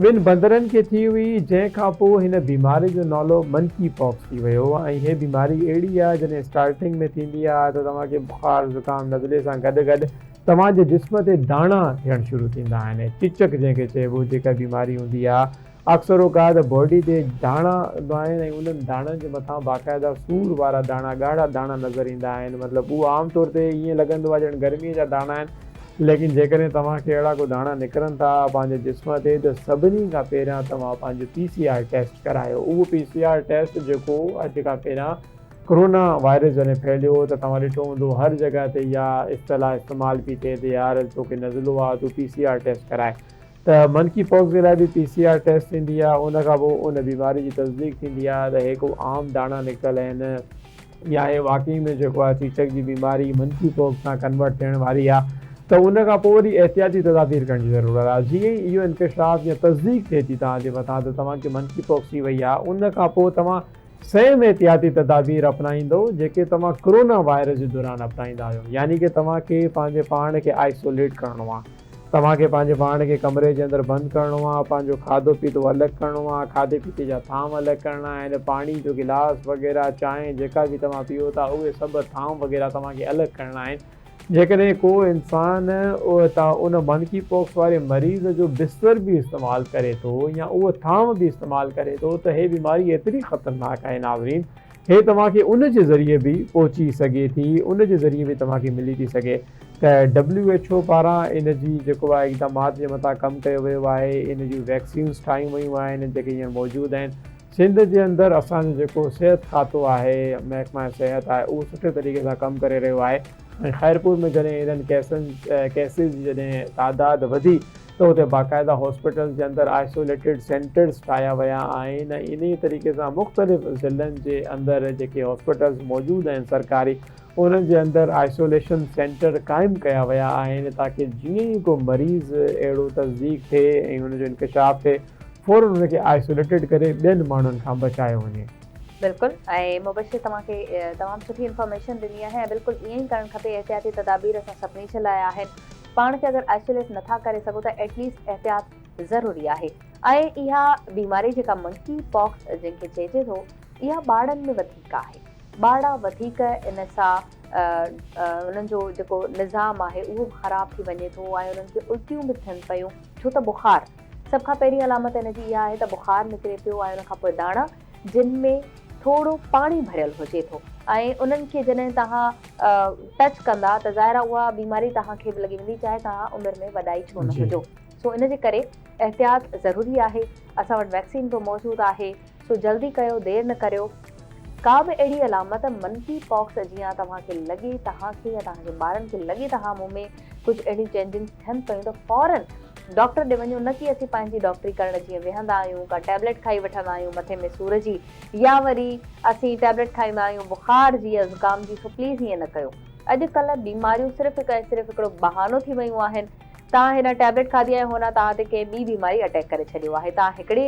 ٻن بندرن کي ٿي هئي جنهن کان پوء هن بيماري جو نالو منڪي پاڪس ٿي ويو ۽ هي بيماري اهڙي آهي جڏهن اسٽارٽنگ ۾ ٿيندي آهي ته توهان کي بخار زڪام نزلي سان گڏ گڏ توهان جي جسم تي داڻا ٿيڻ شروع ٿيندا آهن چچڪ جنهن کي چئبو جيڪا بيماري هوندي آهي اڪثر اوقات باڊي تي داڻا هوندا آهن ۽ انهن داڻن جي مٿان باقاعده سور وارا داڻا ڳاڙها داڻا نظر ايندا آهن مطلب اهو عام طور تي ائين لڳندو آهي ڄڻ گرمي جا داڻا آهن ليڪن جيڪڏهن توهان کي اهڙا ڪو داڻا نڪرن ٿا پنهنجي جسم تي ته سڀني کان پهريان توهان پنهنجو پي سي آر ٽيسٽ ڪرايو اهو پي سي آر ٽيسٽ جيڪو اڄ کان پهريان ڪرونا وائرس جڏهن ڦهليو ته توهان ڏٺو هوندو هر جڳهه تي اها اصطلاح استعمال پئي ٿئي ته يار توکي نزلو آهي تون پي سي آر ٽيسٽ ڪرائي ته منڪي پاڪس جي لاء به پي سي آر ٽيسٽ ٿيندي آهي ان کان پوء ان بيماري جي تصديق ٿيندي آهي ته هي ڪو عام داڻا نڪتل آهن يا هي واقعي ۾ جيڪو آهي چيچڪ جي بيماري منڪي پاڪس سان ڪنورٽ ٿيڻ واري آهي. ته ان کان پوء وري احتياطي تدابير ڪرڻ جي ضرورت آهي. جيئن ئي اهو انڪشاف يا تصديق ٿئي ٿي توهان جي مٿان ته توهان کي منڪي پاڪس ٿي وئي آهي ان کان پوء توهان سيم احتياطي تدابير اپنائيندو جيڪي توهان ڪرونا وائرس جي دوران اپنائيندا آهيو يعني ڪي توهان کي پنهنجي پاڻ کي آئسوليٽ ڪرڻو آهي. توهان کي پنهنجي پاڻ کي ڪمري جي اندر بند ڪرڻو آهي، پنهنجو کاڌو پيتو الڳ ڪرڻو آهي، کاڌي پيتي جا ٿانو الڳ ڪرڻا آهن، پاڻي جو گلاس وغيره، چانهه جيڪا به توهان پيئو ٿا اهي سڀ ٿانو وغيره توهان کي الڳ ڪرڻا آهن. جيڪڏهن ڪو انسان ان منڪي پوڪس واري مريض جو بستر به استعمال ڪري ٿو يا اهو ٿانو به استعمال ڪري ٿو ته هي بيماري ايتري خطرناڪ آهي ناظرين هي توهان کي ان جي ذريعي به پهچي سگهي ٿي ان جي ذريعي به توهان کي ملي ٿي سگهي ته ڊبليو ايڇ او پاران ان جي جيڪو آهي اقدامات جي مٿان ڪم ڪيو ويو آهي ان جون ويڪسينز ٺاهيون ويون آهن جيڪي هينئر موجود آهن سنڌ جي اندر اسان جو جيڪو صحت کاتو آهي محڪمه صحت آهي اهو سٺي طريقي سان ڪم ڪري رهيو آهي ۽ خيرپور ۾ جڏهن انهن ڪيسن ڪيسز جي جڏهن تعداد وڌي ته اتي باقاعده هاسپيٽلز جي اندر آئسوليٽيڊ سينٽرز ٺاهيا ويا آهن ۽ انهي طريقي سان مختلف ضلعن جي اندر جيڪي هاسپيٽلز موجود آهن سرڪاري انهن جي اندر آئسوليشن سينٽر قائم ڪيا ويا آهن تاڪه جيئن ئي ڪو مريض اهڙو تصديق ٿئي ۽ ان جو انڪشاف ٿئي فورن ان کي آئسوليٽيڊ ڪري ٻين ماڻهن کان بچايو وڃي. بلڪل ۽ مبشر توهان کي تمام سٺي انفارميشن ڏني آهي ۽ بلڪل ائين ئي ڪرڻ کپي احتياطي تدابير اسان سڀني جي لاء آهن پاڻ کي اگر آئسوليٽ نٿا ڪري سگهو ته ايٽ ليسٽ احتياط ضروري آهي ۽ اها بيماري جيڪا منڪي پاڪس جنهن کي چئجي ٿو اها ٻارڙن ۾ وڌيڪ آهي ٻارڙا وڌيڪ ان سان انهن جو جيڪو نظام آهي اهو به خراب ٿي وڃي ٿو ۽ انهن کي الٽيون به ٿين پيون ڇو ته بخار سڀ کان پهرين علامت ان جي اها آهي ته بخار نڪري پيو ۽ ان کان پوء داڻا جن ۾ ٿورو پاڻي ڀريل هجي ٿو ۽ انهن کي جڏهن توهان ٽچ ڪندا ته ظاهر آهي اها بيماري توهان کي به لڳي ويندي چاهي توهان عمر ۾ وڏا ئي ڇو نه هجو سو ان جي ڪري احتياط ضروري آهي اسان وٽ ويڪسين به موجود آهي سو جلدي ڪيو دير نه ڪريو ڪا به اهڙي علامت منڪي پاڪس جيان توهان کي لڳي توهان کي يا توهان جي ٻارن کي لڳي ته ها مون ۾ ڪجهه اهڙيون چينجنگس ٿين پيون ته فورن ڊاڪٽر ڏي وڃو نه ڪي اسين پنهنجي ڊاڪٽري ڪرڻ جيئن ويهندا آهيون ڪا ٽيبليٽ کائي وٺندا آهيون مٿي ۾ سور جي يا وري اسين ٽيبليٽ کائيندا آهيون بخار جي يا زڪام جي سو پليز ائين نه ڪيو اڄ ڪلهه بيماريون صرف هڪ ۽ صرف هڪڙو بهانو ٿي ويون آهن توهان هن ٽيبليٽ کاڌي آهي هونا توهان تي ڪنهن ٻي بيماري اٽيڪ ڪري ڇڏيو آهي توهان هڪڙي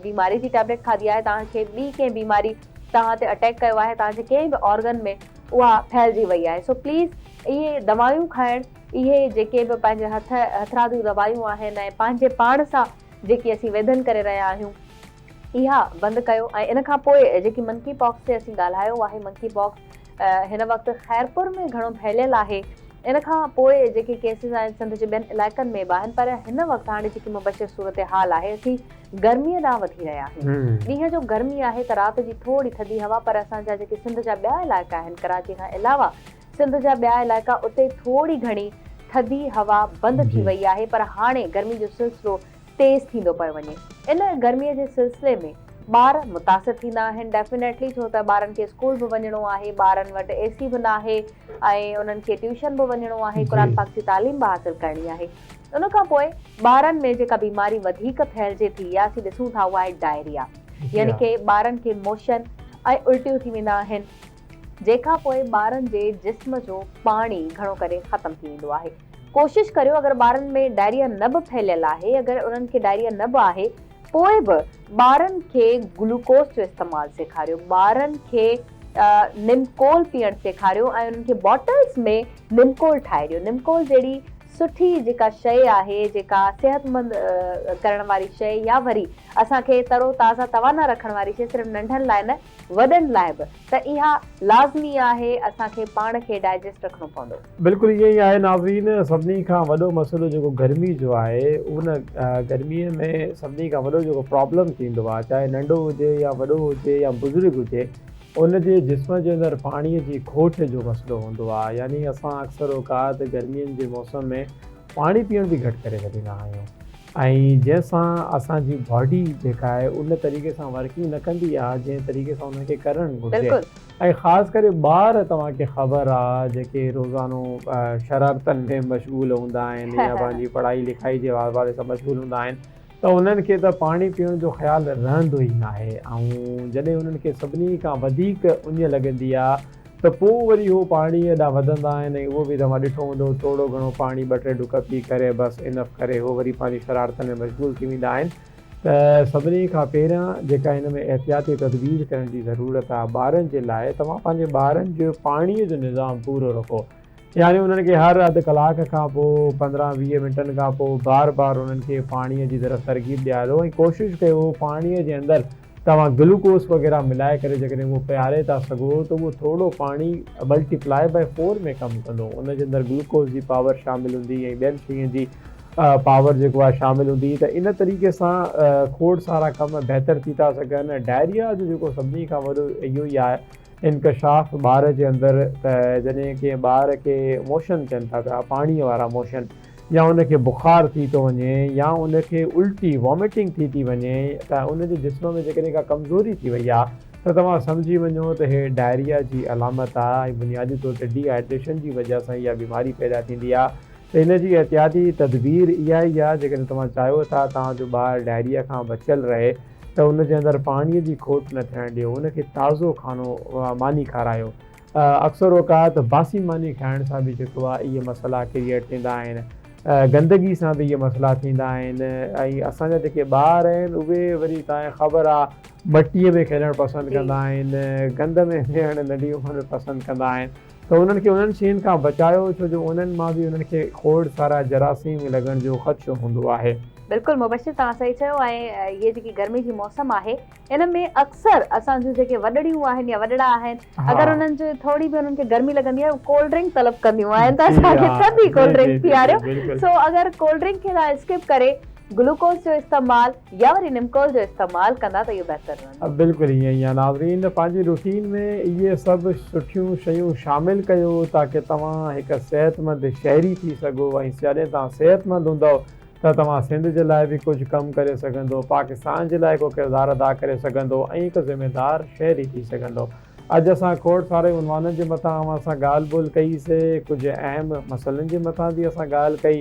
بيماري جي ٽيبليٽ کاڌي آهي توهان کي ٻي ڪنهن بيماري توهان تي اٽيڪ ڪيو آهي توهان جي ڪنهن به آرگن ۾ اها ڦهلجي وئي آهي سو پليز اهي دوائيون کائڻ اهي جيڪي به پنهنجي هٿ هٿرادو دوائيون آهن ۽ پنهنجي پاڻ سان جيڪي اسين ويڌن ڪري رهيا آهيون اها بند ڪيو ۽ ان کان پوء جيڪي منڪي پاڪس تي اسين ڳالهايو آهي منڪي پاڪس هن وقت خيرپور ۾ گهڻو ڦهليل آهي ان کان پوء جيڪي ڪيسز آهن سنڌ جي ٻين علائقن ۾ به آهن پر هن وقت هاڻي جيڪي مبشر صورتحال آهي اسين گرمي ڏانهن وڌي رهيا آهيون ڏينهن جو گرمي آهي ته رات جي ٿوري ٿڌي هوا پر اسان جا جيڪي سنڌ جا ٻيا علائقا آهن ڪراچي کان علاوه سنڌ جا ٻيا علائقا اتي ٿوري گهڻي ٿڌي هوا بند ٿي وئي آهي پر هاڻي گرمي جو سلسلو تيز ٿيندو پيو وڃي ان گرمي جي سلسلي ۾ ٻار متاثر ٿيندا آهن ڊيفينيٽلي ڇو ته ٻارن کي اسڪول به وڃڻو آهي ٻارن وٽ اي سي به ناهي ۽ انهن کي ٽيوشن به وڃڻو آهي قرآن پاڪ جي تعليم به حاصل ڪرڻي آهي ان کان پوء ٻارن ۾ جيڪا بيماري وڌيڪ ڦهلجي ٿي يا اسين ڏسون ٿا اها آهي ڊائريا يعني ڪي ٻارن کي موشن ۽ الٽيون ٿي ويندا آهن جنهن کان پوء ٻارن جي جسم جو پاڻي گهڻو ڪري ختم ٿي ويندو آهي. ڪوشش ڪريو اگر ٻارن ۾ ڊائريا نه به ڦهليل آهي اگر انهن کي ڊائريا نه به آهي پوء به ٻارن کي گلوڪوز جو استعمال سيکاريو ٻارن کي نمڪول پيئڻ سيکاريو ۽ انهن کي باٽلز ۾ نمڪول ٺاهي ڏيو نمڪول جهڙي سٺي جيڪا شيء آهي جيڪا صحتمند ڪرڻ واري شيء يا وري اسان کي ترو تازه توانا رکڻ واري شيء صرف ننڍن لاء نه وڏن لاء به ته اها لازمي آهي اسان کي پاڻ کي ڊائجسٽ رکڻو پوندو. بلڪل ائين ئي آهي ناظرين سڀني کان وڏو مسئلو جيڪو گرمي جو آهي ان گرمي ۾ سڀني کان وڏو جيڪو پرابلم ٿيندو آهي چاهي ننڍو هجي يا وڏو هجي يا بزرگ هجي ان جي جسم جي اندر پاڻي جي کوٽ جو مسئلو هوندو آهي يعني اسان اڪثر اوقات گرمين جي موسم ۾ پاڻي پيئڻ به گهٽ ڪري ڇڏيندا آهيون ۽ جنهن سان اسان جي باڊي جيڪا آهي ان طريقي سان ورڪنگ نه ڪندي آهي جنهن طريقي سان ان کي ڪرڻ گهرجي ۽ خاص ڪري ٻار توهان کي خبر آهي جيڪي روزانو شرارتن ۾ مشغول هوندا آهن يا پنهنجي پڙهائي لکائي جي حوالي سان مشغول هوندا آهن ته انهن کي ته پاڻي پيئڻ جو خيال رهندو ئي ناهي ۽ جڏهن انهن کي سڀني کان وڌيڪ اڃ لڳندي آهي. ته پوء وري هو پاڻيء ڏانهن وڌندا آهن ۽ اهو به توهان ڏٺو هوندو ٿورو گهڻو پاڻي ٻه ٽي ڍڪ پي ڪري بس انف ڪري هو وري پنهنجي شرارتن ۾ مشغول ٿي ويندا آهن ته سڀني کان پهريان جيڪا هن ۾ احتياطي تدبير ڪرڻ جي ضرورت آهي ٻارن جي لاء توهان پنهنجي ٻارن جو پاڻيء جو نظام پورو رکو يعني انهن کي هر اڌ ڪلاڪ کان پوء 15 20 منٽن کان پوء بار بار انهن کي پاڻيء جي طرف ترغيب ڏياريو ۽ ڪوشش ڪيو پاڻيء جي اندر توهان گلوڪوز وغيره ملائي ڪري جيڪڏهن اهو پياري ٿا سگهو ته اهو ٿورو پاڻي ملٽيپلائي بائي فور ۾ ڪم ڪندو ان جي اندر گلوڪوز جي پاور شامل هوندي ۽ ٻين شين جي پاور جيڪو آهي شامل هوندي ته ان طريقي سان کوڙ سارا ڪم بهتر ٿي ٿا سگهن ڊائريا جو جيڪو سڀني کان وڏو اهو ئي آهي انڪشاف ٻار جي اندر ته جڏهن ڪنهن ٻار کي موشن ٿين ٿا پيا پاڻي وارا موشن يا ان کي بخار ٿي ٿو وڃي يا ان کي الٽي، Vomiting، ٿي ٿي وڃي ته ان جي جسم ۾ جيڪڏهن ڪا ڪمزوري ٿي وئي آهي ته توهان سمجهي وڃو ته هي ڊائريا جي علامت آهي ۽ بنيادي طور تي ڊي هائيڊريشن جي وجهه سان اها بيماري پيدا ٿيندي آهي ته ان جي احتياطي تدبير اها ئي آهي جيڪڏهن توهان چاهيو ٿا توهان جو ٻار ڊائريا کان بچيل رهي ته ان جي اندر پاڻي جي کوٽ نه ٿيڻ ڏيو ان کي تازو کانو ماني کارايو اڪثر اوقات باسي ماني کائڻ سان به جيڪو آهي اهي مسئلا ڪريئيٽ ٿيندا آهن گندگي سان به اهي مسئلا ٿيندا آهن ۽ اسان جا جيڪي ٻار آهن اهي وري توهان کي خبر آهي مٽي ۾ کيڏڻ پسند ڪندا آهن گند ۾ ويهڻ ننڍي عمر ۾ پسند ڪندا آهن ته انهن کي انهن شين کان بچايو ڇو جو انهن مان به انهن کي کوڙ سارا جراثيم لڳڻ جو خدشو هوندو آهي. بلڪل مبشر توهان صحيح چيو ۽ هي جيڪي گرمي جي موسم آهي ان ۾ اڪثر اسان جون جيڪي وڏڙيون آهن يا وڏڙا آهن اگر انهن جو ٿوري به انهن کي گرمي لڳندي آهي ڪولڊ ڊرنڪ طلب ڪنديون آهن ته اسان کي ٿڌي ڪولڊ ڊرنڪ پياريو سو اگر ڪولڊ ڊرنڪ کي توهان اسڪپ ڪري گلوڪوز جو استعمال يا وري نمڪول جو استعمال ڪندا ته اهو بهتر رهندو. بلڪل ائين ئي آهي ناظرين پنهنجي روٽين ۾ اهي سڀ سٺيون شيون شامل ڪيو تاڪه توهان هڪ صحتمند شهري ٿي سگهو ۽ جڏهن توهان صحتمند هوندؤ ته توهان سنڌ جي لاء به ڪجهه ڪم ڪري سگهندو، پاڪستان جي لاء ڪو ڪردار ادا ڪري سگهندو ۽ هڪ ذميدار شهري ٿي سگهندو. اڄ اسان کوڙ ساري عنوانن جي مٿان اوهان سان ڳالهه ٻولهه ڪئي سي، ڪجهه اهم مسئلن جي مٿان به اسان ڳالهه ڪئي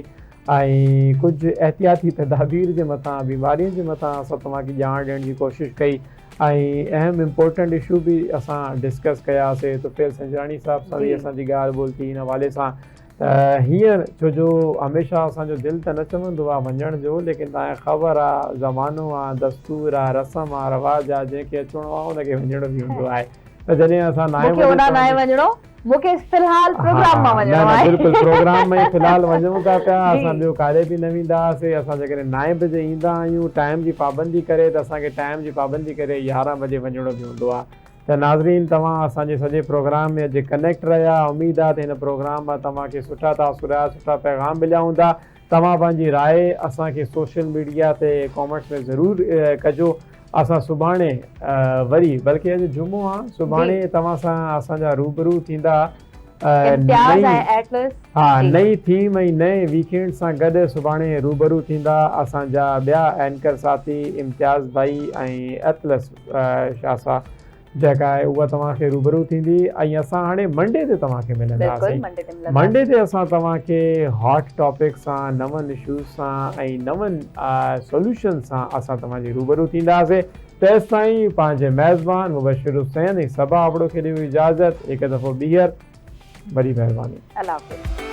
۽ ڪجهه احتياطي تدابير جي مٿان، بيمارين جي مٿان اسان توهان کي ڄاڻ ڏيڻ جي ڪوشش ڪئي ۽ اهم امپورٽنٽ اشو به اسان ڊسڪس ڪيا سي. طفيل سنجراڻي صاحب سان به اسان جي ڳالهه ٻولهه ٿي ان حوالي سان ته هينئر ڇو جو هميشه اسان جو دل ته نه چوندو آ وڃڻ جو ليڪن توهان کي خبر آ زمانو آ دستور آ رسم آ رواج آ جنهن کي اچڻو آ ان کي وڃڻو به هوندو آهي ته جڏهن اسان نائين مونکي بجي هوڏانهن ناهي وڃڻو مونکي في الحال پروگرام مان وڃڻو آهي. نه نه بلڪل پروگرام ۾ ئي في الحال وڃون ٿا پيا اسان ٻيو ڪاڏي به نه ويندا هئاسي اسان جيڪڏهن نائين بجي ايندا آهيون ٽائيم جي پابندي ڪري ته اسان کي ٽائيم جي پابندي ڪري 11 بجي وڃڻو به هوندو آ ته ناظرين توهان اسان جي سڄي پروگرام ۾ اڄ ڪنيڪٽ رهيا اميد آ ته هن پروگرام مان توهان کي سٺا تاثرات سٺا پيغام مليا هوندا توهان پنهنجي راء اسان کي سوشل ميڊيا تي ڪامينٽس ۾ ضرور ڪجو اسان سڀاڻي وري بلڪه اڄ جمعو آ سڀاڻي توهان سان اسان جا روبرو ٿيندا امتياز ۽ ايٽلس ها نئين ٿيم ۽ نئين ويڪينڊ سان گڏ سڀاڻي روبرو ٿيندا اسان جا ٻيا اينڪر ساٿي امتياز ڀائي ۽ ايٽلس شاهه صاحب جيڪا آهي اها توهان کي روبرو ٿيندي ۽ اسان هاڻي منڊي تي توهان کي ملنداسين منڊي تي اسان توهان کي هاٽ ٽاپڪ سان نون اشوز سان ۽ نون سوليوشن سان اسان توهان جي روبرو ٿينداسين تيستائين پنهنجي ميزبان مبشر حسين ۽ صبا ابڙو کي ڏيو اجازت هڪ دفعو ٻيهر وڏي مهرباني. الله حافظ.